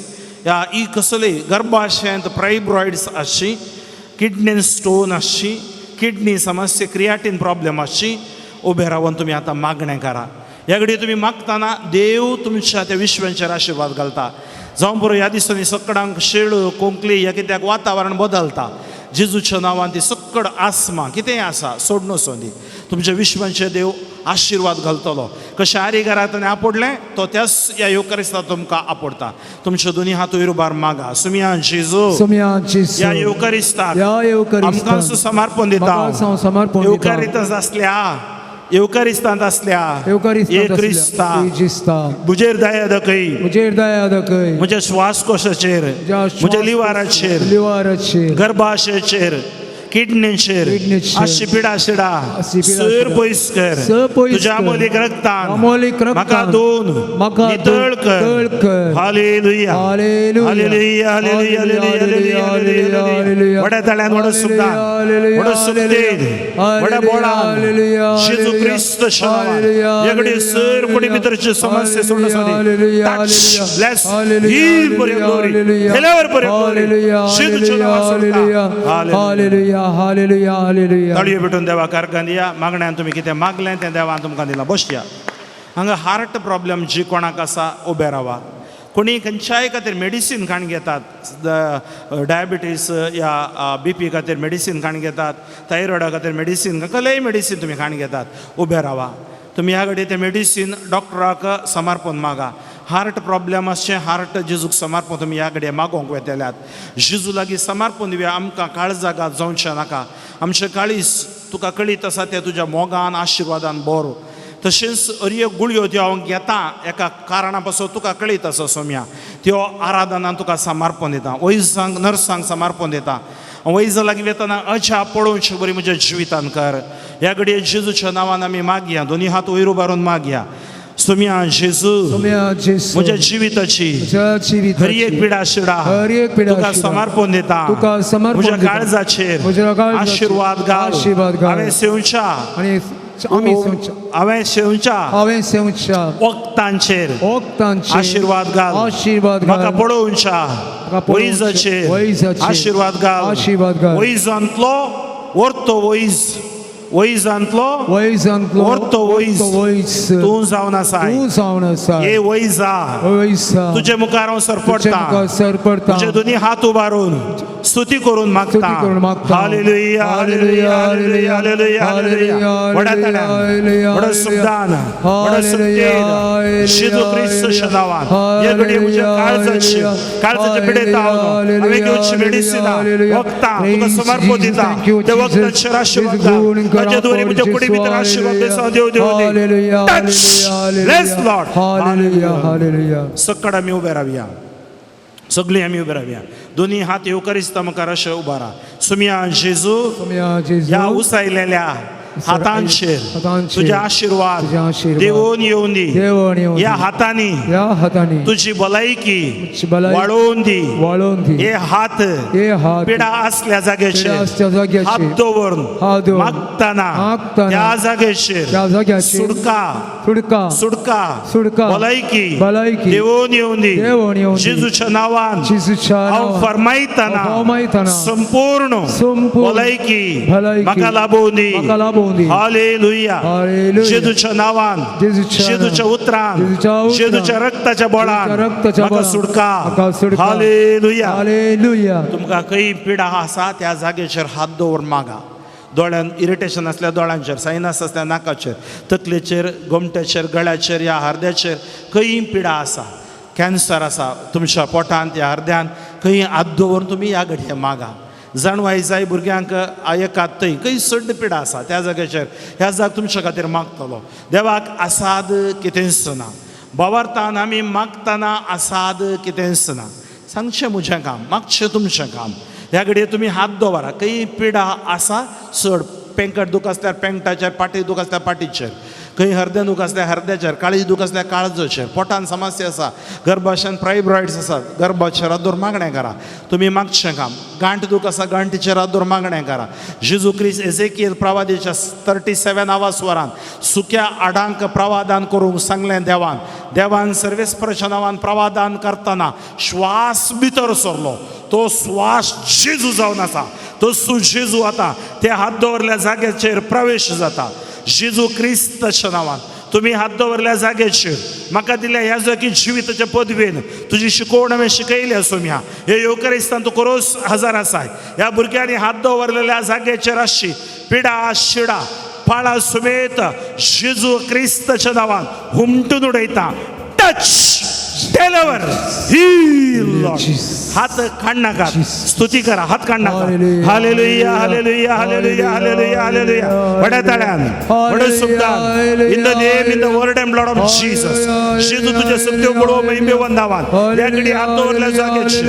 या ही कसली गर्भाशयांत प्रायब्रॉइड्स आसची, किडनीन स्टोन आसची, किडनी समस्या, क्रियाटीन प्रॉब्लेम आसची, उबे रावन तुमी आतां मागणें करा. ह्या घडये तुमी मागतना देव तुमच्या त्या विश्वांचेर आशिर्वाद घालता. जावं पुरो ह्या दिसांनी सगळ्यांक शेळ कोंकली ह्या कित्याक वातावरण बदलता. जेजूच्या नांवान ती सक्कड आसमा कितेंय आसा सोडून दी. तुमच्या विश्वांचे देव आशिर्वाद घालतलो. कशें आरी घरांत आपोडलें तो त्याच ह्या येवकारिस्ता तुमकां आपोडटा. तुमच्यो दोनी हात वयर उबार मागा. सुमया जेजू, सुम्या जेजू, ह्या येवकारिस्ताक ह्या येवकारिस्ताक आमकां समर्पण दिता. आमकां समर्पण दिता. येवकारिस्तांत आसल्या, येवकारिस्तांत आसल्या येवकारिस्तांत ये क्रिस्ता, आसल्या क्रिस्ता, म्हजेर दया दाखय, म्हजेर दया दाखय, म्हज्या श्वासकोशाचेर, म्हज्या म्हज्या लिवाराचेर, लिवाराचेर, गर्भाशयाचेर, किडनीचेर, किडनीचेर, आशी पिडा शिडा आशी पिडा सर शिडा, पयस कर. सर पयस तुझ्या कर. अमोलीक रक्तान अमोलीक रक्तान म्हाका दोन म्हाका नितळ कर. नितळ कर. Hallelujah, hallelujah, hallelujah, hallelujah, hallelujah, hallelujah, hallelujah. व्हड्या ताळ्यान, व्हड सुखदान, व्हड सुखदेन, व्हड बोळान जेजू क्रिस्त हेगडे सर कोणी भितरची समस्या सोडून touch, bless, heal for your glory, deliver for your glory. जेजूच्या नांवान सोडता. Hallelujah. Hallelujah, hallelujah, hallelujah. ताळयो भेटून देवा कारकान या. मागण्यान तुमी कितें मागलें तें देवान तुमकां दिलां. बसया. हांगा हार्ट प्रॉब्लेम जी कोणाक आसा उबे रावा. कोणी खंयच्याय खातीर मेडिसीन खाण घेतात, डायबिटीज या बीपी खातीर मेडिसीन खाण घेतात, थायरॉयडा खातीर मेडिसीन, कसलेय मेडिसीन तुमी खाण घेतात, उबे रावा. तुमी ह्या घडये तें मेडिसीन डॉक्टराक समर्पण मागा. हार्ट प्रॉब्लेम आसचें, हार्ट जेजूक समर्पण तुमी ह्या घडये मागोवंक वेतल्यात. जेजू लागीं समर्पण दिवया. आमकां काळजागात जावचें नाका. आमचें काळीज तुका कळीत आसा तें तुज्या मोगान आशिर्वादान बरो. तशेंच अरयो गुळयो त्यो हांव घेता एका कारणा पासून तुका कळीत आसा सोम्या, त्यो आराधनान तुका समर्पण दिता. वैजांक नर्सांक समर्पण दिता. वैजा लागीं वेतना अजाप पळोवचे बरी म्हज्या जिवितान कर. ह्या घडये जेजूच्या नांवान आमी मागया, दोनी हात वयर उबारून मागया. सोम्या जेजू, म्हज्या जिविताची हर एक पिडा शिडा तुका समर्पण दिता, म्हज्या काळजाचेर आशिर्वाद घाल. हांवें सेवच्या हांवें सेवच्या वखदांचेर आशिर्वाद घाल. म्हाका पळोवच्या वैजाचेर आशिर्वाद घाल. वैजांतलो वर्तो वैज, वैजांतलो वर्तो वैज तूं जावन आसा. हे वैजा, तुजे मुखार हांव सरपडटा, तुजे दोनी हात उबारून स्तुती करून मागता. Hallelujah, hallelujah, hallelujah, hallelujah, hallelujah. व्हडा ताळ्यान, व्हडा शब्दान, व्हडा शक्तीन जेजू क्रिस्ताच्या नांवान हे घडये म्हज्या काळजाची काळजाचे पिडेत हांव हांवें घेवची मेडिसिनां वखदां तुका समर्पण दिता. त्या वखदाचेर आशिर्वाद घाल. ताचे द्वारे म्हज्या कुडी भितर आशिर्वाद दिसा देव देव. Touch bless Lord. Hallelujah, hallelujah. सकड आमी उबे रावया, सगळीं आमी उबे रावया. दोनी हात येवकारिस्ता मुखार अशें उबा राव. सुम्या जेजू, ह्या उसायलेल्या हातांचेर तुजे आशिर्वाद देवून येवन दी. ह्या हातांनी तुजी भलायकी वाळोवन दी. हे हात पिडा आसल्या जाग्याचेर हात दवरून मागतना त्या जाग्याचेर सुटका सुटका भलायकी देवून येवन दी. जेजूच्या नांवान हांव फरमायतना संपूर्ण भलायकी म्हाका लाभोवन दी. हालेलुया. जेजूच्या नांवान, जेजूच्या उतरान, जेजूच्या रक्ताच्या बळान म्हाका सुटका. हालेलुया. तुमकां खंय पिडा आसा त्या जागेचेर हात दवरून मागा. दोळ्यान इरिटेशन आसल्यार दोळ्यांचेर, सायनस आसल्यार नाकाचेर, तकलेचेर, गोमट्याचेर, गळ्याचेर या हरद्याचेर खंय पिडा आसा, कॅन्सर आसा तुमच्या पोटांत या हरद्यान, खंय हात दवरून तुमी ह्या घडये मागा. जाणवाय जाय भुरग्यांक आयकात थंय खंय सड्ड पिडा आसा त्या जाग्याचेर ह्या जाग तुमच्या खातीर मागतलो. देवाक आसाद कितेंच ना. भावार्थान आमी मागतना आसाद कितेंच ना. सांगचें म्हजें काम, मागचें तुमचें काम. ह्या घडये तुमी हात दवरा. खंय पिडा आसा चड, पेंकट दूख आसल्यार पेंकटाचेर, पाटी दूख आसल्यार पाटीचेर, खंय हरदें दूख आसल्यार हरद्याचेर, काळीज दूख आसल्यार काळजाचेर, पोटान समस्या आसा, गर्भाशयान फायब्रॉइड्स आसात, गर्भाचेर हात दवर मागणें करा. तुमी मागचें काम. गांठ दूख आसा, गांठीचेर हात दवर मागणें करा. जेजू क्रिस्त एजेकियल प्रवादीच्या 37 स्वरान सुक्या आडांक प्रवादान करूंक सांगलें देवान. देवान सर्वेस्पराच्या नांवान प्रवादान करतना श्वास भितर सरलो. तो श्वास जेजू जावन आसा. तो सु जेजू आतां ते हात दवरल्या जाग्याचेर प्रवेश जाता. जेजू क्रिस्ताच्या नांवान तुमी हात दवरल्या जाग्याचेर म्हाका दिल्या ह्या जागी जिविताच्या पदवेन तुजी शिकवण हांवें शिकयली सोम्या. हे येवकारिस्तान तूं कोरोस हजार आसाय. ह्या भुरग्यांनी हात दवरलेल्या जाग्याचेर आसची पिडा शिडा पाळा सुमेत जेजू क्रिस्ताच्या नांवान हुमटून उडयता. Touch, deliver, heal Lord. हात काडनाका, स्तुती करा. हात काडनाका. Hallelujah, hallelujah, hallelujah, hallelujah, hallelujah. व्हड्या ताळ्यान, व्हड्या शब्दान, in the name, in the word and blood of Jesus. जेजू तुझ्या सत्य बळो महिमेवन नावान ह्या घडी हात दवरल्या जाग्याचेर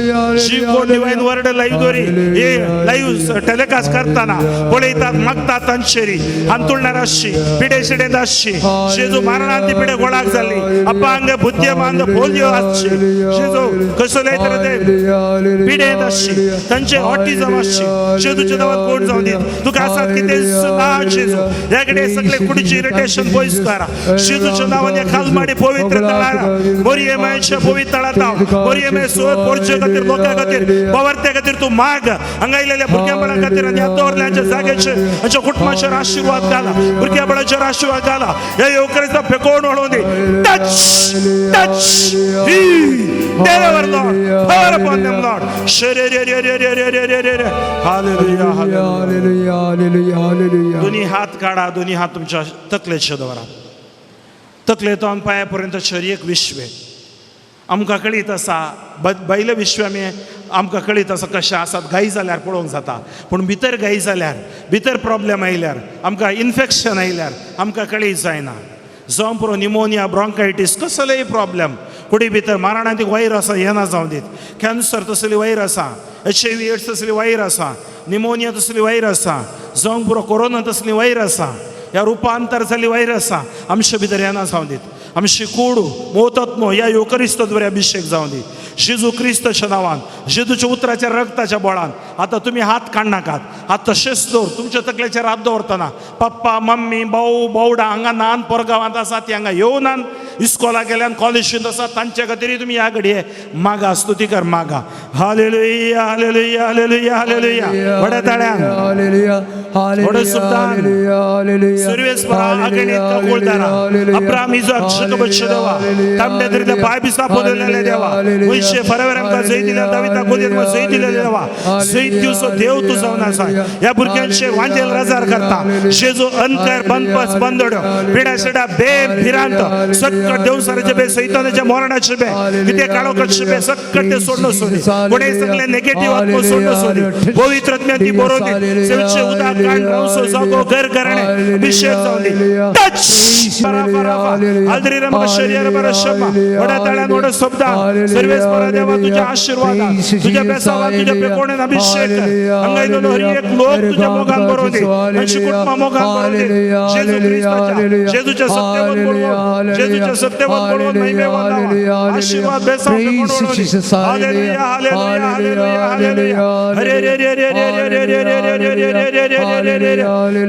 जी कोण डिवायन वर्ड लाईव्ह दोरी हे लाईव्ह टेलिकास्ट करताना पळयतात मागतात तांचेरी हांतुळणार आसची, पिडे शिडेंत आसची, जेजू मारणांत ती पिडे गोळाक जाल्ली, अपांग बुद्धिमान पोलियो आसची, जेजू कसले तर ते पिडेंत आसची, तांचे ऑटिझम आसची, जेजूच्या नांवान कोण जावं दी. तुका आसात कितें ना जेजू. ह्या कडेन सगळे कुडीची इरिटेशन पयस करा. जेजूच्या नांवान ह्या खालमाडी पवित्र तळार मोरये मायच्या पवित्र तळात मोरये माय सोर पोरचे खातीर, लोकां खातीर, पवारत्या खातीर तूं माग. हांगा आयलेल्या भुरग्या बाळां खातीर आनी ह्या दवरल्यांच्या जाग्याचेर हांच्या कुटुंबाचेर आशिर्वाद घाला, भुरग्या बाळाचेर आशिर्वाद घाला. ह्या येवकरीचा फेकोवन वळोवन दी. Touch, touch, heal, deliver Lord, power upon them Lord. रे रे रे रे रे रे रे रे रे. Hallelujah, hallelujah. Hallelujah, hallelujah. दोन्ही हात काढा, दोन्ही हात तुमच्या तकलेचे दवरा. तकलेतून पांया पर्यंत एक विश्व आमकां कळीत आसा. भायलें विश्व आमी आमकां कळीत आसा कशें आसात. घाई जाल्यार पळोवंक जाता, पूण भितर घाई जाल्यार, भितर प्रॉब्लेम आयल्यार, आमकां इन्फेक्शन आयल्यार आमकां कळीत जायना. जावं पुरो निमोनिया, ब्रॉंकायटीस, कसलेय प्रॉब्लेम कुडी भितर मारणांत व्हायरस येना जावं दीत, कॅन्सर तसली व्हायरस आसा. HIV एड्स तसली वायर आसा, निमोनिया तसली वायर आसा, जावंक पुरो कोरोना तसली वायर आसा, ह्या रुपांतर जाल्ली वायर आसा आमचे भितर येना जावं दीत. आमची कूड मोतत्मो ह्या योकरिस्तद्वारे अभिषेक जावं दी जेजू क्रिस्ताच्या नांवान, जेजूच्या उतराच्या रक्ताच्या बळान. आतां तुमी हात काडनाकात, हात तशेंच दवर. तुमच्या तकलेचेर हात दवरतना पप्पा मम्मी भाऊ बावडा हांगा नान परगांवांत आसा ती हांगा येवनान, इस्कोला गेल्यान कॉलेजींत आसा तांच्या खातीर तुमी ह्या घडये मागा, स्तुती कर मागा. Hallelujah hallelujah hallelujah hallelujah. व्हड्या ताळ्यान व्हड सुलतान सर्वेस्परा अगणित कबूलदारा अब्राम इजाक जकोबाच्या देवा, तांबड्या दरींतल्या पांय बिसा बदललेल्या देवा, वैश्य फरावर आमकां जैत दिल्या, दाविता गोदयेत जैत दिलेल्या देवा, जैत दिवचो देव तूं जावन आसा. ह्या भुरग्यांचे वांजेल रजार करता जेजू अंतर बंदपस बंदड्यो पिडा सिडा बे भिरांत सक्कट देवसाराचे बे सैतानाच्या मरणाचे बे कितें काळोखाचे बे सक्कट ते सोडणं सोदी, कोणें सगळे नेगेटीव आत्मो सोडणं सोदी, पवित्र आत्म्यान ती बरोवनी सेवचे उदक काण रावसो जागो घर घराणे अभिषेक जावं दी. टच परा परा आल्द्री रम शरीर बरा शमा वडा ताळ्यान वडा शब्दान सर्वेस्परा देवा तुझ्या आशीर्वादान तुझ्या बेसावान तुझ्या पेकोण्यान अभिषेक कर. हांगा इतलो हर एक लोक तुझ्या मोगान बरोवं दी, तांची कुटुंबां मोगान बरोवं दी. जेजू क्रिस्ताच्या जेजूच्या सत्तेवन बरोवन, जेजूच्या सत्तेवन बरोवन महिमेवन नांवान आशीर्वाद बेसाव पेकोण बरोवं दी. Hallelujah hallelujah hallelujah hallelujah. हरे रे रे रे रे रे रे रे रे रे रे रे रे रे रे रे रे.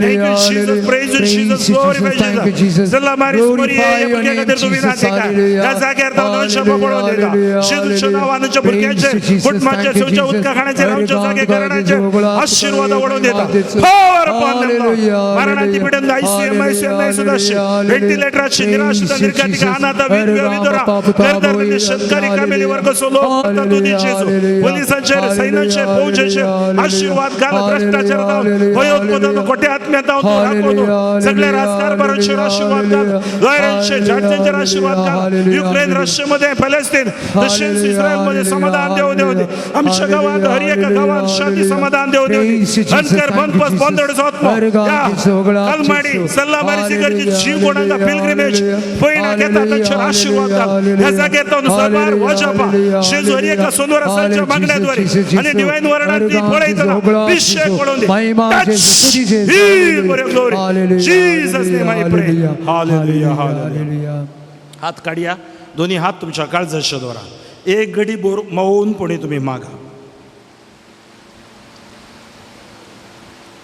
Thank you Jesus, praise you Jesus, glorify Jesus. जल्ला मारी स्मरी या भुरग्या खातीर तूं विनंती कर. ह्या जाग्यार जावन अंशप पळोवन दिता जेजूच्या नांवान आमच्या भुरग्यांचे कुटुंबाचे सवच्या उदका खाण्याचे रावच्या जागे करण्याचे आशीर्वाद वाडोवन दिता. Power upon them Lord. मरणाची पिडन आयसीयू एमआयसीयू एनआयसीयू सुद्दां व्हेंटिलेटराची निराश निर्गतिका अनाथ विधवा विधुरा घरदार शेतकरी कामेली वर्गाचो लोक तूं दी जेजू. पोलिसांचेर सैन्याचेर फौजेचेर आशीर्वाद घाल. भ्रष्टाचार जावन भयोत्पादन खोटे आत्म्या जावन तूं राखून सगळ्या राजकारभाराचेर आशीर्वाद घाल. लॉयरांचेर जजांचेर आशीर्वाद घाल. युक्रेन रशियामध्ये पॅलेस्टीन तशेंच इस्रायलमध्ये समाधान देव देव दे. आमच्या गावात हर एका गावात शांती समाधान देव देव दे. अंतर बंदपस बंदड जात कलमाडी सल्ला मारीची गरजी जीव कोणाका पिलग्रिमेज पयणा घेता तांचेर आशीर्वाद घाल. ह्या जाग्यार जावन सरबार वाजपा जेजू हर एका सोनवरासाच्या मागण्याद्वारे आणि डिवायन वर्णात ती पळयतना अभिषेक पळोवन दे. Touch for your glory. Jesus name I pray. Hallelujah, hallelujah. हात काढया, दोन्ही हात तुमच्या काळजाच्या द्वारा एक घडी बोर मौनपणे तुम्ही मागा.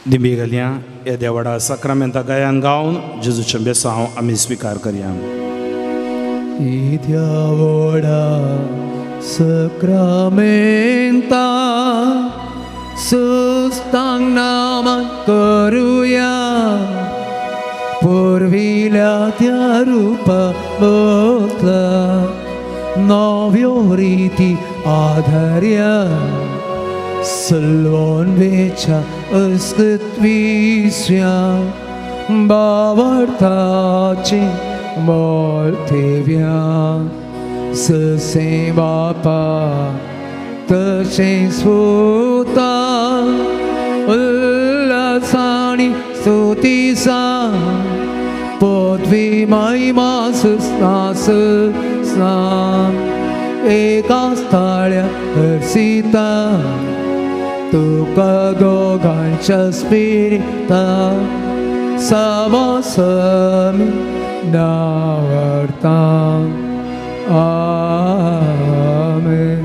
दिंबी घालया या देवाडा साक्रामेंता गायान गावन जेजूचें बेसांव आमी स्विकार करया. देवडा सक्रामेंता सुस्तांग नामान करुया, पुर्विल्या त्या रूपा बदला नव्यो रिती आधार्या, सलवोन वेच्या अस्तित्विस्या बावर्थाची मोलथेव्या, ससे बापा तशें स्वता उल्हासाणी स्तुतीसा पदवी महिमा सुस्ना सुस्ना एका स्थाळ्या हर्षिता तुका दोगांच्या स्पिरिता समसमी नावडता. आमेन.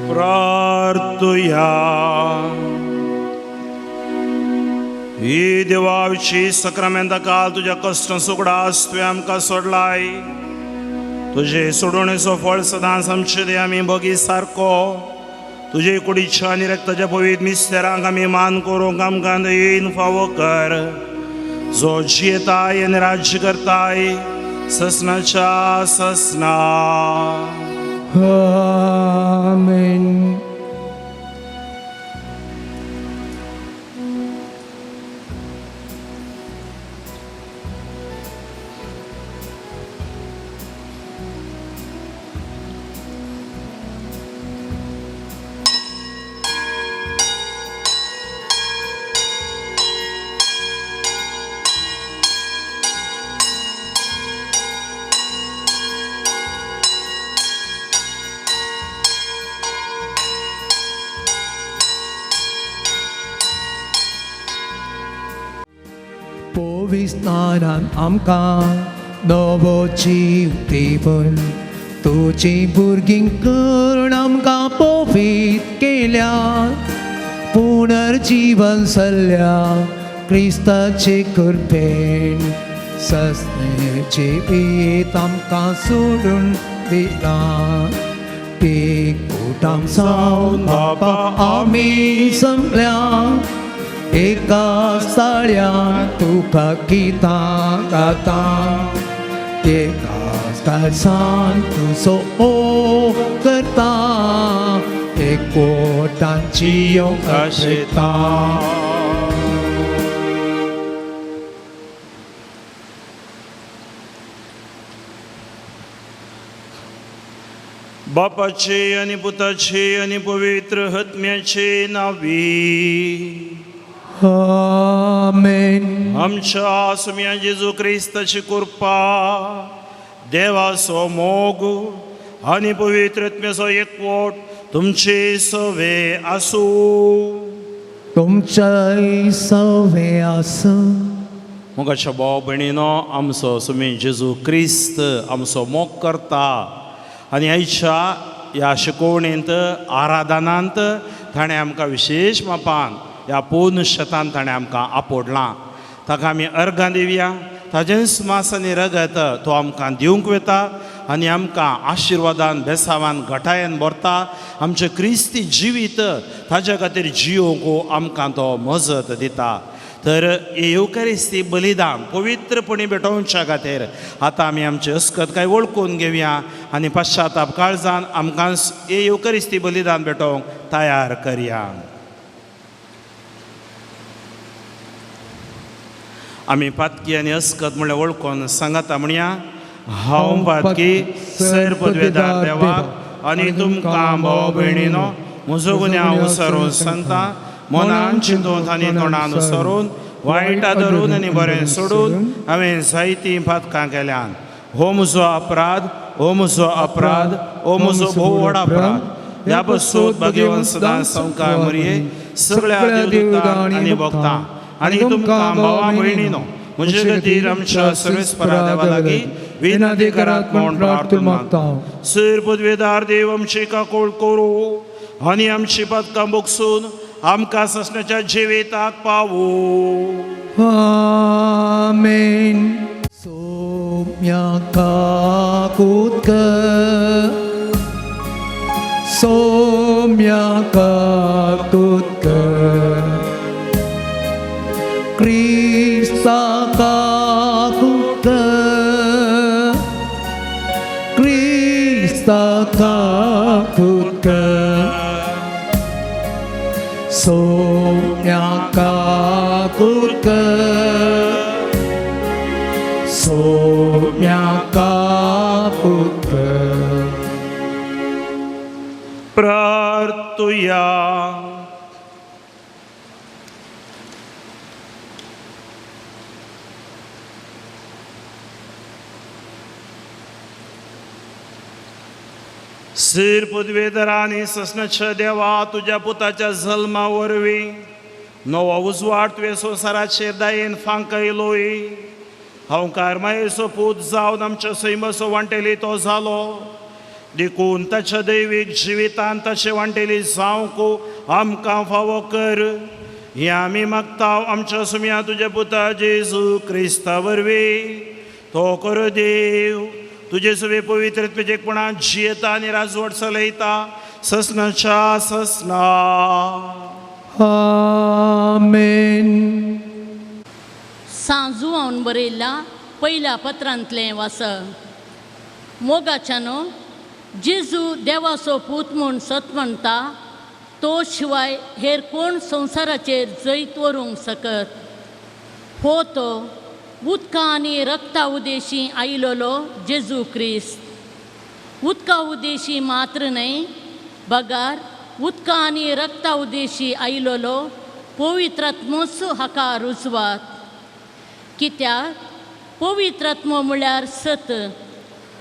प्रार्थुया. ही देवाविशी सक्रामेंता काल तुज्या कश्ट सुगडास तुवें आमकां सोडलाय. तुजे सोडवणेचो फळ सदांच आमचे दे आमी बगी सारको तुजे कुडीच्या आनी रक्ताच्या पवित्र मिस्तेरांक आमी मान करूंक आमकां दयेन फावो कर, जो जियेताय आनी राज्य करताय ससनाच्या ससना. आमेन. पविस्तारान आमकां नवो जीव दिवन तुजी भुरगीं करून आमकां पवीत केल्या पुनर्जीवन सल्ल्या क्रिस्ताचे कृपेन सस्ने जिवीत आमकां सोडून दिलां एकूटां सावन बापा आमी संपल्या एका साळ्यान तुका गितां गाता एका काळसान तुजो मोग करता एकवटान जियोंक आशेता. बापाचे आनी पुताचे आनी पवित्र आत्म्याचे नावी आमेन. आमच्या सुम्या जेजू क्रिस्ताची कृपा, देवाचो मोग आनी पवित्र आत्म्याचो एकवट तुमचे सवे आसूं. तुमच्याय सवे आसूं. मोगाच्या भाव भयणीनो, आमचो सुमी जेजू क्रिस्त आमचो मोग करता आनी आयच्या ह्या शिकोवणेंत आराधनांत ताणें आमकां विशेश मापान ह्या पूर्ण शेतान ताणें आमकां आपोडलां. ताका आमी अर्गां दिवया. ताजेंच मास आनी रगत तो आमकां दिवंक वता आनी आमकां आशिर्वादान बेसावान घटायेन भरता. आमचें क्रिस्ती जिवीत ताज्या खातीर जियोवंक आमकां तो मजत दिता. तर येवकारिस्ती बलिदान पवित्रपणी भेटोवच्या खातीर आतां आमी आमचे अस्कत काय वळखून घेवया आनी पश्चाताप काळजान आमकां येवकारिस्ती बलिदान भेटोवंक तयार करया. आमी पातकी आनी अस्कत म्हणल्यार वळखून सांगाता म्हणया, हांव पातकी सर पदवेदार देवाक आनी तुमकां भाव भयणीनो म्हजो गुन्यांव उसरून सांगता. मनान चिंतून आनी तोंडान उसरून वायट धरून आनी बरें सोडून हांवें जायतीं पातकां केल्यान. हो म्हजो अपराध, हो म्हजो अपराध, हो म्हजो भोव व्हड अपराध. ह्या पसून भगवान सदां संवकार मरये सगळ्या देवदूतांक आनी भक्तां आनी तुमकां भावा भयणीनो म्हजे खातीर आमच्या सर्वेस्परा देवा लागीं विनंती करात म्हूण प्रार्थना मागता. सर पदवेदार देव आमची काकोळ करूं आनी आमची पातकां भोगसून आमकां ससण्याच्या जिविताक पावू. आमेन. सोम्या काकूत कर, सोम्या काकूत कर, क्रिस्ता काकूत कर, क्रिस्ता काकूत कर, सोम्या काकूत कर, सोम्या काकूत कर. प्रार्थुया. सिर पदवेदरांनी ससनाच्या देवा तुज्या पुताच्या जल्मा वरवीं नवो उजवाड तुवें संवसाराचेर दयेन फांकयलोय. हांव कारमायेचो पूत जावन आमच्या सैमाचो वांटेली तो जालो. देखून ताच्या दैवीक जिवितान ताचे वांटेली जावंक आमकां फावो कर. हें आमी मागता आमच्या सुम्या तुज्या पुता जेजू क्रिस्ता वरवीं. तो करो देव तुजे सवे पवित्र आत्म्याचेपणान जियेता आनी राजवट चलयता ससनाच्या ससना. आमेन. सांजुआन बरयल्ल्या पयल्या पत्रांतलें वाचप. मोगाच्यानो, जेजू देवाचो पूत म्हूण सत म्हणटा तो शिवाय हेर कोण संवसाराचेर जैत व्हरूंक शकत. हो तो उदका आनी रक्ता उदेशी आयिल्लो जेजू क्रिस्त. उदका उदेशी मात्र न्हय बगार उदका आनी रक्ता उदेशी आयिल्लो पवित्रात्मोच हाका रुजवात. कित्याक पवित्रात्मो म्हळ्यार सत.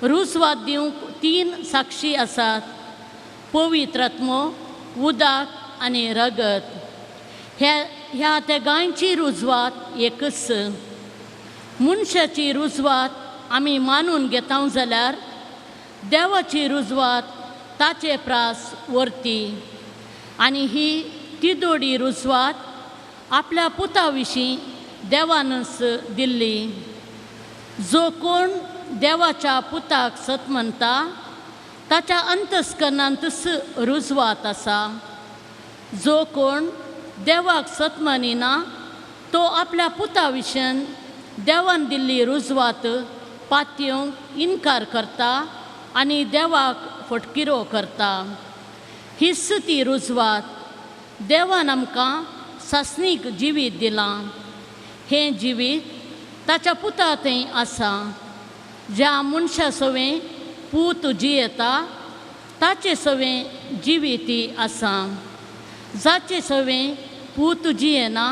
रुजवात दिवंक तीन साक्षी आसात, पवित्रात्मो, उदक आनी रगत. ह्या तेगांयची रुजवात एकच. मनशाची रुजवात आमी मानून घेता जाल्यार देवाची रुजवात ताचे प्रास वरती आनी ही तिदोडी रुजवात आपल्या पुता विशीं देवानच दिल्ली. जो कोण देवाच्या पुताक सत म्हणटा ताच्या अंतस्करणांतच रुजवात आसा. जो कोण देवाक सत मानिना तो आपल्या पुता विशीं देवान दिल्ली रुजवात पातयेवंक इनकार करता आनी देवाक फटकिरो करता. हीच ती रुजवात देवान आमकां सासणीक जिवीत दिलां. हें जिवीत ताच्या पुता थंय आसा. ज्या मनशा सवें पूत जियेता ताचे सवें जिवीती आसा. जाचे सवें पूत जियेना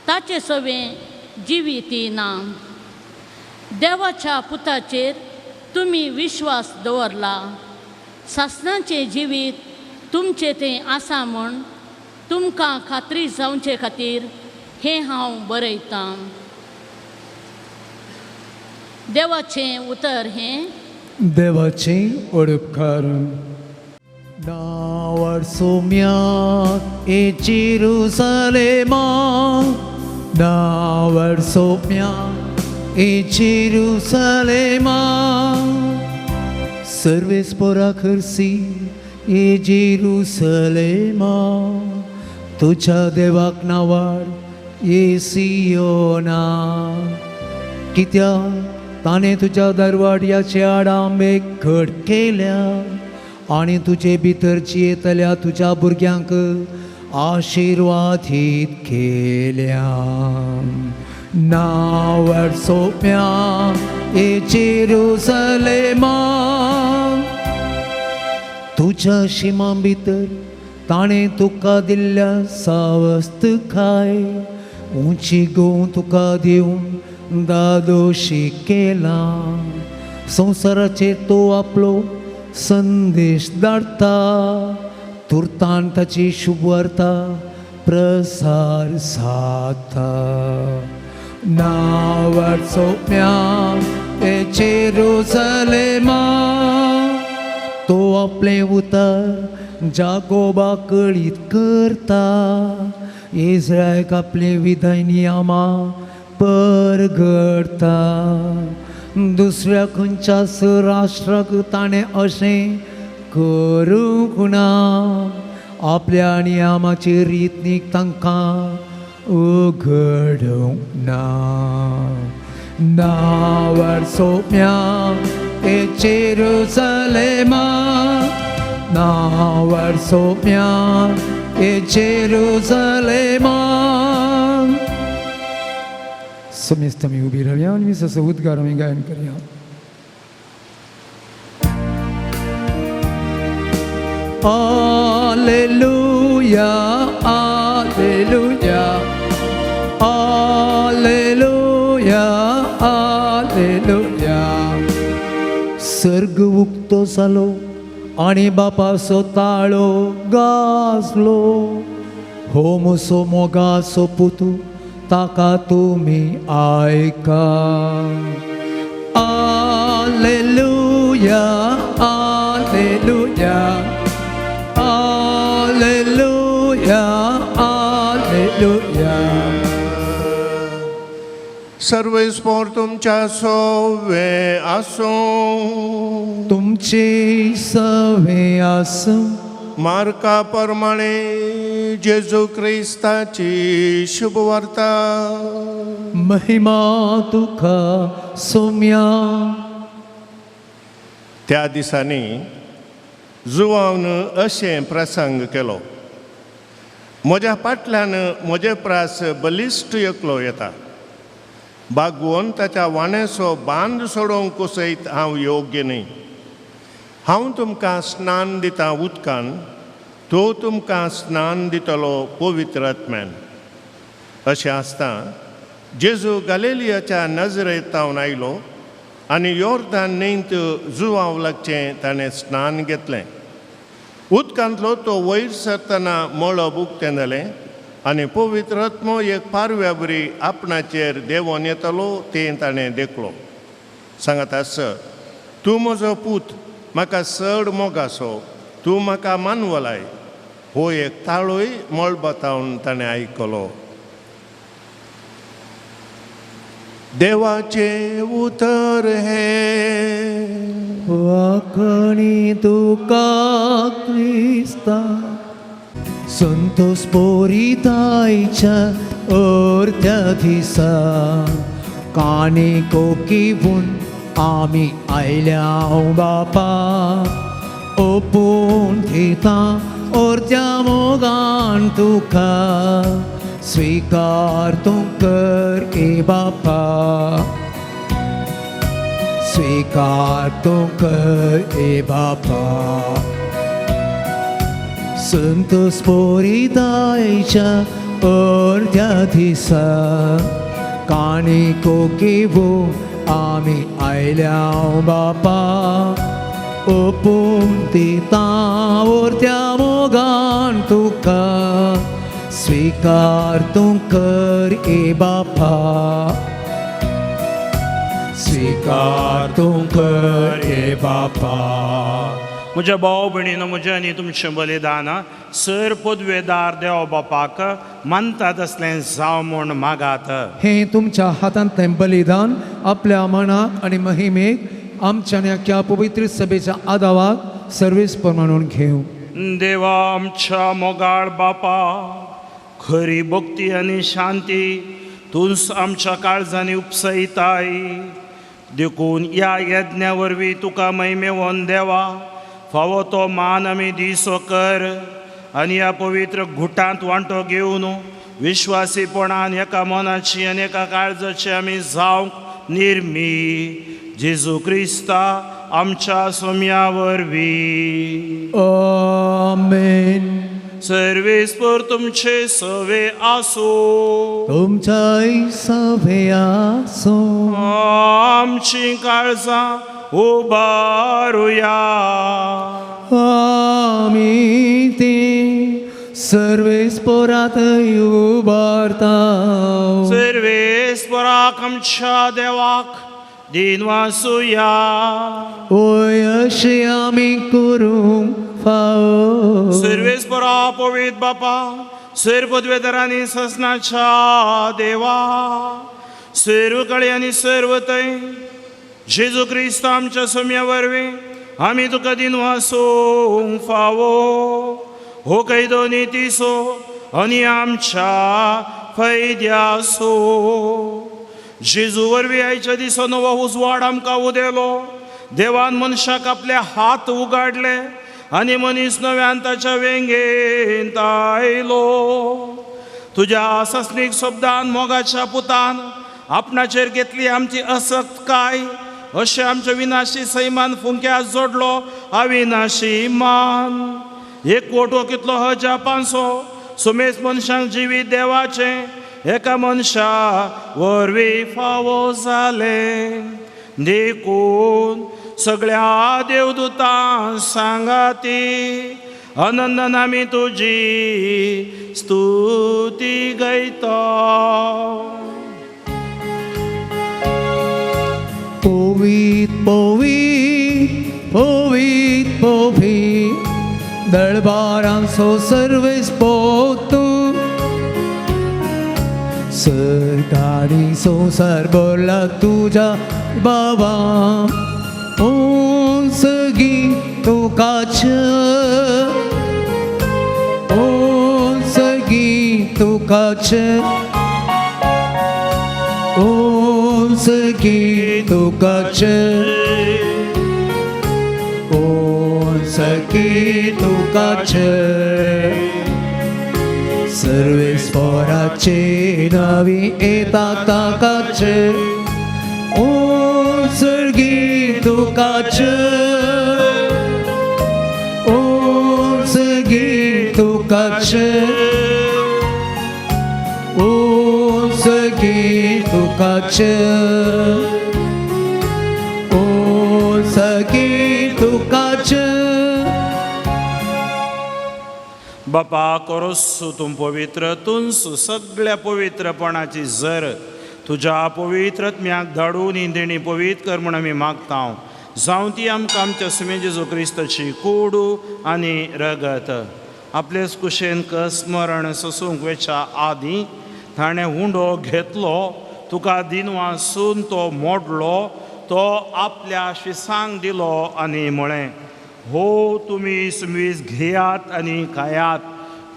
ताचे सवें जिवीती ना. देवाच्या पुताचेर तुमी विश्वास दवरला. सासणाचें जिवीत तुमचें तें आसा म्हूण तुमकां खात्री जावचे खातीर हें हांव बरयतां. देवाचें उतर हें देवाचें ओडपकार. नांवार सोम्या ए जेरुसलेमा, नांवार सोम्या ए जेरुसलेमा, सर्वेस पोरा खर्सी ए जेरुसलेमा, तुझ्या देवाक नांवार ए सियोना. कित्याक ताणें तुज्या दरवाड्याचे आडांबे घट केल्या आनी तुजे भितर जियेतल्या तुज्या भुरग्यांक आशिर्वादीत केल्या. नांवार सोम्या ए जेरुसलेमा, तुज्या शिमा भितर ताणें तुका दिल्ल्या सावस्त खाय उंची गोव तुका दिवन दादोशी केला. संवसाराचेर तो आपलो संदेश धाडटा, तुर्तान ताची शुभवार्ता प्रसार जाता. नांवार सोम्या ए जेरुसलेमा, तो आपलें उतर जाकोबा कळीत करता, इस्रायलाक आपले विधाय नियमां परगडता. दुसऱ्या खंयच्याच राष्ट्राक ताणें अशें करूंक ना, आपल्या नियमाची रीतनीक तांकां उगडूंक ना. नांवार सोम्या ए जेरुसलेमा, नांवार सोम्या ए जेरुसलेमा. समेस्त आमी उबी रावया आनी मिसाचो उद्गार आमी गायन करया. Alleluia, alleluia, alleluia, alleluia. सर्ग उक्तो जालो आनी बापाचो ताळो गाजलो. हो म्हजो मोगाचो पुतू ताका तुमी आयका. Alleluia, alleluia, alleluia, alleluia. सर्वेस्पोर तुमच्या सोवे आसूं. तुमचे सवे आसूं. मार्का प्रमाणे जेजू क्रिस्ताची शुभवार्ता. महिमा तुका सोम्या. त्या दिसांनी जुवान अशें प्रसंग केलो, म्हज्या फाटल्यान म्हजे प्रास बलिश्ट एकलो येता, बागवोन ताच्या वाण्याचो बांद सोडोवंक सयत हांव योग्य न्हय. हांव तुमकां स्नान दिता उदकान, तो तुमकां स्नान दितलो पवित्र आत्म्यान. अशें आसता जेजू गालेलियाच्या नजरेंत आयलो आनी योर्दान न्हंयत जुवाव लागचें ताणें स्नान घेतलें. उदकांतलो तो वयर सरतना मळब उक्तें जालें आनी पवित्र आत्मो एक पारव्या बरी आपणाचेर देंवोन येतालो तें ताणें देखलो. सांगात आस, तूं म्हजो पूत, म्हाका चड मोगासो, तूं म्हाका मानवलाय. हो एक ताळूय मळबातावन ताणें आयकलो. देवाचें उतर हें. वाखणी तुका क्रिस्ता. संतोष पोरितायच्या अर्ध्या दिसा काणी कोकिवून आमी आयल्या बापा, ओपून दिता अर्द्या मोगान तुका, स्वीकार तूं कर ए बापा, स्वीकार तूं कर ए बापा. संतोष पोरितायच्या अर्ध्या दिसा काणी कोकिवू आमी आयल्या बापा, ओपून दिता अर्द्या मोगान तुका, स्वीकार तूं कर ए बापा, स्वीकार तूं कर ए बापा. म्हज्या भाव भयणीनो, म्हजें आनी तुमचें बलिदान सर पदवेदार देव बापाक मानता तसलें जावं म्हूण मागात. हें तुमच्या हातांतलें बलिदान आपल्या मनाक आनी महिमेक आमच्या आनी अख्ख्या पवित्र सभेच्या आदावाक सर्वीस प्रमाणून घेवं. देवा आमच्या मोगाळ बापा, खरी भक्ती आनी शांती तूंच आमच्या काळजांनी उपसयताय, देखून ह्या यज्ञा वरवीं तुका महिमेवन देवा फावो तो मान आमी दिसो कर आनी ह्या पवित्र घुटांत वांटो घेवन विश्वासीपणान एका मनाची आनी एका काळजाची आमी जावंक निर्मी जेजू क्रिस्ता आमच्या सोम्या वरवीं. आमेन. सर्वेस्पर तुमचे सवे आसूं. तुमच्याय सवे आसूं. आमची काळजां उबारुया. आमी ती सर्वेस्परात उबारता. सर्वेस्पराक आमच्या देवाक दिनवासुया. ओय अशें आमी करूंक फावो. सर्वेस्परा पवित्र बापा, सर्व पदवेदारांनी ससनाच्या देवा, सर्व कळे आनी सर्व थंय जेजू क्रिस्त आमच्या सोम्या वरवीं आमी तुका दिनवासूंक फावो. हो कैदो नितीसो आनी आमच्या फायद्यासो. जेजू वरवीं आयच्या दिसा नवो उजवाड आमकां उदेलो. देवान मनशाक आपले हात उगाडले आनी मनीस नव्यान ताच्या वेंगेंत आयलो. तुज्या सस्नीक शब्दान मोगाच्या पुतान आपणाचेर घेतली आमची असक्तकाय, अशें आमच्या विनाशी सैमान फुंक्या जोडलो अविनाशी मान. एक कोटो कितलो हजार पांचसो सुमेस मनशांक जिवीत देवाचें एका मनशा वरवीं फावो जालें. देखून सगळ्या देवदूतां सांगाती आनंदान आमी तुजी स्तुती गायता. पवित पवित पवित पवित दळबारांचो सर्वेस्पर तूं, सरकारी संवसार भरला तुज्या बाबा, उंचगी तुकाच, उंचगी तुकाच, उंचगी तुकाच, उंचगी तुकाच. सर्वेस्पराचे नावी येता ताकाच, उंचगी तुकाच, उंचगी तुकाच, उंचगी तुकाच, उंचगी तुकाच. बापा कोरोसू तूं पवित्र तुंसू सगळ्या पवित्रपणाची जर तुज्या पवित्रत्म्याक धाडून ही देणी पवित्र कर म्हूण आमी मागता. जावं ती आमकां आमच्या सुमे जेजू क्रिस्ताची कोडू आनी रगत. आपलेच कुशेन स्मरण सोसूंक वेच्या आदीं ताणें हुंडो घेतलो, तुका दिनवासून तो मोडलो, तो आपल्या शिसांक दिलो आनी म्हळें, हो तुमी सुमीस घेयात आनी खायात,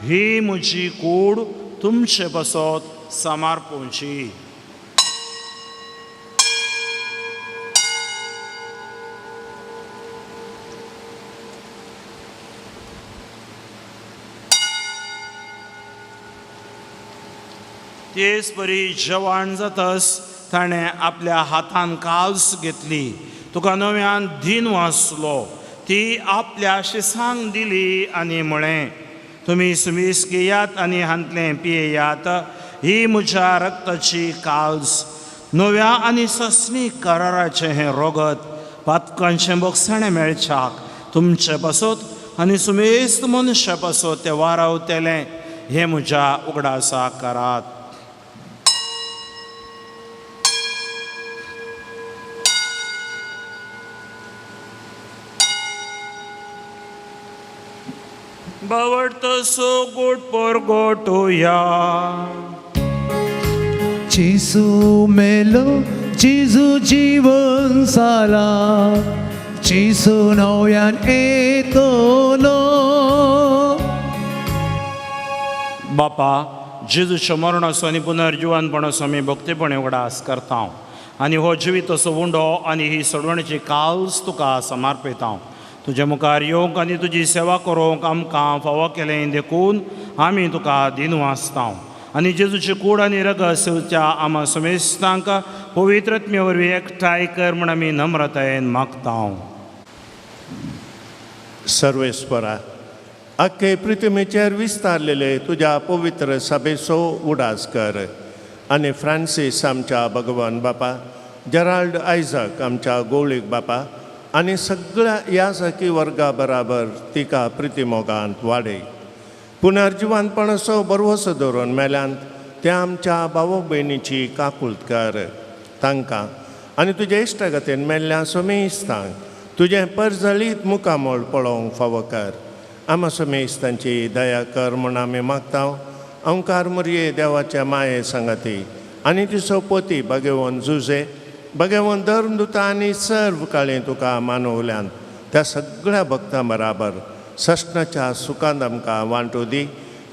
ही म्हजी कूड तुमचे पासत समर्पणची. तेच परी जवान जातस ताणें आपल्या हातान काल्स घेतली, तुका नव्यान दीन वाचलो, ती आपल्या शिसांक दिली आनी म्हळें, तुमी सुमीस घेयात आनी हांतलें पियेयात, ही म्हज्या रक्ताची काल्स, नव्या आनी सस्नी कराराचें हें रोगत पातकांचें बोगसाणें मेळच्याक तुमचे पासत आनी सुमेस्त मनशा पासत तें वारावतेलें, हें म्हज्या उगडासा करात. बावडतो गोट पर गोटोया. जेजू मेलो, जेजू जीवन जाला, जेजू नव्यान येतलो. बापा, जेजूच्या मरणाचो आनी पुनर्जिवनपणाचो आमी भक्तीपणे उगडास करता आनी हो जिविताचो उंडो आनी ही सोडवणेची काल्स तुका समर्पिता. तुज्या मुखार येवंक आनी तुजी सेवा करूंक आमकां फावो केलें देखून आमी तुका दिनवासता. आनी जेजूची कूड आनी रगत सेवच्या आमा समेस्तांक पवित्रत्मे वरवीं एकठांय कर म्हूण आमी नम्रतायेन मागता. सर्वेस्परा, आख्खे पृथ्वीचेर विस्तारलेले तुज्या पवित्र सभेचो उडास कर आनी फ्रांसीस आमच्या भगवान बापा, जेराल्ड आयजक आमच्या गोवळीक बापा आनी सगळ्या याजकी वर्गा बराबर तिका प्रितीमोगांत वाडय. पुनर्जिवानपणाचो बरवसो दवरून मेल्यांत त्या आमच्या भाव भयणीची काकूळत कर तांकां आनी तुज्या इश्टागतीन मेल्ल्या समेस्तांक तुजें परजळीत मुखामळ पळोवंक फावो कर. आमा समेस्तांची दया कर म्हूण आमी मागता. अंकार मुरये देवाच्या माये सांगाती आनी तिचो पोती भगेवन जुजे भगेवन धर्मदुता आनी सर्व काळी तुका मानवल्यान त्या सगळ्या भक्तां बराबर सश्णाच्या सुखांत आमकां वांटू दी.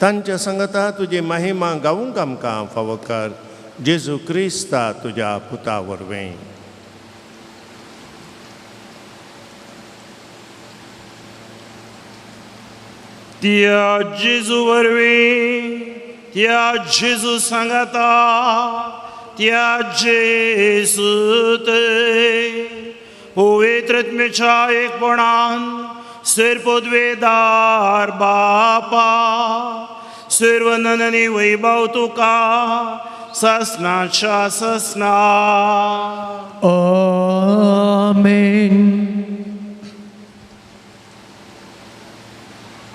तांच्या संगता तुजी महिमा गावूंक आमकां फावो कर. जेजू क्रिस्ता तुज्या पुता वरवीं. त्या जेजू वरवीं, त्या जेजू सांगाता, त्या जेजू ते पवित्रत्मेच्या एकपणान सर्वपदवेदार बापा, सर्वननी वैभव तुका ससनाच्या ससना. आमेन.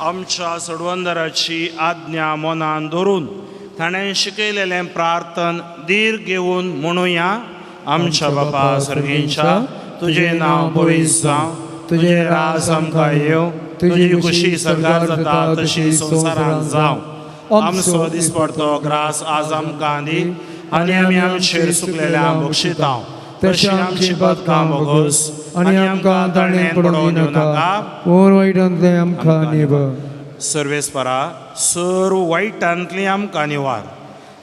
आमच्या सडवंदराची आज्ञा मनान धरून ताणें शिकयलेलें प्रार्थन धीर घेवन म्हणुया. आमच्या बापा सर्गींच्या, तुजें नांव पवित्र जावं, तुजें राज आमकां येवं, तुजी खुशी सरकार जाता तशी संवसारांत जावं. आमचो दिसपडतो ग्रास आज आमकां दी आनी आमी आमचेर सुकलेल्या बक्षिता तशी आमची बदकां बोगस आनी आमकां ताणें पडोवंक दिवनाका, पूण वायटांतलें आमकां निवार. सर्वेस्परा, सर्व वायटांतली आमकां निवार.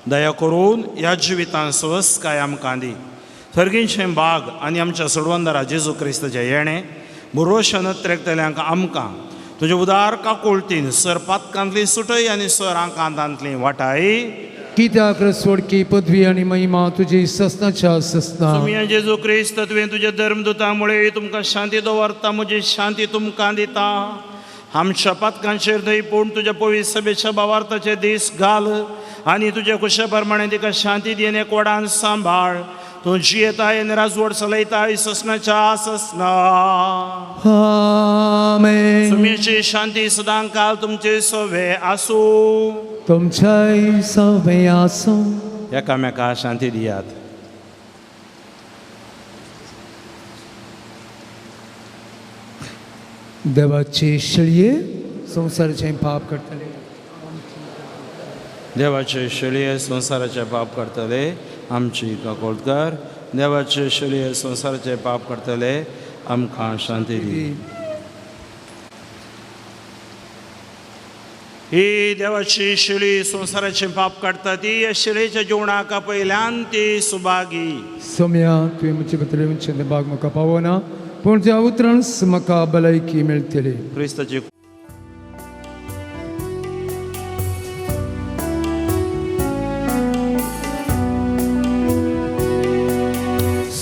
दया करून ह्या जिवितांत स्वस्थकाय आमकां दी. सर्गींचें बाग आनी आमच्या सोडवंदरा जेजू क्रिस्ताचें येणें भुरवशान त्रेकतल्यांक आमकां तुजे उदार काकुळतीन सर पातकांतली सुटय आनी सर आंकांतांतली वाटाय. कित्याक सोडकी पदवी आनी महिमा तुजी ससनाच्या ससना. तुमी जेजू क्रिस्त तुवें तुज्या धर्मदुतामुळे तुमकां शांती दवरता, म्हजी शांती तुमकां दिता. आमच्या पातकांचेर न्हय पूण तुज्या पवित्र सभेच्या भावार्थाचे दीस घाल आनी तुज्या कुशा प्रमाणे तिका शांती दी आनी एकवटान सांबाळ. तूं जियेताय आनी राजवट चलयताय ससनाच्या ससना. आमेन. सुमीची शांती सदां काल तुमचे सवे आसूं. तुमच्याय सवे आसूं. एकामेका शांती दियात. देवाचे शेळये संवसाराचें पाप करतले. देवाचे शेळये संवसाराचे पाप करतले आमची काकोळकार. देवाचे शेळये संवसाराचे पाप करतले आमकां शांती दी. ही देवाची शेळी संवसाराचे पाप काडटा ती ह्या शेळयेच्या जेवणाक पयल्यान ती सुभागी. सोम्या तुवें म्हजे भितर येवचें भाग म्हाका पावना पूण त्या उतरान म्हाका भलायकी मेळटली. क्रिस्ताची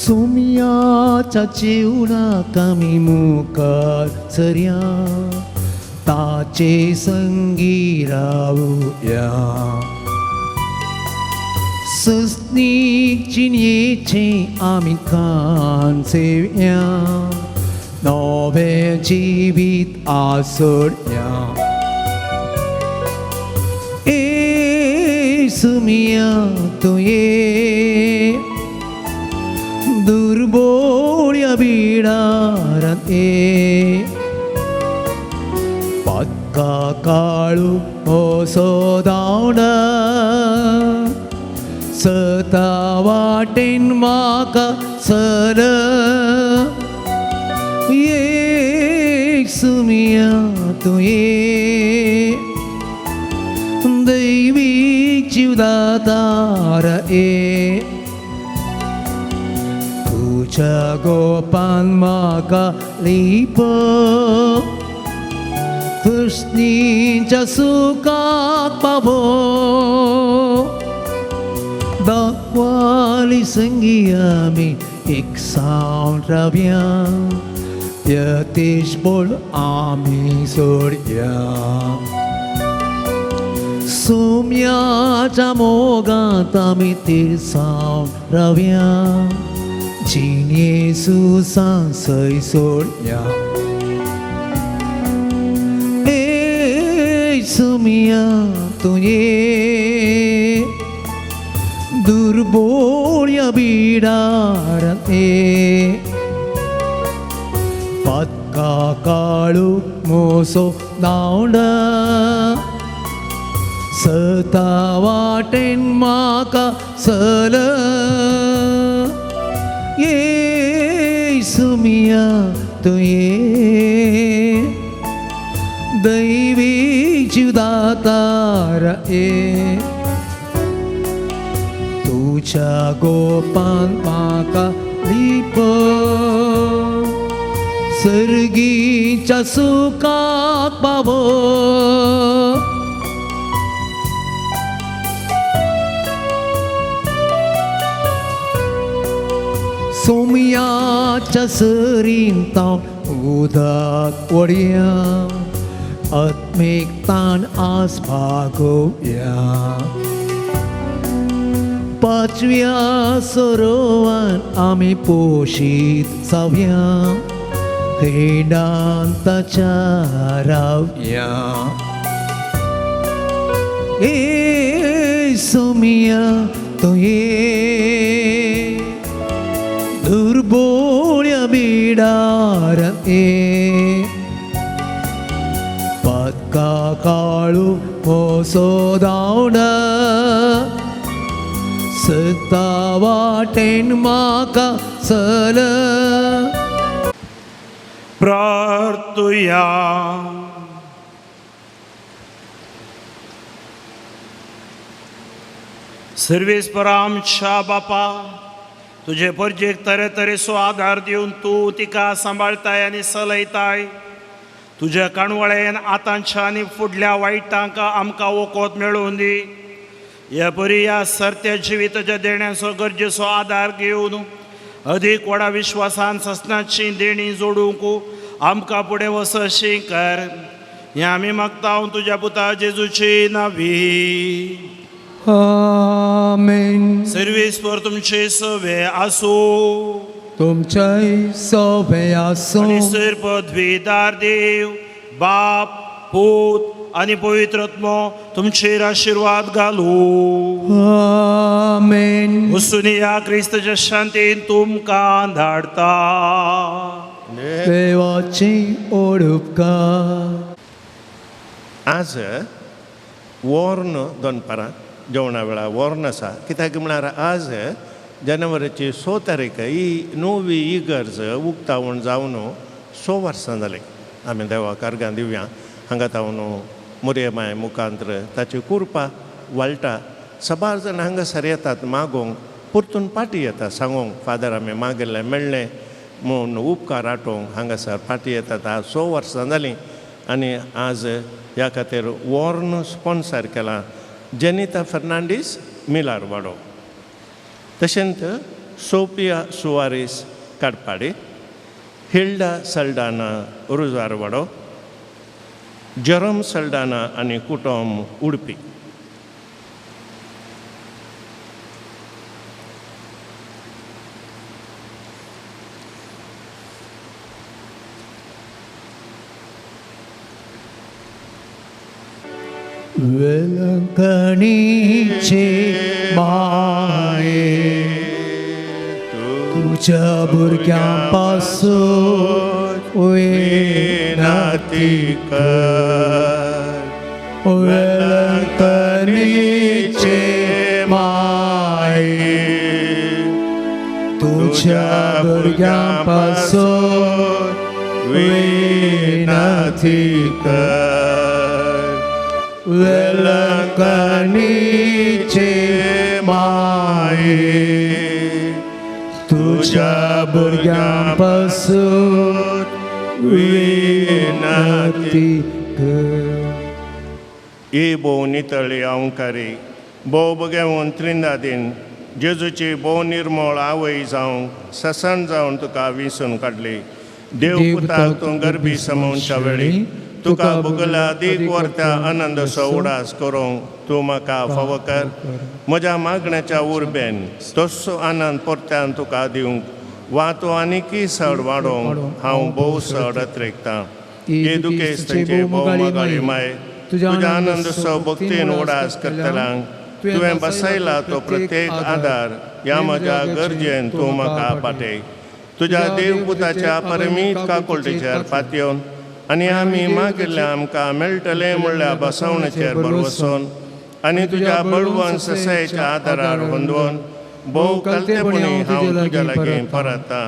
सोम्याच्या जेवणाक आमी मुखार सरया ताचे संगी रावया. सस्नीक जिणयेचें आमी खाण सेवया नवें जिवीत आसोडया. ए सुमिया तूं ये दुर्बोळ्या बिडारांत ये पक्का काळू असो धांवडा सता वाटेन म्हाका सर. ये सुमिया तूं ये दैवी जिवदातार ये तुज्या गोपान म्हाका लिप कृष्णीच्या सुखाक पावो दाखवाली संगी आमी एक सावन रावया यतीश बोल आमी सोडया. सोम्याच्या मोगांत आमी तिरसावन रावया जिणये सुसान सय सोडया. ए सुमिया तूं ये दुर्बोळ्या बिडारांत ये पक्का काळू मोसो धांवडा सता वाटेन म्हाका सल. ये सुमिया तूं ये दैवी जिवदातार ये तुज्या गोपान म्हाका लिप सर्गीच्या सुखाक पावो. सोम्याच्या सरीन ताव उदक वडया आत्मीक ताण आस भागोवया. पाचव्या सरोवान आमी पोशीत जावया हेडान ताच्या रावया. ए सोमिया तूं ये दुर्बोळ्या बिडारांत ये पक्का काळू मोसो धांवडा सता वाटेन म्हाका सल. प्रार्थुया. सर्वेस्पर आमच्या बापा तुजे परजेक तरेतरेचो आदार दिवन तूं तिका सांबाळताय आनी सलयताय. तुज्या काणवळेन आतांच्या आनी फुडल्या वायटांक आमकां वखद मेळोवन दी. ह्या परी ह्या सरत्या जिविताच्या देण्याचो गरजेचो आदार घेवन अदीक व्हडा विश्वासान ससनाची देणी जोडूंक आमकां फुडें वचशी कर. हें आमी मागता तुज्या पुता जेजूची नावी. आमेन. सर्वेस्पर तुमचे सवे आसूं. तुमच्याय सोबे आसूं. आनी सर पदवीदार देव बाप पूत आनी पवित्र आत्मो तुमचेर आशिर्वाद घालूं. आमेन. वसून ह्या क्रिस्ताच्या शांतीन तुमकां धाडता. देवाची ओडुपकार. आज वोर्न दनपारां जेवणा वेळार वोर्न आसा, कित्याक म्हळ्यार आज जानेवारीची 6 तारीख ही नवी इगर्ज उक्तावण जावन 6 वर्सां जालीं. आमी देवाक अर्गां दिवया. हांगा तावन मुरयमाय मुखांत्र ताची कुरपा वाळटा. सबार जाण हांगासर येतात मागोंक, परतून पाटी येता सांगोंक फादर आमी मागिल्लें मेळ्ळें म्हूण उपकार आटोवंक हांगासर पाटी येतात. आज 6 वर्सां जालीं आनी आज ह्या खातीर वॉर्न स्पॉन्सर केलां जेनिता फर्नांडीस मिलारवाडो, तशेंच Sophia Soares Kadpadi, Hilda Saldanha Rujarwado, Jerome Saldanha आनी कुटुंब उडपी. वेलंकणीचे माये तुझ्या भुरग्यां पासून विनंती कर. वेलंकणीचे माये तुझ्या भुरग्यां पासून विनंती कर. वेलंकणीचे माये तुझ्या भुरग्यां पासून विनंती कर. ही भोव नितळी अंकारी भोव बगेवन त्रिंदादीन जेजूची भोव निर्मळ आवय जावंक ससन जावन तुका विसून काडली. देव पुताक तूं गरबी समोवच्या वेळी तुका भोगला दीक वर्त्या आनंदसो उडास करूंक तूं म्हाका फावो कर. म्हज्या मागण्याच्या उर्बेन तस्सो आनंद परत्यान तुका दिवंक वा तूं आनीकय सड वाडोवंक हांव भोव सड अत्रेकतां. हे दुखेस्तांचे भोव मोगाळी माय, तुज्या आनंद भक्तीन उडास करतल्यांक तुवें बसयला तो प्रत्येक आदार ह्या म्हज्या गरजेन तूं म्हाका पाटय. तुज्या देवपुताच्या परमीत काकुळटीचेर पातयेवन आनी आमी मागिल्लें आमकां मेळटलें म्हणल्यार बसवणेचेर भरवसून आनी तुज्या बळवंत ससायेच्या आदारार गोंदवून भोव कलतेपणी हांव तुज्या लागीं परता.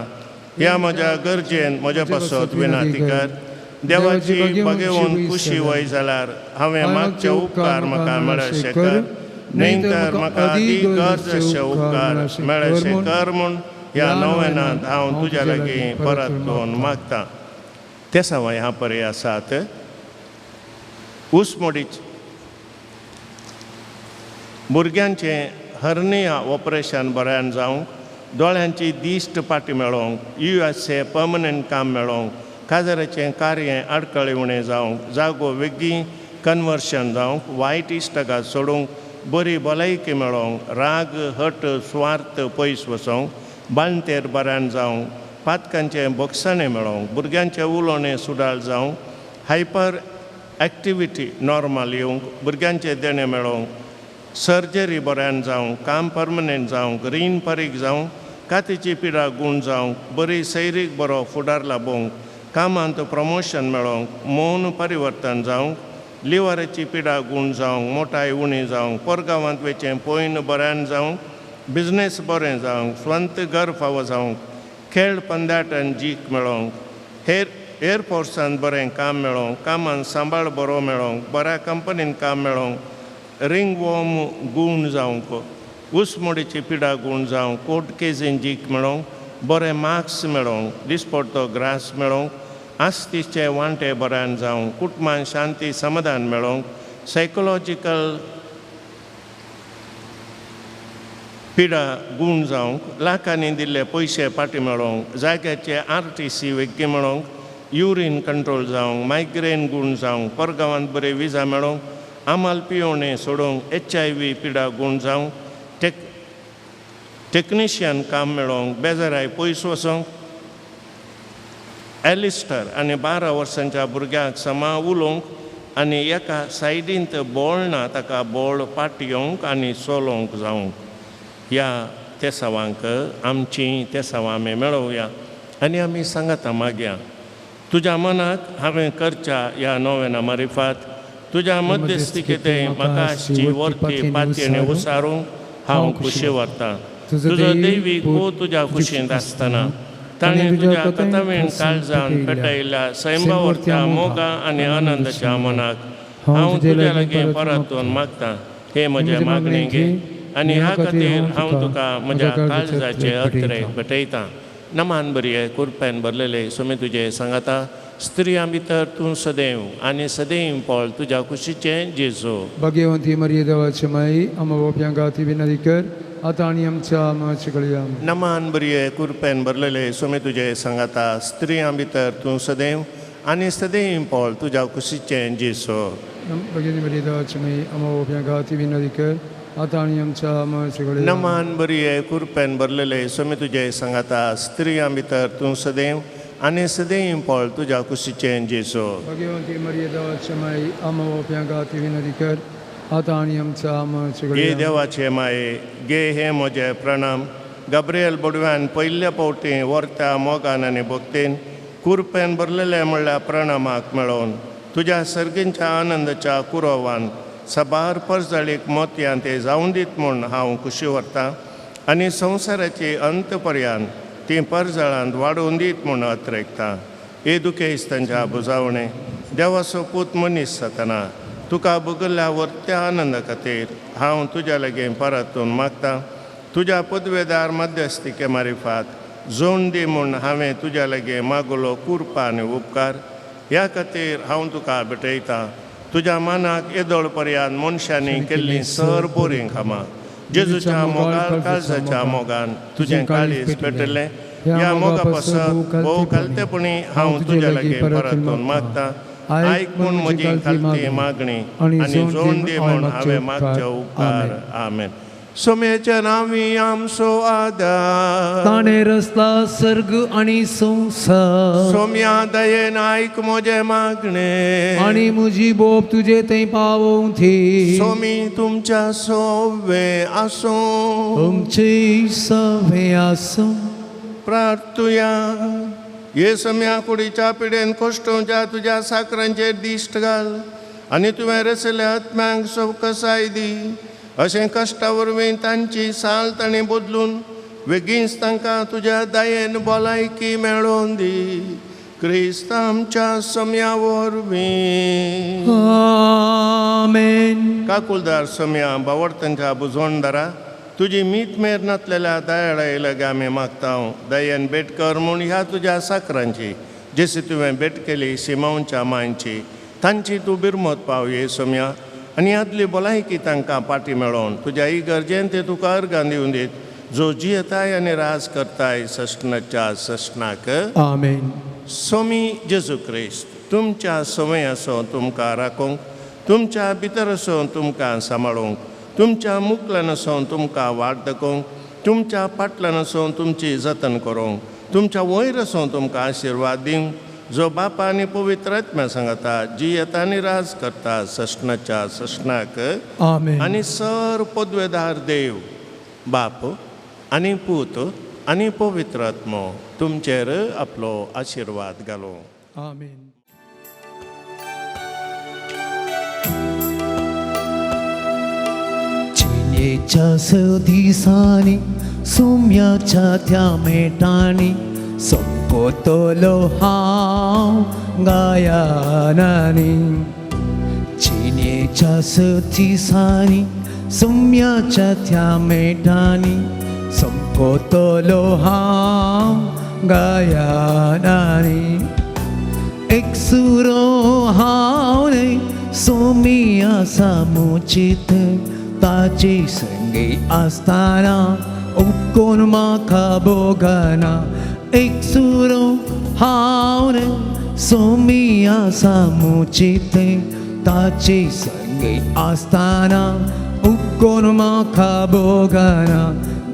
ह्या म्हज्या गरजेन म्हज्या पासत विनंती कर. देवाची बगेवन खुशी वय जाल्यार हांवें मागचे उपकार म्हाका मेळशे कर, न्हय तर म्हाका अदीक गरज अशे उपकार मेळशे कर म्हूण ह्या नव्यानांत हांव तुज्या लागीं परतून मागतां. ते सवाय ह्या परे आसात उसमोडीच भुरग्यांचें हर्निया ऑपरेशन बऱ्यान जावंक, दोळ्यांची दिश्ट पाटी मेळोवंक, USA permanent काम मेळोवंक, काजाराचें कार्य आडखळी उणें जावंक, जागो वेगीं कन्वर्शन जावंक, वायट इश्टागात सोडूंक, बरी भलायकी मेळोवंक, राग हट स्वार्थ पयस वचोंक, बाळंतेर बऱ्यान जावंक, पातकांचें बोगसाणें मेळोवंक, भुरग्यांचें उलोवणें सुदार जावंक, हायपर एक्टिविटी नॉर्मल येवंक, भुरग्यांचें देणें मेळोवंक, सर्जरी बऱ्यान जावंक, काम परमनंट जावंक, रीण परीक जावंक, कातीची पिडा गूण जावंक, बरी सैरीक बरो फुडार लाबोवंक, कामांत प्रमोशन मेळोवंक, मौन परिवर्तन जावंक, लिवराची पिडा गूण जावंक, मोटाय उणी जावंक, परगांवांत वचें पयन बऱ्यान जावंक, बिजनेस बरें जावंक, स्वंत घर फावो जावंक, खेळ पंदाटान जीक मेळोवंक, हेर एअरफोर्सान बरें काम मेळोवंक, कामान सांबाळ बरो मेळोवंक, बऱ्या कंपनीन काम मेळोवंक, रिंग वॉर्म गूण जावंक, उसमोडीची पिडा गूण जावंक, कोर्ट केजीन जीक मेळोवंक, बरे मार्क्स मेळोवंक, दिसपडतो ग्रास मेळोवंक, आस्तीचे वांटे बऱ्यान जावंक, कुटुंबान शांती समाधान मेळोवंक, सायकोलॉजिकल पिडा गूण जावंक, लाखांनी दिल्ले पयशे फाटी मेळोवंक, जाग्याचे RTC वेगळी मेळोवंक, युरीन कंट्रोल जावंक, मायग्रेन गूण जावंक, परगांवांत बरे विजा मेळोवंक, आमाल पियोणे सोडूंक HIV पिडा गूण जावंक टेक्निशियन काम मेळोवंक बेजाराय पयस वचोंक एलिस्टर आनी 12 वर्सांच्या भुरग्याक समा उलोवंक आनी एका सायडींत बोळ ना ताका बोळ पाटयोवंक आनी चलोवंक जावंक ह्या तेसावांक आमची तेसावां आमी मेळोवया आनी आमी सांगाता मागया तुज्या मनाक हांवें करच्या ह्या नोवेना मारिफात तुज्या मध्यस्थिकेते म्हाका आसची वरती पातयेणे उसारूंक हांव खुशी व्हरतां तुजो दैवीक पूत तुज्या कुशींत आसतना ताणें तुज्या कथावीण काळजान पेटयल्ल्या सैंबावरत्या मोगा आनी आनंदाच्या मनाक हांव तुज्या लागीं परतून मागतां हे म्हजें मागणें घे आनी ह्या खातीर हांव तुका म्हज्या काळजाचे अत्रे भेटयतां. नमान बरये कुरपेन भरलेले सुमी तुजें सांगाता स्त्रियां भितर तूं सदैव आनी सदैव पळ तुज्या कुशीचें जेजू. भाग्यवंती मरिये देवाची माई आम्हा बाप्यांक ती विनंती कर आतां आनी आमच्या मरणाच्या वेळी. आमेन. नमान बरये कुरपेन भरलेले सुमी तुजें सांगाता स्त्रियां भितर तूं सदैव आनी सदैव पळ तुज्या कुशीचें जेजू. भगिनी मरिये देवाची माई आम्हा बाप्यांक ती विनंती कर आतां आनी आमच्या मरणाच्या वेळी. नमान बरये कुरपेन भरलेले सुमी तुजें सांगाता स्त्रियां भितर तूं सदैव आनी सदैव पळ तुज्या कुशीचें जेजू. भगवंती मरिये देवाची माई आम्हा बाप्यांक ती विनंती कर आतां आनी आमच्या मरणाच्या वेळी. गे देवाचे माये गे हे म्हजे प्रणाम गब्रियल बोडव्यान पयल्या पावटी व्हरत्या मोगान आनी भक्तीन कुरपेन भरलेले म्हणल्यार प्रणामाक मेळोवन तुज्या सर्गींच्या आनंदाच्या कुरोवान सबार परजळीक मोतयान ते जावन दीत म्हूण हांव खुशी व्हरतां आनी संवसाराची अंत पर्यान ती परजळांत वाडोवन दीत म्हूण अत्रेकतां. हे दुखेस्तांच्या बुजावणे देवाचो पूत मनीस जातना तुका भोगल्ल्या व्हरत्या आनंदा खातीर हांव तुज्या लागीं परतून मागतां तुज्या पदवेदार मध्यस्थिके मारिफात जोण दी म्हूण हांवें तुज्या लागीं मागलो कुरपा आनी उपकार ह्या खातीर हांव तुका भेटयतां. तुज्या मनाक येदोळ पर्यान मनशांनी केल्लीं सर बोरीं कामां जेजूच्या मोगाल काळजाच्या मोगान तुजें काळीज पेटलें ह्या मोगा पासत भोव खालतेपणी हांव तुज्या लागीं परतून मागतां. आयक म्हूण म्हजी खालती मागणी आनी जोड दी म्हूण हांवें मागचे उपकार. आमेन. सोम्याच्या नांवी आमचो आदार ताणें रचला सर्ग आनी संवसार सोम्या दयेन आयक म्हजें मागणें आनी म्हजी बोब तुजे थंय पावोवं थी सोमी तुमच्या सोवे आसूं तुमचे सवे आसूं. प्रार्थुया. हे सम्या कुडीच्या पिडेन कोश्टोवच्या तुज्या साकरांचेर दिश्ट घाल आनी तुवें रचल्या आत्म्यांक सवकसाय दी अशें कश्टा वरवीं तांची साल तांणी बदलून वेगींच तांकां तुज्या दयेन भलायकी मेळोवन दी क्रिस्त आमच्या सम्या वरवीं. आमेन. काकुलदार सम्या बावडतांच्या बुजवणदारा तुजी मीत मेर नातलेल्या दयाळा लागीं आमी मागता दयेन भेट कर म्हूण ह्या तुज्या साकरांची जशी तुवें भेट केली सिमांवच्या मांयची तांची तूं बिरमत पाव हे सम्या आनी आदली भलायकी तांकां पाटी मेळोवन तुज्या इगर्जेन ते तुका अर्गां दिवन दीत जो जियेताय आनी राज करताय सश्णाच्या सश्णाक. आमेन. सोमी जेजू क्रिस्त तुमच्या समय आसो तुमकां राखूंक तुमच्या भितर आसो तुमकां सांबाळूंक तुमच्या मुकल्यान आसोन तुमकां वाट दाखोवंक तुमच्या फाटल्यान आसोन तुमची जतन करूंक तुमच्या वयर आसोन तुमकां आशिर्वाद दिवंक जो बापा आनी पवित्र आत्म्या सांगता जियेता आनी राज करता सश्णाच्या सश्णाक. आमेन. आनी सर पदवेदार देव बाप आनी पूत आनी पवित्र आत्मो तुमचेर आपलो आशिर्वाद घालूं. आमेन. जिणेच्या स दिसांनी सुम्याच्या त्या मेटांनी सोंपतलो हांव गायनांनी. जिणेच्या स दिसांनी सुम्याच्या त्या मेटांनी सोंपतलो हांव गायनांनी. एक सुरो हांव न्हय सोमी आसा मुचीत ताची संगी आसतना उपकोन म्हाका भोगना. एक सुरो हांव न्हय सोमी आसा मुचीत ताचे संगे आसतना उपकोन म्हाका भोगना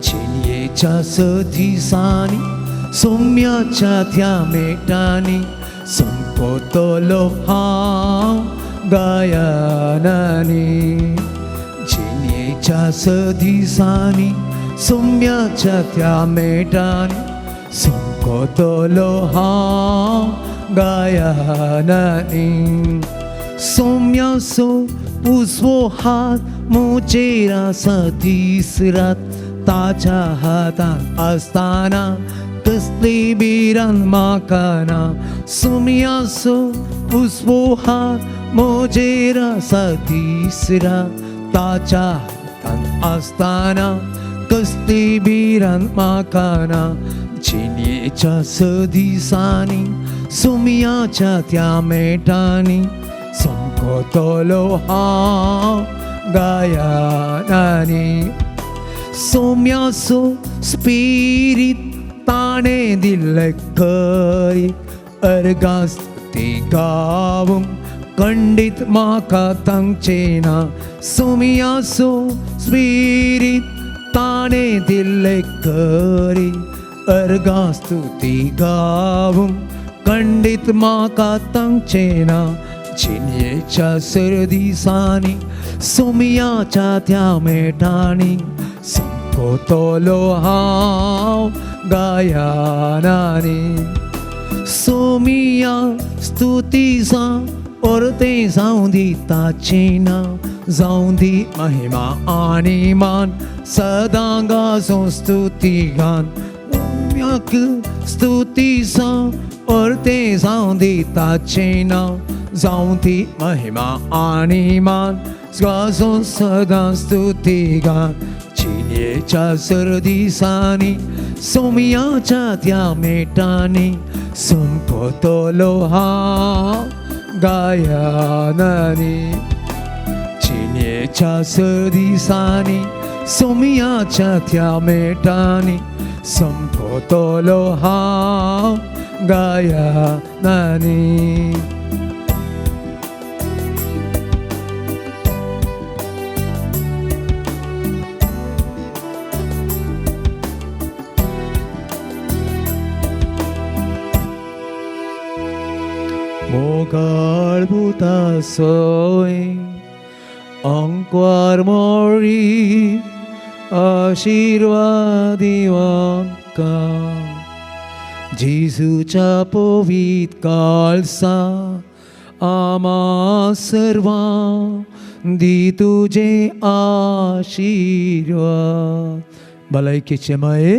जिणयेच्या स दिसांनी सोम्याच्या त्या मेटांनी संपतलो हांव गायनांनी जिणयेच्या स दिसांनी सोम्याच्या त्या मेटांनी संपतलो हांव गायनांनी सोम्याचो उजवो हात म्हजेर आसा दीस रात ताच्या हातान आसतना कसली भिरांत म्हाका ना सोम्याचो उजवो हात म्हजेर आसा दीस रात ताच्या हातान आसतना कसली भिरांत म्हाका ना जिणयेच्या स दिसांनी सोम्याच्या त्या मेटांनी संपतलो हांव गायनांनी सोम्याचो स्पिरीत ताणें दिल्लें खरी अर्गां स्तुती गावूंक खंडीत म्हाका तांचें ना सोम्याचो स्पिरीत ताणें दिल्लें खरी अर्गां स्तुती गावूंक खंडीत म्हाका तांचें ना जिणयेच्या सर दिसांनी सोम्याच्या त्या मेटांनी संपतलो हांव गायनांनी सोमिया स्तुती जावं अर्दें जावं दी ताचें नांव जावं दी महिमा आनी मान सदां गाजोवं स्तुती गान सोम्याक स्तुती जावं अर्दें जावं दी ताचें नांव जावं दी महिमा आनी मान गाजोवं सदां स्तुती गान जिणयेच्या सर दिसांनी सोम्याच्या त्या मेटांनी संपतलो हांव गायनांनी जिणयेच्या स दिसांनी सोम्याच्या त्या मेटांनी संपतलो हांव गायनांनी. मोगाळ भुतासोय अंकवार मोरी आशिर्वाद दिवांका जेजूच्या पवीत काळसा आमा सर्वां दी तुजे आशिर्वाद. भलायकेचे माये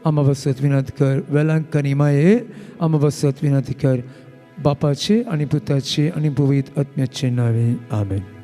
आमा वसत विनंती कर, वेलांकनी माये आमा वसत विनंती कर, बापाचे आनी पुताचे आनी पवित्र आत्म्याचे नावे आमेन.